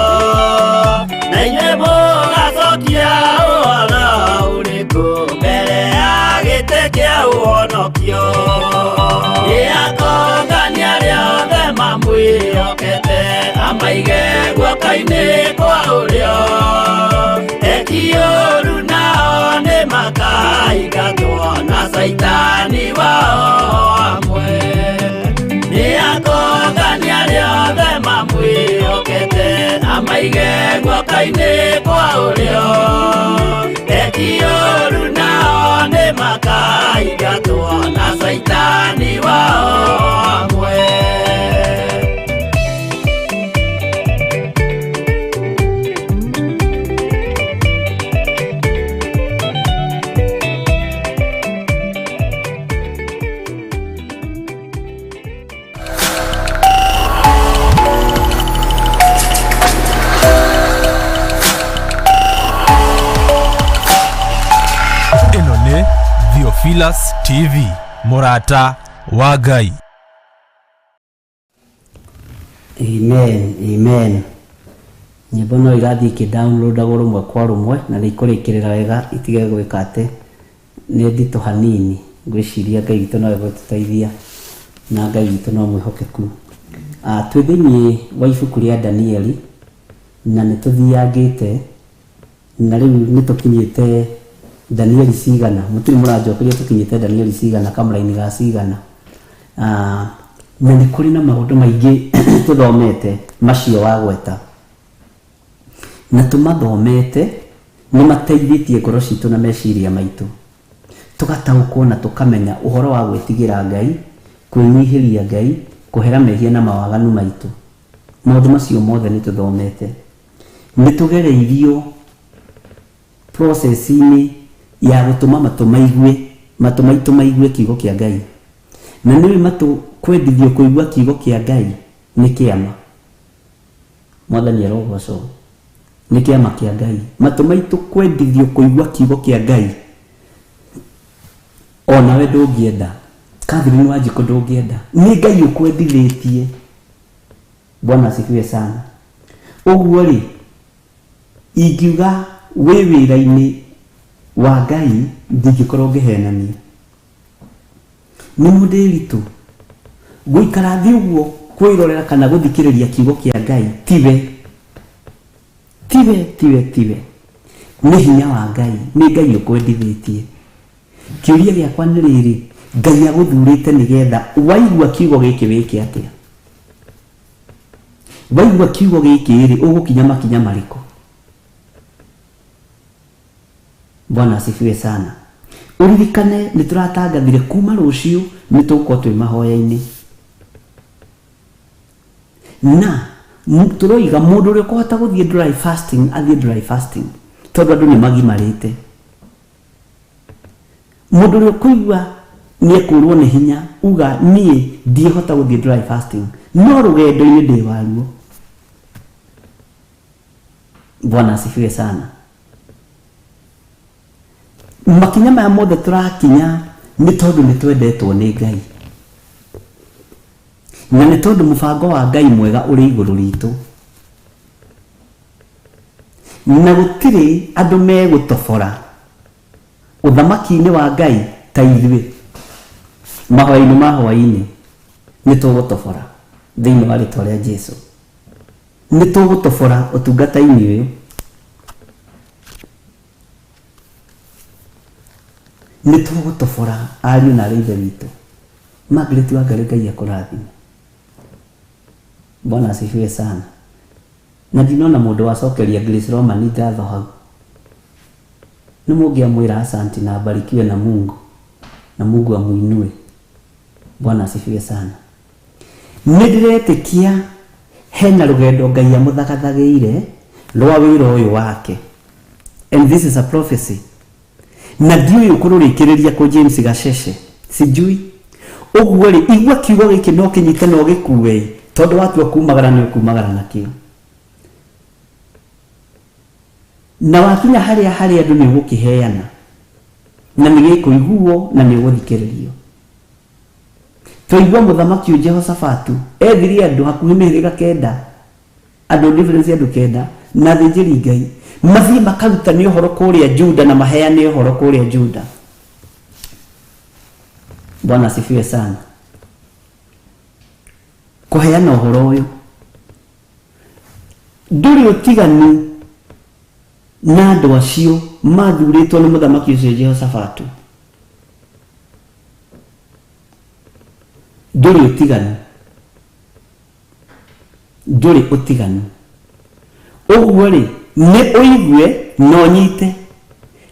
na inyuĩ mũgacokia ũhoro ũrĩkũ mbere ya gĩtĩ kĩa ũhonokio. Nĩakongania arĩa othe mamwĩhokete, amaige guoko-inĩ kwa ũrĩo. Eki ũũru nao nĩ makaingatwo na caitani wao hamwe. Nĩakongania arĩa othe mamwĩhokete, amaige guoko-inĩ kwa ũrĩo. Eki ũũru nao nĩ makaingatwo na caitani wao hamwe. Ĩno nĩ Theophilus TV, mũrata wa Ngai. Amen, amen. Nyĩmbo no irathiĩ ikĩdownloadagwo rũmwe kwa rũmwe na nĩ ikũrĩkĩrĩra wega itige gwĩka atĩ nĩ nditũ hanini. Ngwĩciria Ngai witũ no egũtũteithia na Ngai witũ no mwĩhokeku. Twĩ thĩinĩ wa ibuku rĩa Danieli na nĩ tũthiangĩte na rĩu nĩ tũkinyĩte Danieli cigana. Mũtirĩ mũranjokeria tũkinyĩte Danieli cigana kamũraini ga cigana. Na nĩ kũrĩ na maũndũ maingĩ tũthomete macio wagweta na tũmathomete nĩ mateithĩtie ngoro citũ na meciria maitũ, tũgataũkwo na tũkamenya ũhoro wa gwĩtigĩra Ngai, kwĩnyihĩria Ngai, kũhera mehia na mawaganu maitũ. Maũndũ macio mothe nĩ tũthomete, nĩ tũgereirio process-inĩ ya gũtũma matũ maigue, matũ maitũ maigue kiugo kĩa Ngai. Na nĩũĩ matũ kwendithio kũigua kiugo kĩa Ngai nĩ kĩama. Mwathani arogocwo. Nĩ kĩama kĩa Ngai. Matũ maitũ kwendithio kũigua kiugo kĩa Ngai, onawe ndũngĩenda. Catherine Wanjikũ ndũngĩenda. Nĩ Ngai ũkwendithĩtie. Bwana asifiwe sana. Ũguo rĩ, ingiuga wĩ wĩra-inĩ wa Ngai ndingĩkorwo ngĩhenania. Nĩ mũndĩritũ gũikara thĩ ũguo kwĩrorera kana gũthikĩrĩria kiugo kĩa Ngai tiwe, tiwe, tiwe, tiwe. Nĩ hinya wa Ngai, nĩ Ngai ũkwendithĩtie. Kĩũria gĩakwa nĩ rĩrĩ, Ngai agũthurĩte nĩgetha waigua kiugo gĩkĩ wĩke atĩa? Waigua kiugo gĩkĩ rĩ, ũgũkinya makinya marĩkũ? Bwana asifiwe sana. Ũririkane nĩ tũratangathire kuma rũciũ nĩ tũgũkorwo twĩ mahoya-inĩ. Na tũroiga mũndũ ũrĩa ũkũhota gũthiĩ dry fasting athiĩ dry fasting tondũ andũ nĩ magimarĩte. Mũndũ ũrĩa ũkũigua nĩ ekũrwo nĩ hinya uga niĩ ndiĩhota gũthiĩ dry fasting no rũgendo-inĩ ndĩ waruo. Bwana asifiwe sana. Makinya maya mothe tũrakinya nĩ tondũ nĩ twendetwo nĩ Ngai na nĩ tondũ mũbango wa Ngai mwega ũrĩ igũrũ ritũ, na gũtirĩ andũ megũtobora ũthamaki-inĩ wa Ngai ta ithuĩ. Mahoya-inĩ ma hwaĩ-inĩ nĩ tũgũtobora thĩinĩ wa rĩtwa rĩa Jesu. Nĩ tũgũtobora ũtungata-inĩ ũyũ. Nĩ tũgũtobora ariũ na aarĩ a Ithe witũ. Margaret Wangari Ngai akũrathime. Bwana asifiwe sana. Na ndinona mũndũ wacokeria Grace Romani ngatho hau. Nĩ mũngĩamwĩra asanti na abarikiwe na Mungu na Mungu amuinue. Bwana asifiwe sana. Nĩ ndĩretĩkia hena rũgendo Ngai amũthagathagĩire rwa wĩra ũyũ wake. And this is a prophecy. Na ndiũĩ ũkũrũrĩkĩrĩria kũ James Gacece. Sijui. Ũguo rĩ, igua kiugo gĩkĩ no kĩnyite na ũgĩkue tondũ watua kumagara nĩ ũkumagara nakĩo. Na wakinya harĩa harĩ andũ nĩ ũgũkĩheana na nĩ gĩkũiguo na nĩ ũgũthikĩrĩrio. Twaigua mũthamaki ũyũ Jehoshafatu ethirie andũ hakuhĩ mĩhĩrĩga kenda, andũ difference andũ kenda na athĩnjĩri Ngai mathiĩ makarutane ũhoro kũrĩa Juda na maheane ũhoro kũrĩa Juda. Bwana asifiwe sana. Kũheana ũhoro ũyũ ndũrĩ ũtiganu na andũ acio mathurĩtwo nĩ mũthamaki ũcio Jehoshafatu. Ndũrĩ ũtiganu, ndũrĩ ũtiganu. Ũguo rĩ, nĩ ũigue na ũnyite,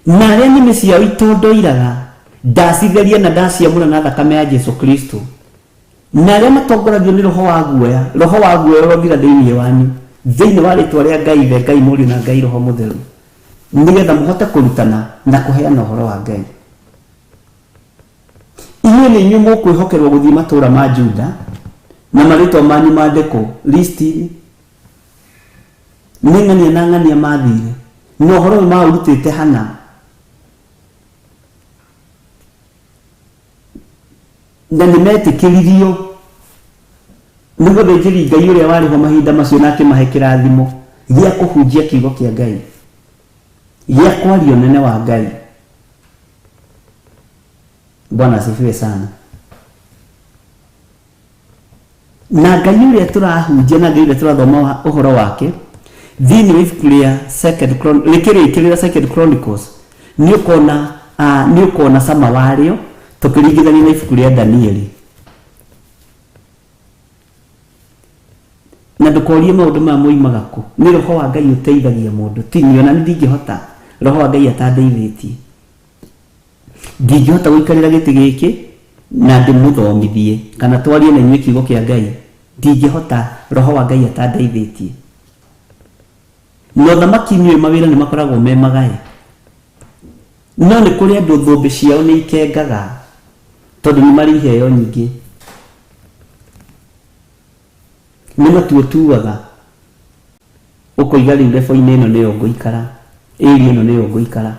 na arĩa nĩmĩ ciao itondoiraga ndacitheria na ndaciamũra na thakame ya Jesu Kristo, na arĩa matongoragio nĩ roho wa guoya, roho wa guoya ũrothira thĩinĩ wanyu, thĩinĩ wa rĩtwa rĩa Ngai Ithe, Ngai Mũriũ na Ngai Roho Mũtheru, nĩgetha mũhote kũrutana na kũheana ũhoro wa Ngai. Inyuĩ nĩ inyuĩ mũkwĩhokerwo gũthiĩ matũũra ma Juda, na marĩtwa manyu mandĩkwo listi-inĩ. Nĩ ng'ania na ng'ania mathire, na ũhoro ũyũ maũrutĩte hana. Na nĩ metĩkĩririo nĩ mũthĩnjĩri Ngai ũrĩa warĩ ho mahinda macio na akĩmahe kĩrathimo gĩa kũhunjia kiugo kĩa Ngai, gĩa kwaria ũnene wa Ngai. Bwana asifiwe sana. Na Ngai ũrĩa tũrahunjia na Ngai ũrĩa tũrathoma ũhoro wake thĩinĩ wa ibuku rĩa Second Chron rĩkĩrĩkĩrĩra Second Chronicles nĩ ũkona nĩ ũkona cama warĩo tũkĩringithania na ibuku rĩa Danieli. Na ndũkorie maũndũ maya moimaga kũ, nĩ roho wa Ngai ũteithagia mũndũ, ti niĩ, ona niĩ ndingĩhota roho wa Ngai atandeithĩtie. Ndingĩhota gũikarĩra gĩtĩ gĩkĩ na ndĩmũthomithie kana twarie na inyuĩ kiugo kĩa Ngai, ndingĩhota roho wa Ngai atandeithĩtie. Na ũthamaki-inĩ ũyũ mawĩra nĩ makoragwo me magae, no nĩ kũrĩ andũ thũmbĩ ciao nĩ ikengaga tondũ nĩ marĩ iheo nyingĩ. Nĩ matua ũtuaga ũkoiga rĩu level-inĩ ĩno nĩyo ngũikara, area ĩno nĩyo ngũikara,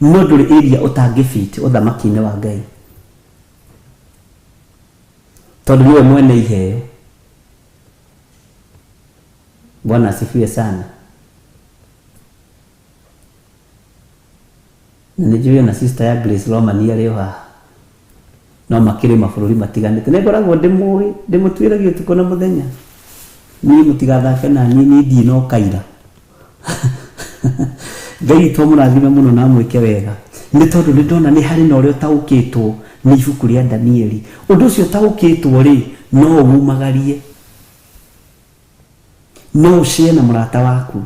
no ndũrĩ area ũtangĩ fit ũthamaki-inĩ wa Ngai, tondũ nĩwe mwene iheo. Bwana asifiwe sana. Na nĩ njũĩ ona sister ya Grace Romani arĩ o haha, no makĩrĩ mabũrũri matiganĩte. Nĩ ngoragwo ndĩmũĩ, ndĩmũtuĩragia ũtukũ na mũthenya. Niĩ mũtigathake na niĩ, niĩ ndirĩ na ũkaira. Ngai witũ amũrathime mũno na amwĩke wega. Nĩ tondũ nĩ ndona nĩ harĩ na ũrĩa ũtaũkĩtwo nĩ ibuku rĩa Danieli. Ũndũ ũcio ũtaũkĩtwo rĩ, no ũwumagarie. No ũshare na mũrata waku.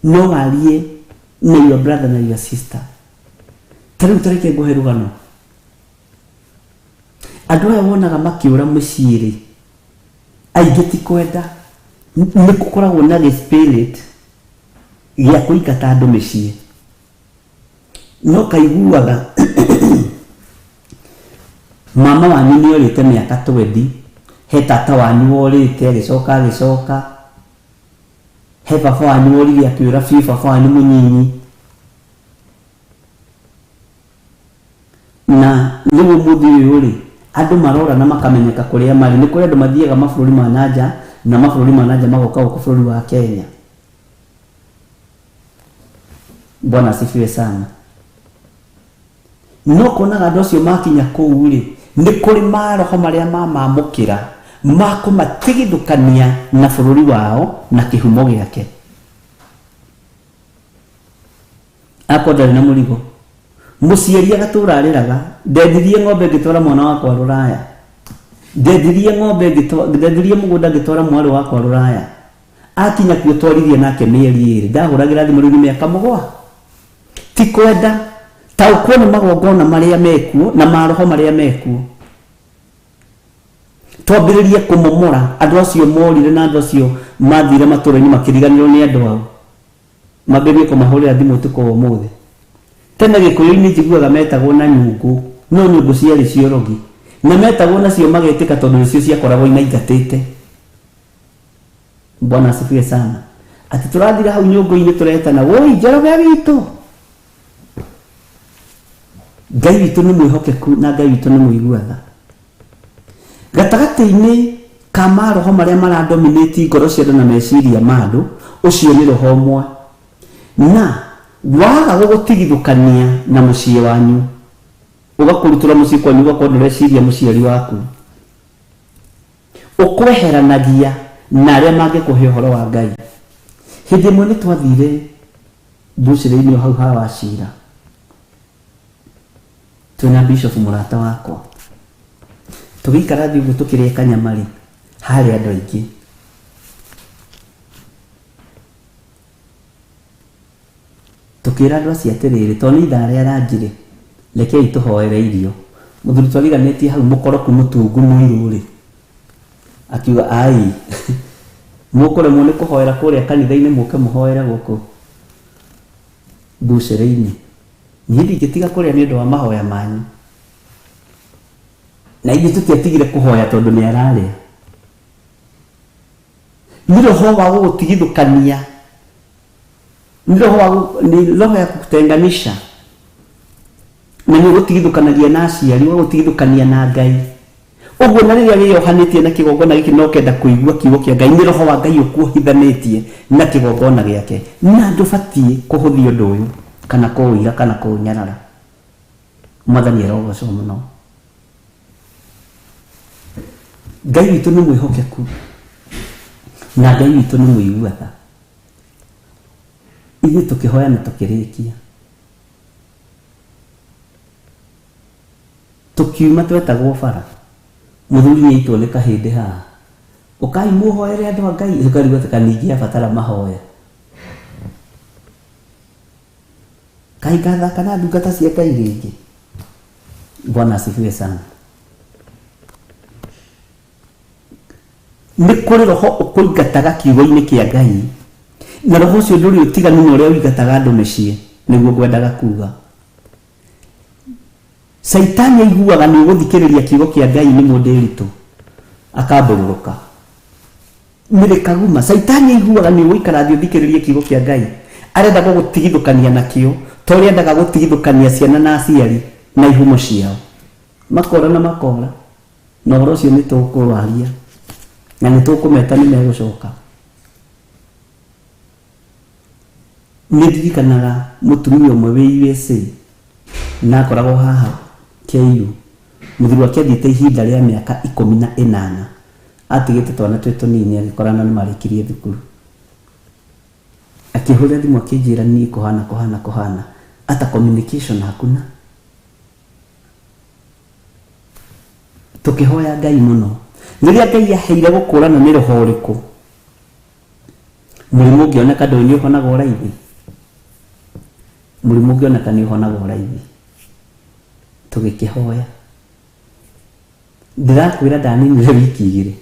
No warie na your brother na your sister. Ta rĩu ta reke ngũhe rũgano. Andũ aya wonaga makĩũra mĩciĩ rĩ, aingĩ ti kwenda. Nĩ gũkoragwo na gĩ spirit gĩa kũingata andũ mĩciĩ. No kaiguaga mama wanyu nĩ orĩte mĩaka twendi, he tata wanyu worĩte agĩcoka agĩcoka, he baba wanyu worire akĩũra biũ baba wanyu mũnyinyi. Na rĩu ũmũthĩ ũyũ rĩ, andũ marora na makamenyeka kũrĩa marĩ. Nĩ kũrĩ andũ mathiaga mabũrũri ma na nja na mabũrũri ma na nja magoka gũkũ bũrũri wa Kenya. Bwana asifiwe sana. No konaga andũ acio makinya kũu rĩ, nĩ kũrĩ maroho marĩa mamamũkĩra ma kũmatigithũkania na bũrũri wao na kĩhumo gĩake. Akorwo ndarĩ na mũrigo. Mũciari agatũra arĩraga, ndendirie ng'ombe ngĩtwara mwana wakwa rũraya. Ndendirie ng'ombe ndendirie mũgũnda ngĩtwara mwarĩ wakwa rũraya. Akinya kuo twaririe nake mĩeri ĩrĩ, ndahũragĩra thimũ rĩu nĩ mĩaka mũgwa. Ti kwenda, taũkwo nĩ magongona marĩa mekuo na maroho marĩa mekuo. Twambĩrĩrie kũmomora andũ acio morire na andũ acio mathire matũra-inĩ makĩriganĩrwo nĩ andũ ao. Mambĩrĩrie kũmahũrĩra thimũ ũtukũ wa ũmũthĩ. Tene Gĩkũyũ-inĩ njiguaga metagwo na nyũngũ, no nyũngũ ciarĩ cia ũrogi. Na metagwo nacio magetĩka tondũ nĩcio ciakoragwo imaingatĩte. Bwana asifiwe sana. Atĩ tũrathira hau nyũngũ-inĩ tũretana, woi Njoroge witũ. Ngai witũ nĩ mwĩhokeku na Ngai witũ nĩ mũigua tha. Gatagatĩ-inĩ ka maroho marĩa maradominate ngoro cia andũ na meciria ma andũ, ũcio nĩ roho ũmwe. Na waga gũgũtigithũkania na mũciĩ wanyu, ũgakũrutũra mũciĩ kwanyu ũgakorwo ndũreciria mũciari waku, ũkweheranagia na arĩa mangĩkũhe ũhoro wa Ngai. Hĩndĩ ĩmwe nĩ twathire mbucĩrĩ-inĩ o hau ha Wachira, twĩna bishop mũrata wakwa. Tũgĩikara thĩ ũguo tũkĩrĩa kanyama rĩ, harĩ andũ aingĩ. Tũkĩra andũ acio atĩrĩrĩ, tondũ nĩ ithaa rĩa ranji rĩ, rekei tũhoere irio. Mũthuri twariganĩtie hau mũkoroku mũtungu mũirũ rĩ, akiuga ai, mũkũremwo nĩ kũhoera kũrĩa kanitha-inĩ mũke mũhoere gũkũ mbucĩrĩ-inĩ. Niĩ ndingĩtiga kũrĩa nĩ ũndũ wa mahoya manyu. Na ithuĩ tũtiatigire kũhoya tondũ nĩ ararĩa. Nĩ roho wa gũgũtigithũkania, nĩ roho wa nĩ roho ya kukutenganisha, na nĩ ũgũtigithũkanagia na aciari, ũgagũtigithũkania na Ngai. Ũguo na rĩrĩa wĩyohanĩtie na kĩgongona gĩkĩ na ũkenda kũigua kiugo kĩa Ngai, nĩ roho wa Ngai ũkuohithanĩtie na kĩgongona gĩake. Na ndũbatiĩ kũhũthia ũndũ ũyũ, kana kũũira kana kũũnyarara. Mwathani arogocwo mũno. Ngai witũ nĩ mwĩhokeku na Ngai witũ nĩ mũigua tha. Ithuĩ tũkĩhoya na tũkĩrĩkia, tũkiuma twetagwo bara, mũthuri nĩ aitwo nĩ kahĩndĩ haha, ũkai mũhoere andũ a Ngai, ũkarigwo atĩ ningĩ abatara mahoya. Kaĩ ngathaka na ndungata cia Ngai rĩngĩ? Bwana asifiwe sana. Nĩ kũrĩ roho ũkũingataga kiugo-inĩ kĩa Ngai, na roho ũcio ndũrĩ ũtiganu na ũrĩa ũingataga andũ mĩciĩ, nĩguo ngwendaga kuga. Caitani aiguaga nĩ ũgũthikĩrĩria kiugo kĩa Ngai nĩ mũndĩritũ, akambũrũrũka. Mĩrĩ kaguma. Caitani aiguaga nĩ ũgũikara thĩ ũthikĩrĩrie kiugo kĩa Ngai. Arenda gũgũtigithũkania nakĩo, ta ũrĩa endaga gũtigithũkania ciana na aciari na ihumo ciao. Makora na makora. Na ũhoro ũcio nĩ tũkũwaria. Na nĩ tũkũmeta nĩ megũcoka. Nĩ ndirikanaga mũtumia ũmwe wĩ USA na akoragwo haha KU. Mũthuri wake athiĩte ihinda rĩa mĩaka 18. Atigĩte twana twĩ tũnini agĩkorana nĩ marĩkirie thukuru. Akĩhũrĩra thimũ akĩnjĩra niĩ kũhana kũhana kũhana. Hata communication hakuna. Tũkĩhoya Ngai mũno. Rĩrĩa Ngai aheire gũkũrana nĩ roho ũrĩkũ, mũrimũ ũngĩoneka ndũĩ nĩ ũhonagwo raithi. Mũrimũ ũngĩoneka nĩ ũhonagwo raithi. Tũgĩkĩhoya. Ndĩrakwĩra ndaninire wiki igĩrĩ.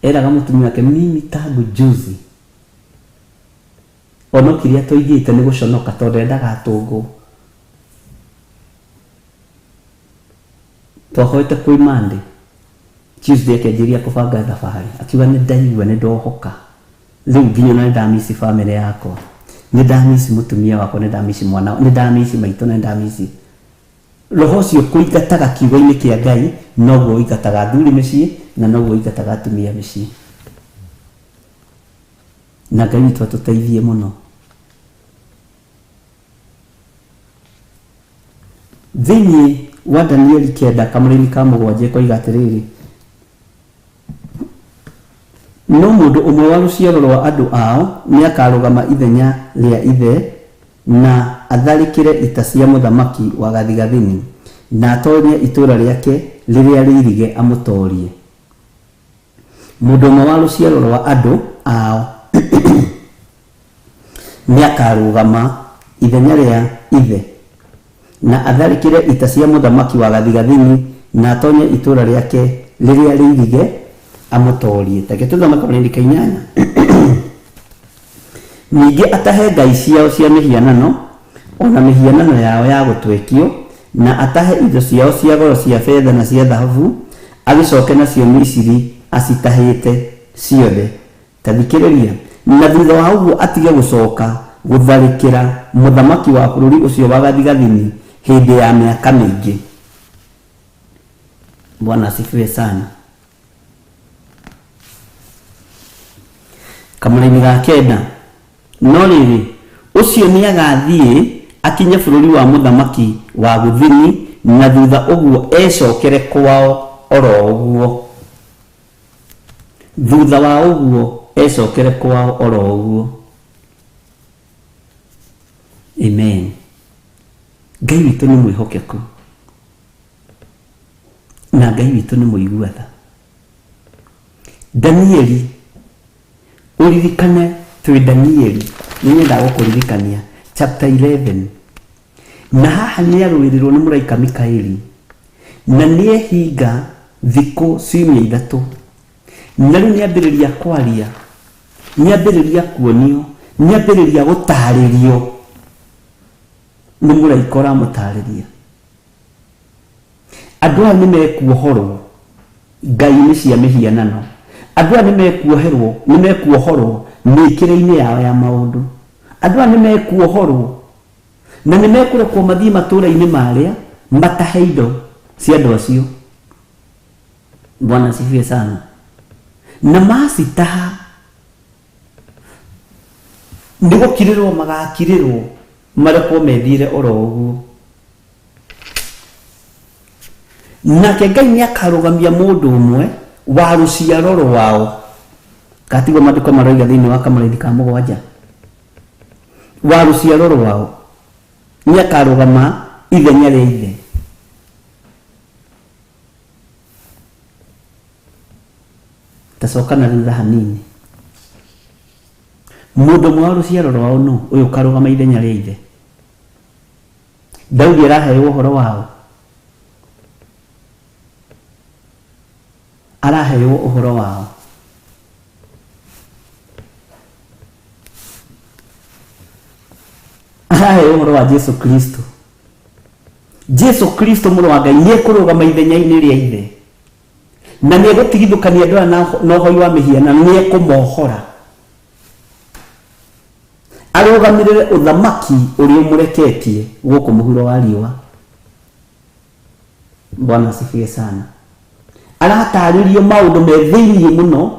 Eraga mũtumia wake mimi tangu juzi. Ono kĩrĩa tũigĩte nĩ gũconoka tondũ endaga atũngwo. Twahoete kwĩ Monday. Tuesday akĩanjĩrĩria kũbanga thabarĩ. Akiuga nĩ ndaigua nĩ ndohoka. Rĩu nginya ona nĩ ndamici bamĩrĩ yakwa. Nĩ ndamici mũtumia wakwa, nĩ ndamici mwana, nĩ ndamici maitũ, nĩ ndamici. Roho ũcio kũingataga kiugo-inĩ kĩa Ngai noguo ũingataga athuri mĩciĩ na noguo ũingataga atumia mĩciĩ. Na Ngai witũ atũteithie mũno. Thĩinĩ wa Danieli kenda kamũraini ka mũgwanja ĩkoiga atĩrĩrĩ, no mũndũ ũmwe wa rũciaro rwa andũ ao nĩakarũgama ithenya rĩa ithe na atharĩkĩre ita cia mũthamaki wa gathigathini, na atoonye itũũra rĩake rĩrĩa rĩirige amũtoorie. Mũndũ ũmwe wa rũciaro rwa andũ ao nĩakarũgama ithenya rĩa ithe na atharĩkĩre ita cia mũthamaki wa gathigathini na atonye itũũra rĩake rĩrĩa rĩirige amũtoorie. Ta reke tũthome kamũraini ka inyanya. Ningĩ atahe ngai ciao cia mĩhianano o na mĩhianano yao ya gũtwekio, na atahe indo ciao cia goro cia betha na cia thahabu, agĩcoke nacio Misiri acitahĩte ciothe. Ta thikĩrĩria, na thutha wa ũguo atige gũcoka gũtharĩkĩra mũthamaki wa bũrũri ũcio wa gathigathini hĩndĩ ya mĩaka mĩingĩ. Bwana asifiwe sana. Kamũraini ga kenda, no rĩrĩ, ũcio nĩagathiĩ akinye bũrũri wa mũthamaki wa gũthini, na thutha ũguo ecokere kwao oro ũguo. Thutha wa ũguo ecokere kwao oro ũguo. Amen. Ngai witũ nĩ mwĩhokeku na Ngai witũ nĩ mũigua tha. Danieli, ũririkane twĩ Danieli, nĩ nyendaga gũkũririkania chapter 11. Na haha nĩ arũĩrĩrwo nĩ mũraika Mikaeli na nĩ ehinga thikũ ciumia ithatũ, na rĩu nĩ ambĩrĩria kwaria, nĩ ambĩrĩria kuonio, nĩ ambĩrĩria gũtarĩrio nĩ mũraika ũramũtarĩria. Andũ aya nĩ mekuohorwo ngai-inĩ cia mĩhianano, andũ aya nĩ mekuoherwo, nĩ mekuohorwo mĩkĩre-inĩ yao ya maũndũ, andũ aya nĩ mekuohorwo na nĩ mekũrekwo mathiĩ matũũra-inĩ marĩa matahe indo cia andũ acio. Bwana asifiwe sana. Na macitaha nĩ gũkirĩrwo magakirĩrwo marekwo methiĩre oro ũguo. Nake Ngai nĩ akarũgamia mũndũ ũmwe wa rũciaro rwao, katiguo maandĩko maroiga thĩinĩ wa kamũraini ka mũgwanja, wa rũciaro rwao nĩ akarũgama ithenya rĩa ithe. Tacoka na thutha hanini. Mũndũ ũmwe wa rũciaro rwao nũ ũyũ ũkarũgama ithenya rĩa ithe? Daudi araheo ũhoro wao, araheo ũhoro wao. Araheo ũhoro wa Jesu Kristo. Jesu Kristo mũrũ wa Ngai nĩ ekũrũgama ithenya-inĩ rĩa ithe na nĩ egũtigithũkania andũ aya na ũhoi wa mĩhianano, nĩ ekũmohora arũgamĩrĩre ũthamaki ũrĩa ũmũreketie gũkũ mũhuro wa riũa. Bwana asifiwe sana. Aratarĩrio maũndũ me thĩinĩ mũno,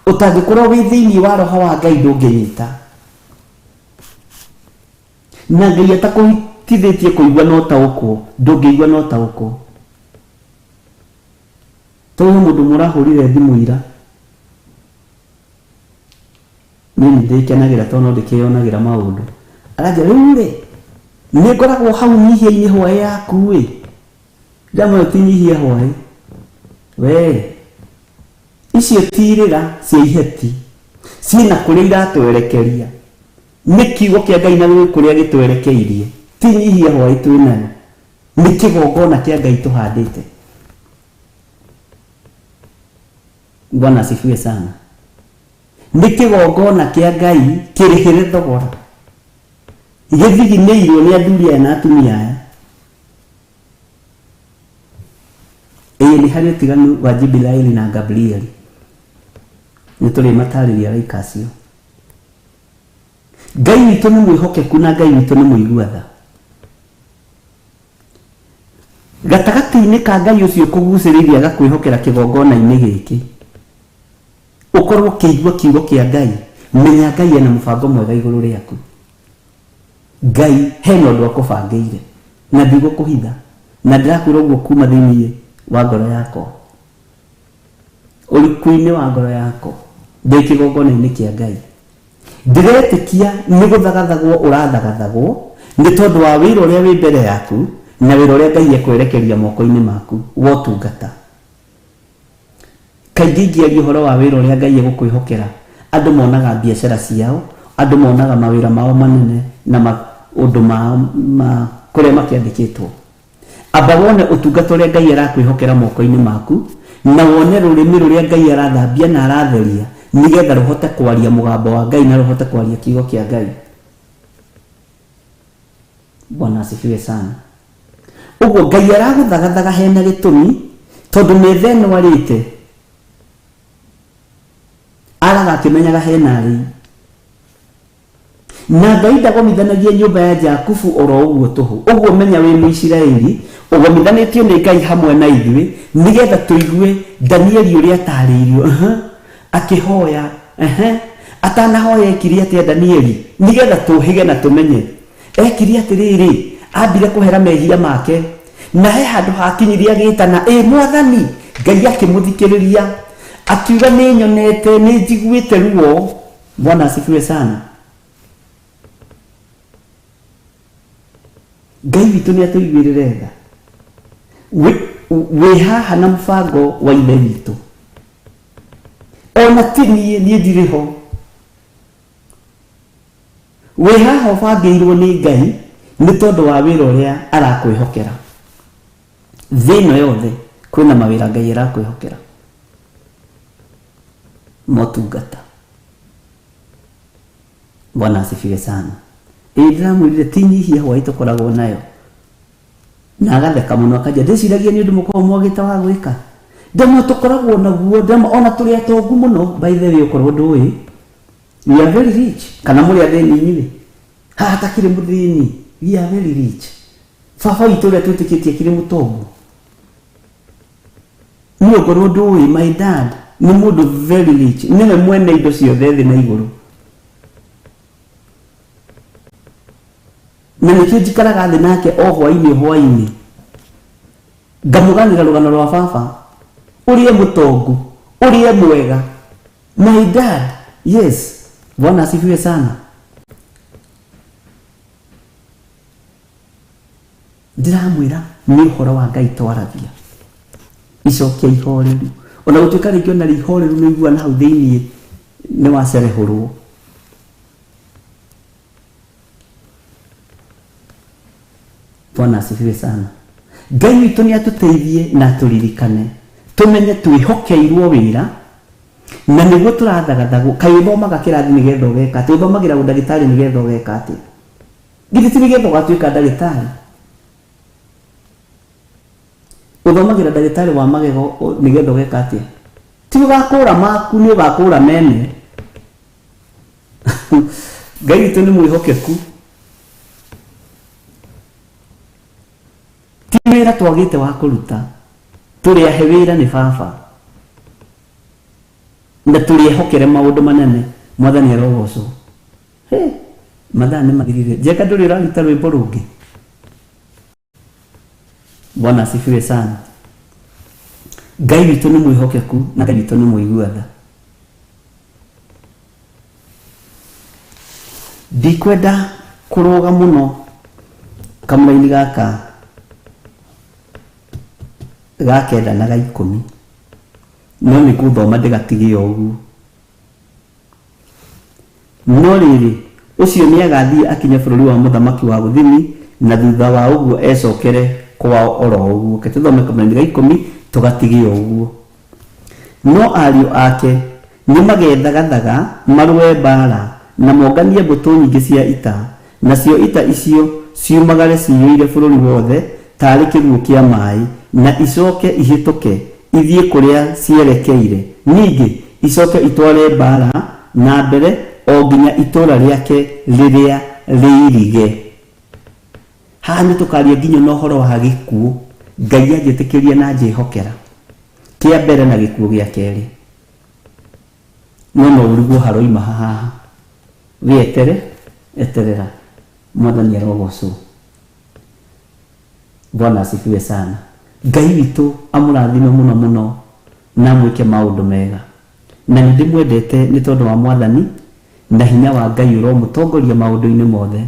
ũtangĩkorwo wĩ thĩinĩ wa roho wa Ngai ndũngĩnyita. Na Ngai atakũhotithĩtie kũigua na ũtaũkwo, ndũngĩigua na ũtaũkwo. Tondũ he mũndũ mũrahũrire thimũ ira, niĩ nĩ ndĩkenagĩra tondũ no ndĩkĩyonagĩra maũndũ. Aranjĩra rĩu rĩ nĩ ngoragwo hau nyihia-inĩ hwaĩ yaku ĩ. Ndamwĩra ti nyihia hwaĩ we, icio ti irĩra cia iheti, ciĩna kũrĩa iratwerekeria. Nĩ kiugo kĩa Ngai na gwĩ kũrĩa gĩtwerekeirie. Ti nyihia hwaĩ twĩnayo, nĩ kĩgongona kĩa Ngai tũhandĩte. Bwana asifiwe sana. Nĩ kĩgongona kĩa Ngai kĩrĩhĩre thogora, gĩthiginĩirwo nĩ athuri aya na atumia aya. Ĩĩ nĩ harĩ ũtiganu wa Jibilaili na Gabrieli, nĩ tũrĩmatarĩria araika acio. Ngai witũ nĩ mwĩhokeku na Ngai witũ nĩ mũigua tha. Gatagatĩ-inĩ ka Ngai ũcio kũgucĩrĩirie agakwĩhokera kĩgongona-inĩ gĩkĩ, ũkorwo ũkĩigua kiugo kĩa Ngai, menya Ngai ena mũbango mwega igũrũ rĩaku. Ngai hena ũndũ akũbangĩire, na ndigũkũhitha, na ndĩrakwĩra ũguo kuma thĩinĩ wa ngoro yakwa, ũriku-inĩ wa ngoro yakwa, ndĩ kĩgongona-inĩ kĩa Ngai. Ndĩretĩkia nĩ gũthagathagwo ũrathagathagwo nĩ tondũ wa wĩra ũrĩa wĩ mbere yaku na wĩra ũrĩa Ngai ekwerekeria moko-inĩ maku wa ũtungata. Kaingĩ ingĩaria ũhoro wa wĩra ũrĩa Ngai egũkwĩhokera, andũ monaga biacara ciao, andũ monaga mawĩra mao manene na maũndũ mao ma kũrĩa makĩandĩkĩtwo. Amba wone ũtungata ũrĩa Ngai arakwĩhokera moko-inĩ maku, na wone rũrĩmĩ rũrĩa Ngai arathambia na aratheria nĩgetha rũhote kwaria mũgambo wa Ngai na rũhote kwaria kiugo kĩa Ngai. Bwana asifiwe sana. Ũguo Ngai aragũthagathaga hena gĩtũmi, tondũ metha ĩno arĩte araga akĩmenyaga hena arĩi. Na Ngai ndagomithanagia nyũmba ya Jakubu oro ũguo tũhũ. Ũguo menya wĩ Mũisiraeli, ũgomithanĩtio nĩ Ngai hamwe na ithuĩ, nĩgetha tũigue Danieli ũrĩa atarĩirio. Uh-huh. Akĩhoya. Uh-huh. Atanahoya ekire atĩa Danieli? Nĩgetha tũhĩge na tũmenye. Ekire atĩrĩrĩ, ambire kũhera mehia make. Na he handũ hakinyirie agĩtana, ĩ Mwathani! Ngai akĩmũthikĩrĩria. Akiuga nĩ nyonete, nĩ njiguĩte ruo. Bwana asifiwe sana. Ngai witũ nĩ atũiguĩrĩre tha. Wĩ haha na mũbango wa ithe witũ. Ona ti niĩ, niĩ ndirĩ ho. Wĩ haha ũbangĩirwo nĩ Ngai nĩ tondũ wa wĩra ũrĩa arakwĩhokera. Thĩ ĩno yothe kwĩna mawĩra Ngai arakwĩhokera. Motungata. Bwana asifiwe sana. Ĩĩ ndĩramwĩrire ti nyihia hwaĩ tũkoragwo nayo. Na agatheka mũno akanjia ndĩciragia nĩ ũndũ mũkoragwo mwagĩte wa gwĩka. Ndamwe tũkoragwo naguo, ndamwe ona tũrĩ atongu mũno by the way okorwo ndũĩ. We are very rich. Kana mũrĩ athĩni inyuĩ? Haha hatakĩrĩ mũthĩni. We are very rich. Baba witũ ũrĩa twĩtĩkĩtie akĩrĩ mũtongu. Niĩ okorwo ndũĩ, my dad nĩ mũndũ very rich. Nĩwe mwene indo ciothe thĩ na igũrũ. Na nĩkĩo njikaraga thĩ nake o hwainĩ hwainĩ. Ngamũganĩra rũgano rwa baba. Ũrĩa mũtongu, ũrĩa mwega. My dad, yes. Bwana asifiwe sana. Ndĩramwĩra nĩ ũhoro wa Ngai twaragia. Icokia ihoreru. Ona gũtuĩka rĩngĩ ona rĩ ihoreru nĩ ũiguaga na hau thĩiniĩ nĩ wacerehũrwo. Bwana asifiwe sana. Ngai witũ nĩ atũteithie na atũririkane tũmenye twĩhokeirwo wĩra na nĩguo tũrathagathagwo. Kaĩ ũthomaga kĩrathi nĩgetha ũgeka atĩa? Ũthomagĩra ũndagĩtarĩ nĩgetha ũgeka atĩa? Githĩ ti nĩgetha ũgatuĩka ndagĩtarĩ? Ũthomagĩra ndagĩtarĩ wa magego nĩgetha ũgeka atĩa? Ti ũgakũra maku, nĩ ũgakũra mene. Ngai witũ nĩ mwĩhokeku. Ti wĩra twagĩte wa kũruta, tũrĩ ahe wĩra nĩ baba na tũrĩ ehokere maũndũ manene. Mwathani arogocwo. He, mathaa nĩ mathirire. Njenga ndũrĩ ũraruta rwĩmbo rũngĩ? Bwana asifiwe sana. Ngai witũ nĩ mwĩhokeku na Ngai witũ nĩ mũigua tha. Ndikwenda Kũrũga mũno kamũraini gaka ga kenda na ga ikũmi, no nĩ ngũthoma ndĩgatige o ũguo. No rĩrĩ, ũcio nĩagathiĩ akinye bũrũri wa mũthamaki wa gũthini, na thutha wa ũguo ecokere kwao o ro ũguo. Reke tũthome kamũraini ga ikũmi tũgatige o ũguo. No ariũ ake nĩmagethagathaga marũe mbaara, na monganie mbũtũ nyingĩ cia ita, nacio ita icio ciumagare ciyũire bũrũri wothe taarĩ kĩguũ kĩa maaĩ, na icooke ihĩtũke ithiĩ kũrĩa cierekeire, ningĩ icooke itware mbaara na mbere o nginya itũũra rĩake rĩrĩa rĩirige. Haha nĩtũkaaria nginya na ũhoro wa gĩkuũ, Ngai anjĩtĩkĩria na anjĩhokera. Kĩa mbere na gĩkuũ gĩa kerĩ. No no ũrigwo haroima ha haha. Wĩetere, eterera. Mwathani arogocwo. Bwana asifiwe sana. Ngai witũ amũrathime mũno mũno na amwĩke maũndũ mega. Na nĩ ndĩmwendete nĩ tondũ wa Mwathani, na hinya wa Ngai ũromũtongoria maũndũ-inĩ mothe.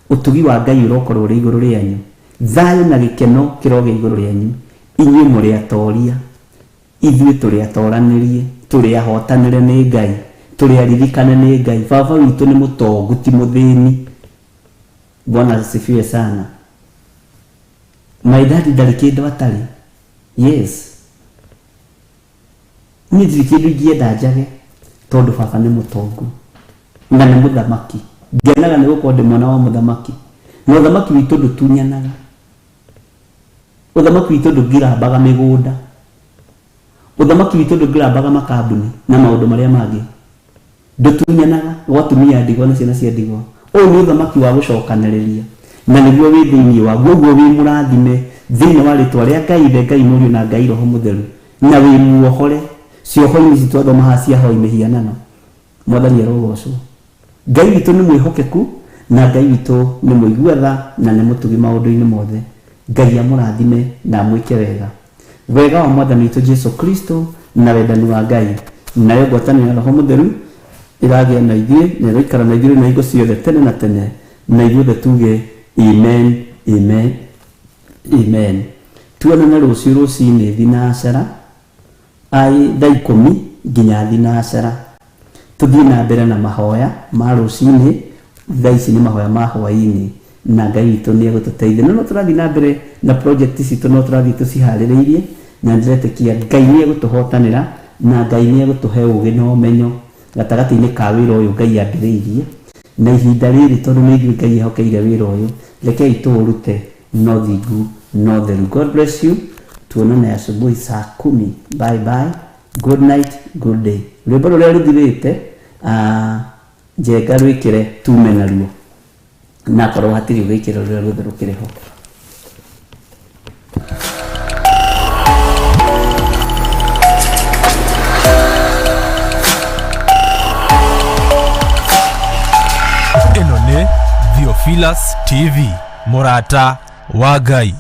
Ũtugi wa Ngai ũrokorwo ũrĩ igũrũ rĩanyu. Thayũ na gĩkeno kĩrogĩa igũrũ rĩanyu. Inyuĩ mũrĩ atoria. Ithuĩ tũrĩ atoranĩrie, tũrĩ ahotanĩre nĩ Ngai, tũrĩ aririkane nĩ Ngai. Baba witũ nĩ mũtongu ti mũthĩni. Bwana asifiwe sana. My daddy ndarĩ kĩndũ atarĩ. Yes. Niĩ ndirĩ kĩndũ ingĩenda njage tondũ baba nĩ mũtongu na nĩ mũthamaki. Ngenaga nĩ gũkorwo ndĩ mwana wa mũthamaki. Na ũthamaki witũ ndũtunyanaga. Ũthamaki witũ ndũngirambaga mĩgũnda. Ũthamaki witũ ndũngirambaga makambuni na maũndũ marĩa mangĩ. Ndũtunyanaga gwa atumia a ndigwa na ciana cia ndigwa. Ũyũ nĩ ũthamaki wa gũcokanĩrĩria na nĩguo wĩ thĩinĩ waguo. Ũguo wĩ mũrathime thĩinĩ wa rĩtwa rĩa Ngai Ithe, Ngai Mũriũ na Ngai Roho Mũtheru na wĩ muohore cioho-inĩ ici twathoma haha cia ahoi mĩhianano. Mwathani arogocwo. Ngai witũ nĩ mwĩhokeku na Ngai witũ nĩ mũigua tha na nĩ mũtugi maũndũ-inĩ mothe. Ngai amũrathime na amwĩke wega. Wega wa Mwathani witũ Jesu Kristo na wendani wa Ngai nayo ngwatanĩro ya Roho Mũtheru ĩragĩa na ithuĩ na ĩroikara na ithuĩ na hingo ciothe tene na tene na ithuothe tuge amen amen amen. Tuonane rũciũ rũcinĩ thinacara ai thaa ikũmi nginya thinacara. Tũthiĩ na mbere na mahoya ma rũcinĩ, thaa ici nĩ mahoya ma hwaĩ-inĩ na Ngai witũ nĩ egũtũteithia. No no tũrathiĩ na mbere na project citũ no tũrathiĩ tũciharĩrĩirie na ndĩretĩkia Ngai nĩ egũtũhotanĩra na Ngai nĩ egũtũhe ũgĩ na ũmenyo gatagatĩ-inĩ ka wĩra ũyũ Ngai ambĩrĩirie. Na ihinda rĩrĩ tondũ nĩ ithuĩ Ngai ehokeire wĩra ũyũ, rekei tũũrute na ũthingu na ũtheru. God bless you. Tuonane asubuhi saa kumi. Bye bye. Good night, good day. Rwĩmbo rũrĩa rũthirĩte ah, njenga rwĩkĩre tume naruo na korwo hatirĩ ũgĩkĩra rũrĩa ruothe rũkĩrĩ ho. Ĩno nĩ Theophilus TV, mũrata wa Ngai.